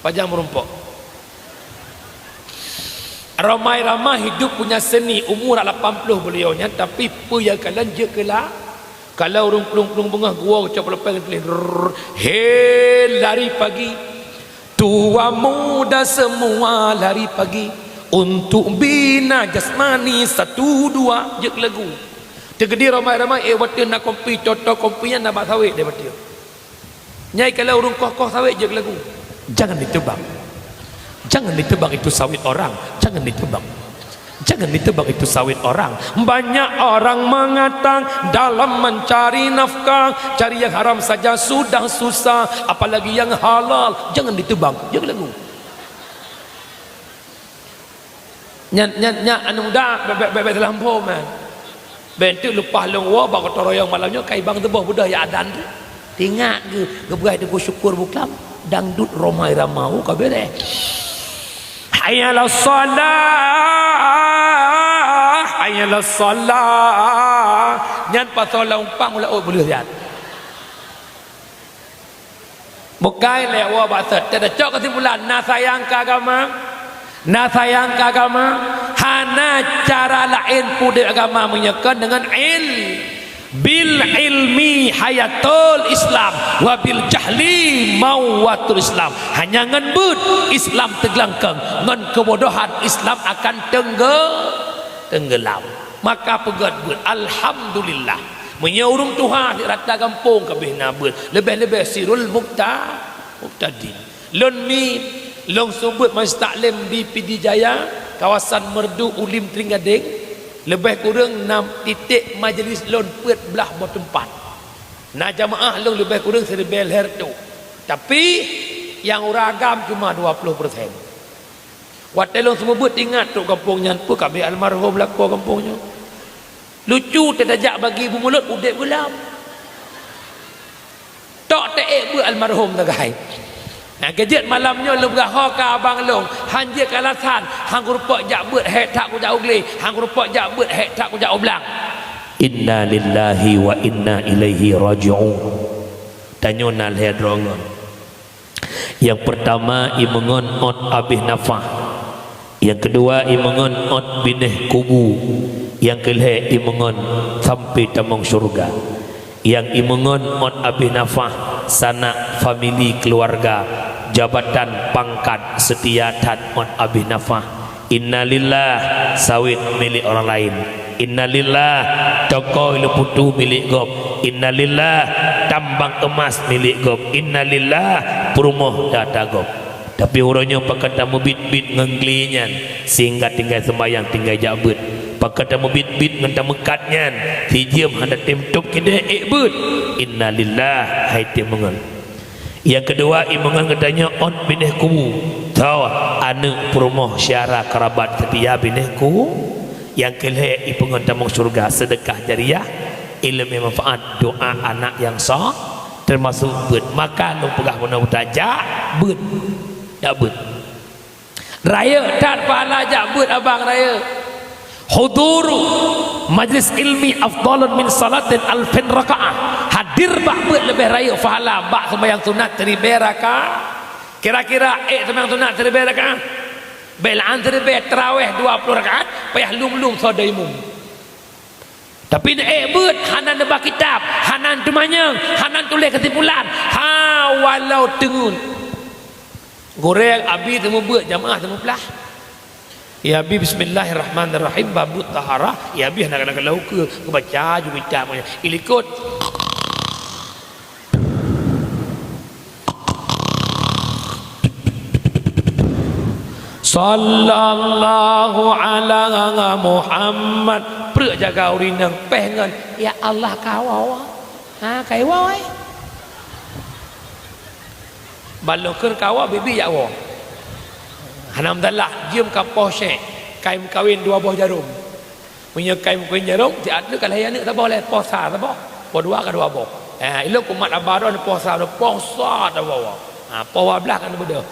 pajan meurumpok. Rhoma Irama hidup punya seni, umur lapan puluh beliau nyan, tapi peue nyang kalon jeuet keu la-, kalau ureuëng plueng-plueng beungoh geuwoe cok peuleupée ngon tuléh, rrrr, he lari pagi. Tua muda semua lari pagi untuk bina jasmani satu dua jeuet lagu. Teukeudi ramai-ramai, eh, watèe na kompi, toto kompi nyan na bak sawét deh watèe. Nyai kalau ureueng koh-koh sawét jeuet lagu. Jangan ditebang. Jangan ditebang itu sawit orang. Jangan ditebang. Jangan ditebang itu sawit orang. Banyak orang mengatakan dalam mencari nafkah, cari yang haram saja sudah susah, apalagi yang halal. Jangan ditebang. Jeuet lagu. Nyan, nyan, nyan aneuk muda, bèk, bèk, bèk, bèk salah muphom, eh. Bèk teuk leupah lôn woe bak gotong royong malam nyoe, ka ibang teuboh beudôh ya adan tu. Teuingat geu, geupeugah Teungku Syukur Buklam, dangdut Rhoma Irama, oh, ka beureh. Hayya 'alas shalah, hayya 'alas shalah. Nyan pasoe lam umpang ulah ôt beuleuh siat. Bukai lé woe bak sot. Teucok keusimpulan, na sayang keu agama, na sayang keu agama, hana cara laén peudeuh agama meunyoe kon deungon il-, bil ilmi hayatul Islam, wa bil jahli mawatul Islam. Hanya ngon beuet Islam teuglangkong, ngon keubodohan Islam akan teungge-, teunggelam. Maka peugöt beuet, alhamdulillah. Meunyoe ureueng tuha di rata gampông ka abéh na beuet, leubeh-leubeh sirul mubta-, mubtadin. Lôn mi, lôn seumeubeuet majelis taklim di Pidie Jaya, kawasan Meureudu, Ulim, Tringgadeng, leubeh kureueng nam titek majelis lôn peuet blaih boh teumpat. Na jamaah lôn leubeh kureueng siribèe lhèe reutôh. Tapi, nyang ureueng agam cuma dua puluh persen. Watèe lôn seumeubeuet ingat trok gampông nyan, peue ka abéh almarhum lakoe gampông nyoe. Lucu, teuh tajak bagi beumulot udép geulam. Tok teuék beuet almarhum sagai. Nah, keujeuet malam nyoe lôn peugah ho keu abang lôn, han jeuet keu alasan, han kurumpok jak beuet, hék that kujak u glé, han kurumpok jak beuet, hék that kujak u blang. Inna lillahi wa inna ilaihi raji'un. Tanyoe na lhèe droe ngon. Nyang peurtama, imeungon ôt abéh nafah. Nyang keudua, imeungon ôt binéh kubu. Nyang keulhèe, imeungon sampoe tamong syeuruga. Nyang imeungon ôt abéh nafah, sanak, famili, keuluwarga, jabatan, pangkat, seutia that ôt abéh nafah. Innalillah, sawét milék ureueng laén. Innalillah, toko i Leuputu milék gob. Innalillah, tambang eumas milék gob. Innalillah, peurumoh data gob. Tapi uroe nyoe pakon tameubiet-biet ngon glé nyan, sehingga tinggai seumbahyang, tinggai jak beuet. Pakon tameubiet-biet ngon tameukat nyan, sijeuem hana tem tôb keudéh ék beuet. Innalillah, hai tem meungon. Nyang keudua, imeungon geutanyoe ôt binéh kubu. Tho, aneuk, peurumoh, syedara, kerabat seutia binéh ku-, nyang keulhèe, ipeungon tamong syeuruga, seudeukah jariah, ileumèe manfaat, doa anak nyang so-, teumasok beuet. Maka lôn peugah bunoe buta, jak beuet. Jak beuet. Rayeuk that pahala jak beuet abang rayeuk. Huduru majlis ilmi afdalun min salatin alfin rakaah. Hadir bak beuet leubeh rayeuk pahala bak seumayang sunat siribèe rakaat. Kira-kira ék seumayang sunat siribèe rakaat. Bèk lôn siribèe, tarawih dua ploh rakaat, payah lom-lom soe dayumum. Tapi neuék beuet, hana neuba kitab, hana teumanyong, hana tuléh keusimpulan. Ha, walau teungeut. Gurèe abi teumeubeuet, jamaah teumeublah. Ya abi, bismillahirrahmanirrahim, babut taharah, ya abi hana keuneuk laukeue, geubaca ju kitab nyan. Ilikot. Sallallahu ala Muhammad. Preuk jaga ureueng inong péh ngon, "Ya Allah, kawoe." Ha, kai woe. Balok keur kawoe, bibi jak woe. Hana masalah, jeuem ka poh syèk, kai meukawen dua boh jarôm. Meunyoe kai meukawen jarôm, siat lé ka lahé aneuk saboh lé, poh sa saboh, poh dua ka dua boh. Eh, ilôn kumat haba droe poh sa, poh sa saboh. Ha, poh dua blah ka neubeudôh.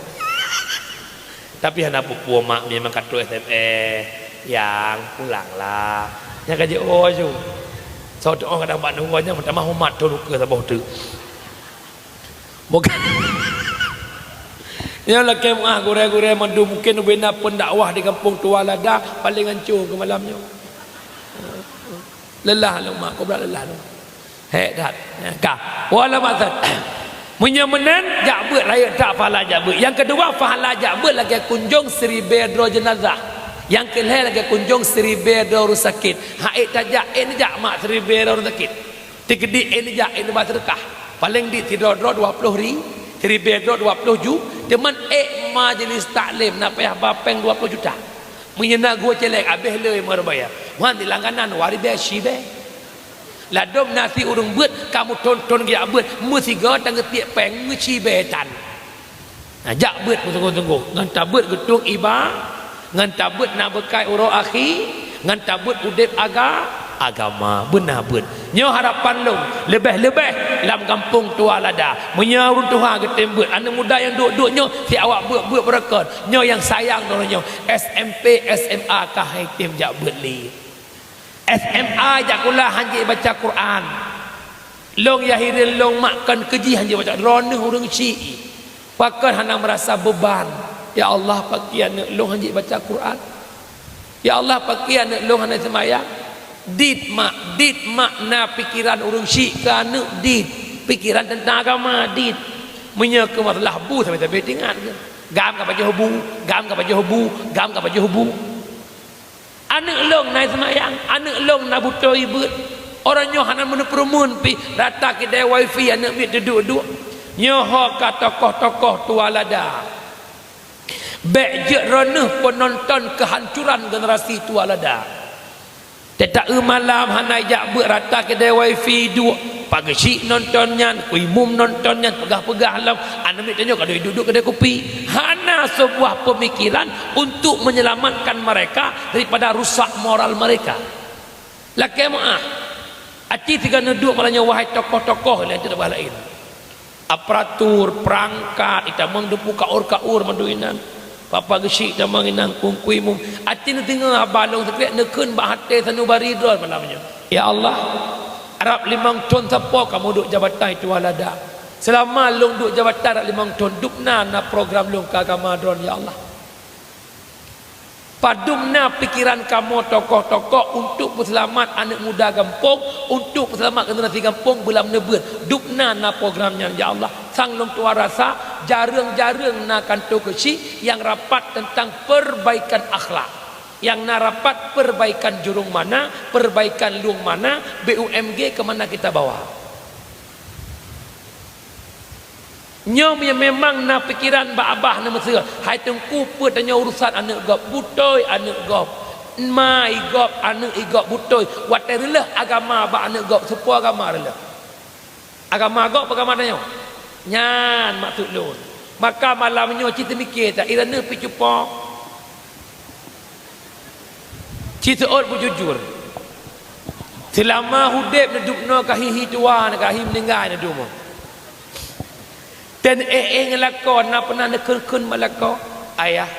Tapi hana peue-peue mak, memang ka trôk S M S, "Yang, pulanglah." Nyan ka jiôh ju. Soe teuôh kadang bak nunggu nyan meutamah umat thôn ukeue saboh teuk. Bukan. Nyoe lakèe meu'ah gurèe-gurèe mandum, mungkin ubena pendakwah di Gampông Tua Lada paléng hancô keu malam nyoe. Lelah lôn mak, kobra lelah lôn. Hék that. Ka. Wala maksud. Meunyoe meunan, jak beuet rayeuk that pahala jak beuet. Nyang keudua, pahala jak beuet lagèe kunjông siribèe droe jeunazah. Nyang keu lhèe lagèe kunjông siribèe droe ureueng sakét. Han ék tajak, ék neujak mak siribèe droe ureueng sakét. Teukeudi ék neujak, ék neuba seudeukah. Paleng dit sidroe-droe dua ploh ri-, siribèe droe dua ploh ju-, teuma ék majlis taklim na payah ba péng dua ploh juta. Meunyoe na geuh célék, abéh le meureubaya. Wan di langganan, dua ribèe, siribèe. Ladôm na si ureueng beuet, kamoe thon-thon geujak beuet, meusigoe tan geutiek péng, meucibèe tan. Na jak beuet meusunggoh-sunggoh, ngon tabeuet geutueng iba, ngon tabeuet na beukai uroe akhé, ngon tabeuet udép aga-, agama. Beuna beuet. Nyoe harapan lôn, leubeh-leubeh lam gampông Tualada. Meunyoe ureueng tuha geutem beuet, aneuk muda nyang duek-duek nyoe, si awak beuet-beuet beureukat. Nyoe nyang sayang droeneuh nyoe, S M P, S M A ka han tem jak beuet lé. S M A jak sikula han jeuet baca Quran. Lôn nyang hireuen lôn mak kon keu jih han jeuet baca, droeneuh ureueng syiek. Pakon hana meurasa beuban? Ya Allah, pakon aneuk lôn han jeuet baca Quran? Ya Allah, pakon aneuk lôn hana seumayang? Dit mak, dit mak na pikeran ureueng syiek keu aneuk dit. Pikeran teuntang agama dit. Meunyoe keu masalah bu sabe-sabe teuingat keu. Gam ka pajoh bu, gam ka pajoh bu, gam ka pajoh bu. Aneuk lôn na seumayang, aneuk lôn na beutôi beuet. Uroe nyoe hana meuneuk peureumeun pih rata keudè wifi aneuk miet teuduek-duek. Nyoe ho ka tokoh-tokoh Tualada. Bèk jeuet droeneuh peunonton keuhancoran generasi Tualada. Teuta-eu malam hana jak beuet rata keudè wifi duek. Pageusyiek nonton nyan, kui mum nonton nyan, peugah-peugah lom, aneuk miet tanyoe ka duek-duek keudè kupi. Hana seubuah peumikiran untuk menyelamatkan mereka daripada rusak moral mereka. Lakèe meu'ah. Aci sigoe neuduek malam nyoe, wahai tokoh-tokoh laén, teuh bah laén. Aparatur, peurangkat, itamong deungon kaur-kaur mandum inan. Papa geusyiek tamong inan, kui mum. Aci neudeungoe haba lôn sikrek, neukheun bak até sanubari droe malam nyoe. Ya Allah, rab limong thon sapo kamoe duek jabatan Tualada. Seulama lôn duek jabatan rab limong thon, dubna na program lôn keu agama droen, ya Allah. Padum na pikeran kamoe tokoh-tokoh untuk peuseulamat aneuk muda gampông, untuk peuseulamat generasi gampông beulam neubeuet. Dubna na program nyan, ya Allah. Sang lôn tuan rasa, jareueng-jareueng na kantô keuchik nyang rapat teuntang perbaikan akhlak. Nyang na rapat perbaikan jurông mana, perbaikan lueng mana, B U M G ke mana kita bawa. Nyoe memang na pikeran bak abah neumeuseu, hai teungku, peuet tanyoe urusan aneuk gob, beutôi aneuk gob, ma i gob, aneuk i gob beutôi, watèe reuleuh agama bak aneuk gob, seupôt agama reuleuh. Agama gob peugama tanyoe. Nyan maksud lôn. Maka malam nyoe cit teumiké that, i droeneuh pih cupo. Ci seuôt beujujur. Seulama udép neudubnoe ka hi-hi tuha, ka hi meuninggai neudubnoe. Dan éh-éh ngeulakoe na peunah neukheun-kheun meulakoe, "Ayah,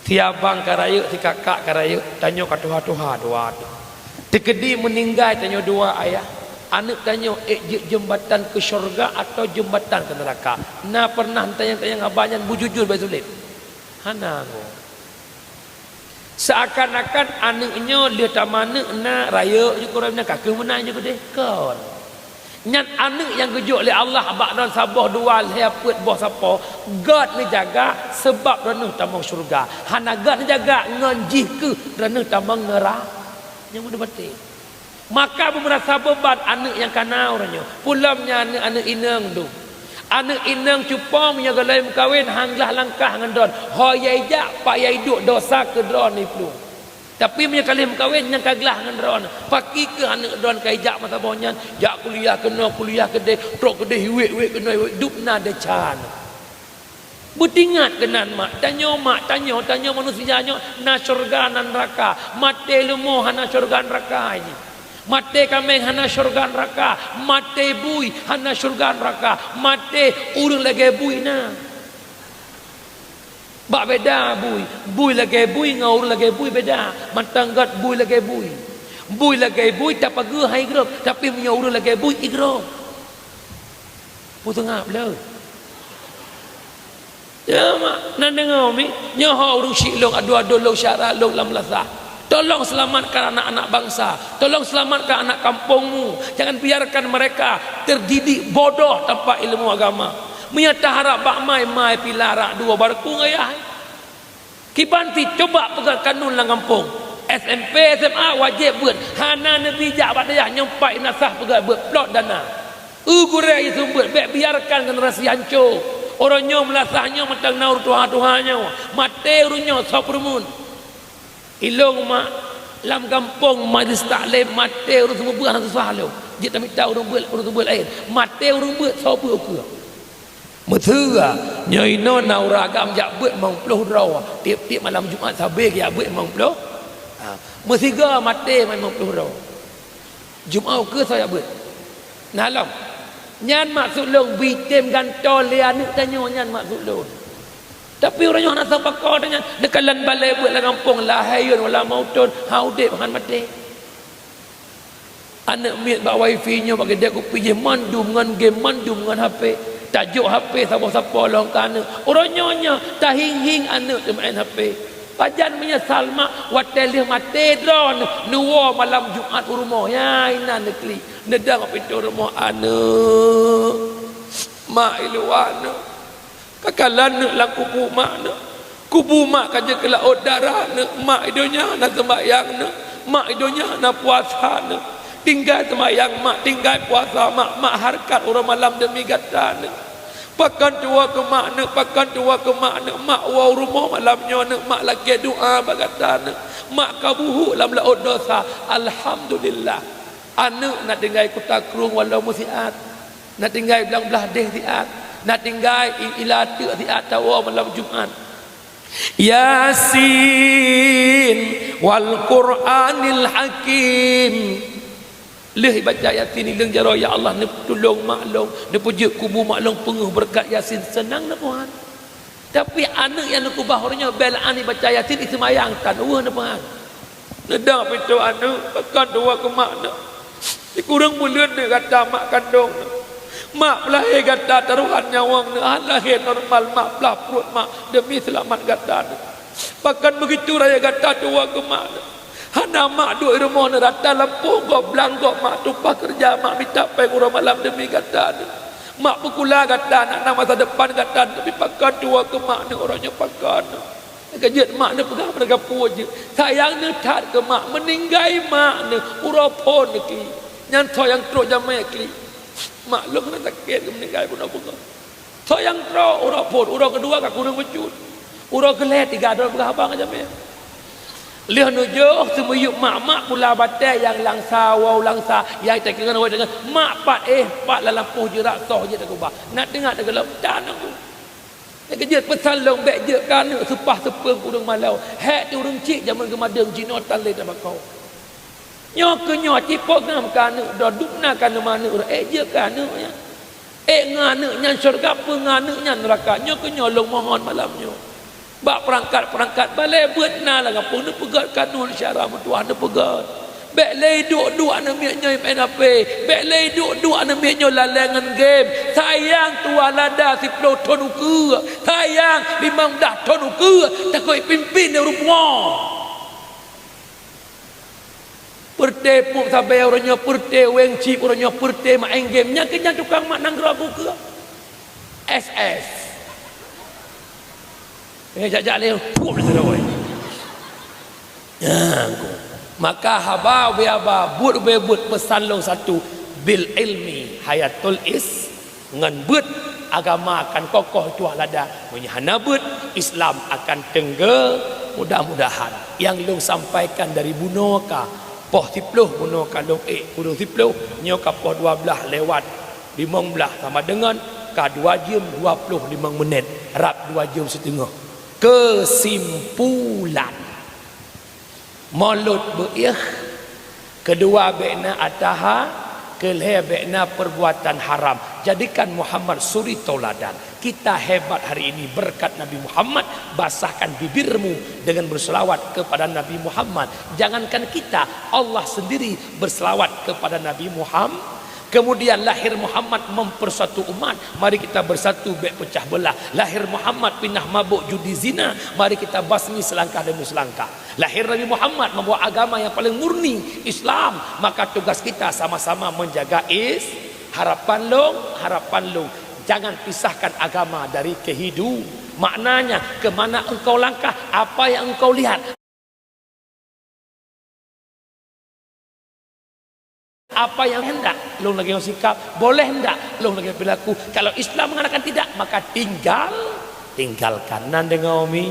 si abang ka rayeuk, si kakak ka rayeuk, tanyoe ka tuha-tuha dua." Teukeudi meuninggai tanyoe dua, Ayah. Aneuk tanyoe ék jeuet jeumbatan keu syeuruga atawa jeumbatan keu neuraka? Na peunah neutanyong-tanyong haba nyan beujujur bak sulet? Hana ngon. Seuakan-akan aneuk nyoe lheueh tameuaneuk na rayeuk jih, kureueng na ka kheueh meunan jih keudeh. Kon. Nyan aneuk nyang geujok lé Allah bak droen saboh dua lhèe peuet boh sapo, gèt neujaga seubab droeneuh tamong syeuruga. Hana gèt neujaga ngon jih kheueh droeneuh tamong neura-, nyang meudeubate. Maka beumeurasa beuban aneuk nyang ka na uroe nyoe. Peulom nyan aneuk-aneuk inong dum. Aneuk inong cupong meunyoe gohlom meukawen han glah langkah ngon droen. Ho yai jak, pat yai duek, dosa keu droen iplueng. Tapi meunyoe ka lheueh meukawen, nyan ka glah ngon droen. Pakri keuh aneuk droen ka ijak masa boh nyan, jak kuliah keunoe, kuliah keudeh, trok keudeh, iwet-wet keunoe, iwet, dubna desya. Beutingat keunan mak, tanyoe mak, tanyoe, tanyoe manusia nyoe na syeuruga na neuraka. Maté leumo hana syeuruga neuraka jih. Maté kaméng hana syeuruga neuraka. Maté bui hana syeuruga neuraka. Maté ureueng lagèe bui na. Bak beda bui, bui lagèe bui ngon ureueng lagèe bui beda. Mantong gèt bui lagèe bui. Bui lagèe bui tapageue hai grôp, tapi meunyoe ureueng lagèe bui igrôp. Peue teungab le? Ya, mak, na deungoe mi, nyoe ho ureueng syiek lôn, adoe-adoe lôn, syedara lôn lam meulasah. Tolong selamatkan anak-anak bangsa. Tolong selamatkan anak kampungmu. Jangan biarkan mereka terdidik bodoh tanpa ilmu agama. Meunyoe taharab bak mai, mai pila rak dua baroe ku ngon yah. Kiban cit, cuba peugah kanun lam gampông. S M P, S M A wajéb beuet. Hana neubi jak bak dayah nyoe pat meunasah peugah beuet, plot dana. Eu gurée jiseumeubeuet, bék biarkan generasi hanco. Uroe nyoe meunasah nyoe mantong na ureuëng tuha-tuha nyoe. Maté ureuëng nyoe soe peureumeun. Ilong mak lam gampông majlis taklim, maté ureuëng seumeubeuet hana susah lom. Jeuet tamita ureuëng beuet, ureuëng seumeubeuet laén. Maté ureuëng beuet soe beuet ukeue. Meuseue, nyoe inoe na ureuëng agam jak beuet limong ploh droe, tieb-tieb malam Jumat sabe geujak beuet limong ploh. Ha, meusigoe maté limong ploh droe. Jumat ukeue soe jak beuet? Na lom. Nyan maksud lôn, beutem gantoe lé aneuëk tanyoe, nyan maksud lôn. Tapi uroe nyoe hana sapeue ko tanyan, neukalon balée beuet lam gampông, lahé yôn wala mauton, ha udeb han maté. Aneuëk miet bak wifi nyoe bak keudè kupi jih mandum ngon game, mandum ngon H P. Tajok H P saboh sapo lom keu aneuëk. Uroe nyoe nyoe tahieng-hieng aneuëk teumaén H P. Pajan meunyeusal mak watée lheueh maté droeneuh neuwoe malam Jumat u rumoh. Ya inan neuklik, neudong pintoe rumoh, "Aneuëk, mak i luwa neuëk." Ka kalon neuëk lam kubu mak neuëk. Kubu mak ka jeuet keu laôt darah neuëk. Mak i donya na seumbahyang neuëk. Mak i donya na puasa neuëk. Tinggai seumbahyang mak, tinggai puasa mak, mak hareukat uroe malam deumi gata neuëk. Pakon tuwoe keu mak neuëk, pakon tuwoe keu mak neuëk. Mak woe u rumoh malam nyoe neuëk, mak lakée doá bak gata neuëk. Mak ka buhuk lam laôt dosa. Alhamdulillah. Aneuëk na tinggai kuta krueng walau meusiat. Na tinggai blang-blah déh siat, na tinggai i-, ila teuk siat tawoe malam Jumat. Yasin wal Qur'anil Hakim. Lheueh baca Yasin, ilong jaroe, "Ya Allah, neutulông mak lôn, neupeujeuet kubu mak lôn peungeuh beureukat Yasin," seunang na Tuhan. Tapi aneuëk nyang neukeubah uroe nyoe bèk lé aneuëk baca Yasin, iseumayang tan, weueh neupeugah. Neudong pintoe aneuëk, pakon tuwoe keu mak neuëk. Sikureueng buleuen neuëk gata mak kandong neuëk. Mak peulahé gata tarohan nyawöng neuëk, han lahé normal mak, peulaih pruet mak deumi seulamat gata neuëk. Pakon beugitu raya gata tuwoe keu mak neuëk. Hana mak duek i rumoh neuëk, rata lampôh gob blang gob mak, tumpah keureuja mak, mita péng uroe malam deumi gata neuëk. Mak peukula gata, nak na masa depan gata, tapi pakon tuwoe keu mak neuëk uroe nyoe pakon. Ka jeuet mak neuëk peugah meureuka puwoe jeuet. Sayang neuëk that keu mak, meuninggai mak neuëk uroe phon neuëk klik. Nyan soe nyang trok jamé klik. Mak lôn keuneuk sakét keu meuninggai bunoe beungoh. Soe nyang trok uroe phon, uroe keudua ka kureueng bacut. Uroe keulhèe tiga droe peugah haba ngon jamé. Lheueh neujôh seumiyueb mak-mak pula batèe nyang langsa, woe langsa, nyang teukeungon, woe teukeungon, mak pat éh, pat lam lampôh jeurak soh jeuet teukeubah. Na teungoh teugeulom, tan aku. Nyang keujeuet peusan lôn, bèk jeuet keu aneuëk seupah seupeueng ureuëng malèe. Hék teuh ureuëng chik jamén geumadeueng jinoe tan lé tabako. Nyoe keuh nyoe cit peugah keu aneuëk droe, dum na ka neuma aneuëk droe, ék jeuet keu aneuëk nyan. Ék ngon aneuëk nyan syeuruga, peue ngon aneuëk nyan neuraka. Nyoe keuh nyoe lôn mohon malam nyoe. Bak peurangkat-peurangkat balèe beuet na lam gampông neupeugèt kanun syara meutuwah neupeugèt. Bèk lé duek-duek aneuk miet nyoe main H P. Bèk lé duek-duek aneuk miet nyoe lalèe ngon game. Sayang tuwah lada siplôh thon ukeue. Sayang limong blah thon ukeue. Takot pimpin ureuëng pungo. Peureute pup sabe uroe nyoe, peureute weng chip uroe nyoe, peureute main game. Nyan keuh nyan tukang mak nanggroe ukeue. S S. Eh, jak-jak lé, pup lé sidroe. Nyan keuh. Maka haba ubé haba, buet ubé buet, peusan lôn satu, bil ilmi hayatul is, ngon beuet agama akan kokoh tuwah lada. Meunyoe hana beuet, Islam akan teunggè. Mudah-mudahan nyang lôn sampaikan dari bunoe ka poh siplôh, bunoe ka lôn ék kureueng siplôh, nyoe ka poh dua blah lewat limong blah sama deungon ka dua jeuem dua ploh limong meunét, rab dua jeuem siteungoh. Keusimpulan, mulod beuiéh, keudua bèk na ataha, keulhèe bèk na perbuatan haram. Jadikan Muhammad suri tauladan. Kita hebat hari ini berkat Nabi Muhammad, basahkan bibirmu dengan berselawat kepada Nabi Muhammad. Jangankan kita, Allah sendiri berselawat kepada Nabi Muhammad. Kemudian lahir Muhammad mempersatu umat, mari kita bersatu bèk pecah belah. Lahir Muhammad pinah mabök judi zina, mari kita basmi selangkah demi selangkah. Lahir Nabi Muhammad membawa agama yang paling murni, Islam, maka tugas kita sama-sama menjaga is-, harapan lôn, harapan lôn, jangan pisahkan agama dari kehidu-, Maknanya, ke mana engkau langkah, apa yang engkau lihat. Apa yang hendak lôn lagée ngon sikap, boleh hendak lôn lagée perilaku. Kalau Islam mengatakan tidak, maka tinggal, tinggalkan. Nan deungoe mi.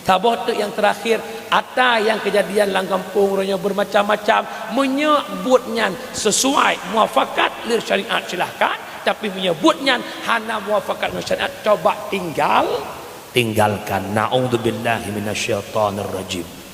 Saboh teuk nyang terakhir, ata nyang kejadian lam gampông uroe nyoe bermacam-macam. Meunyoe buet nyan sesuai muafakat lé syariat, silahkan. Tapi meunyoe buet nyan hana muafakat ngon syariat, coba tinggal, tinggalkan. Na'udzubillahi minasyaitonirrajim.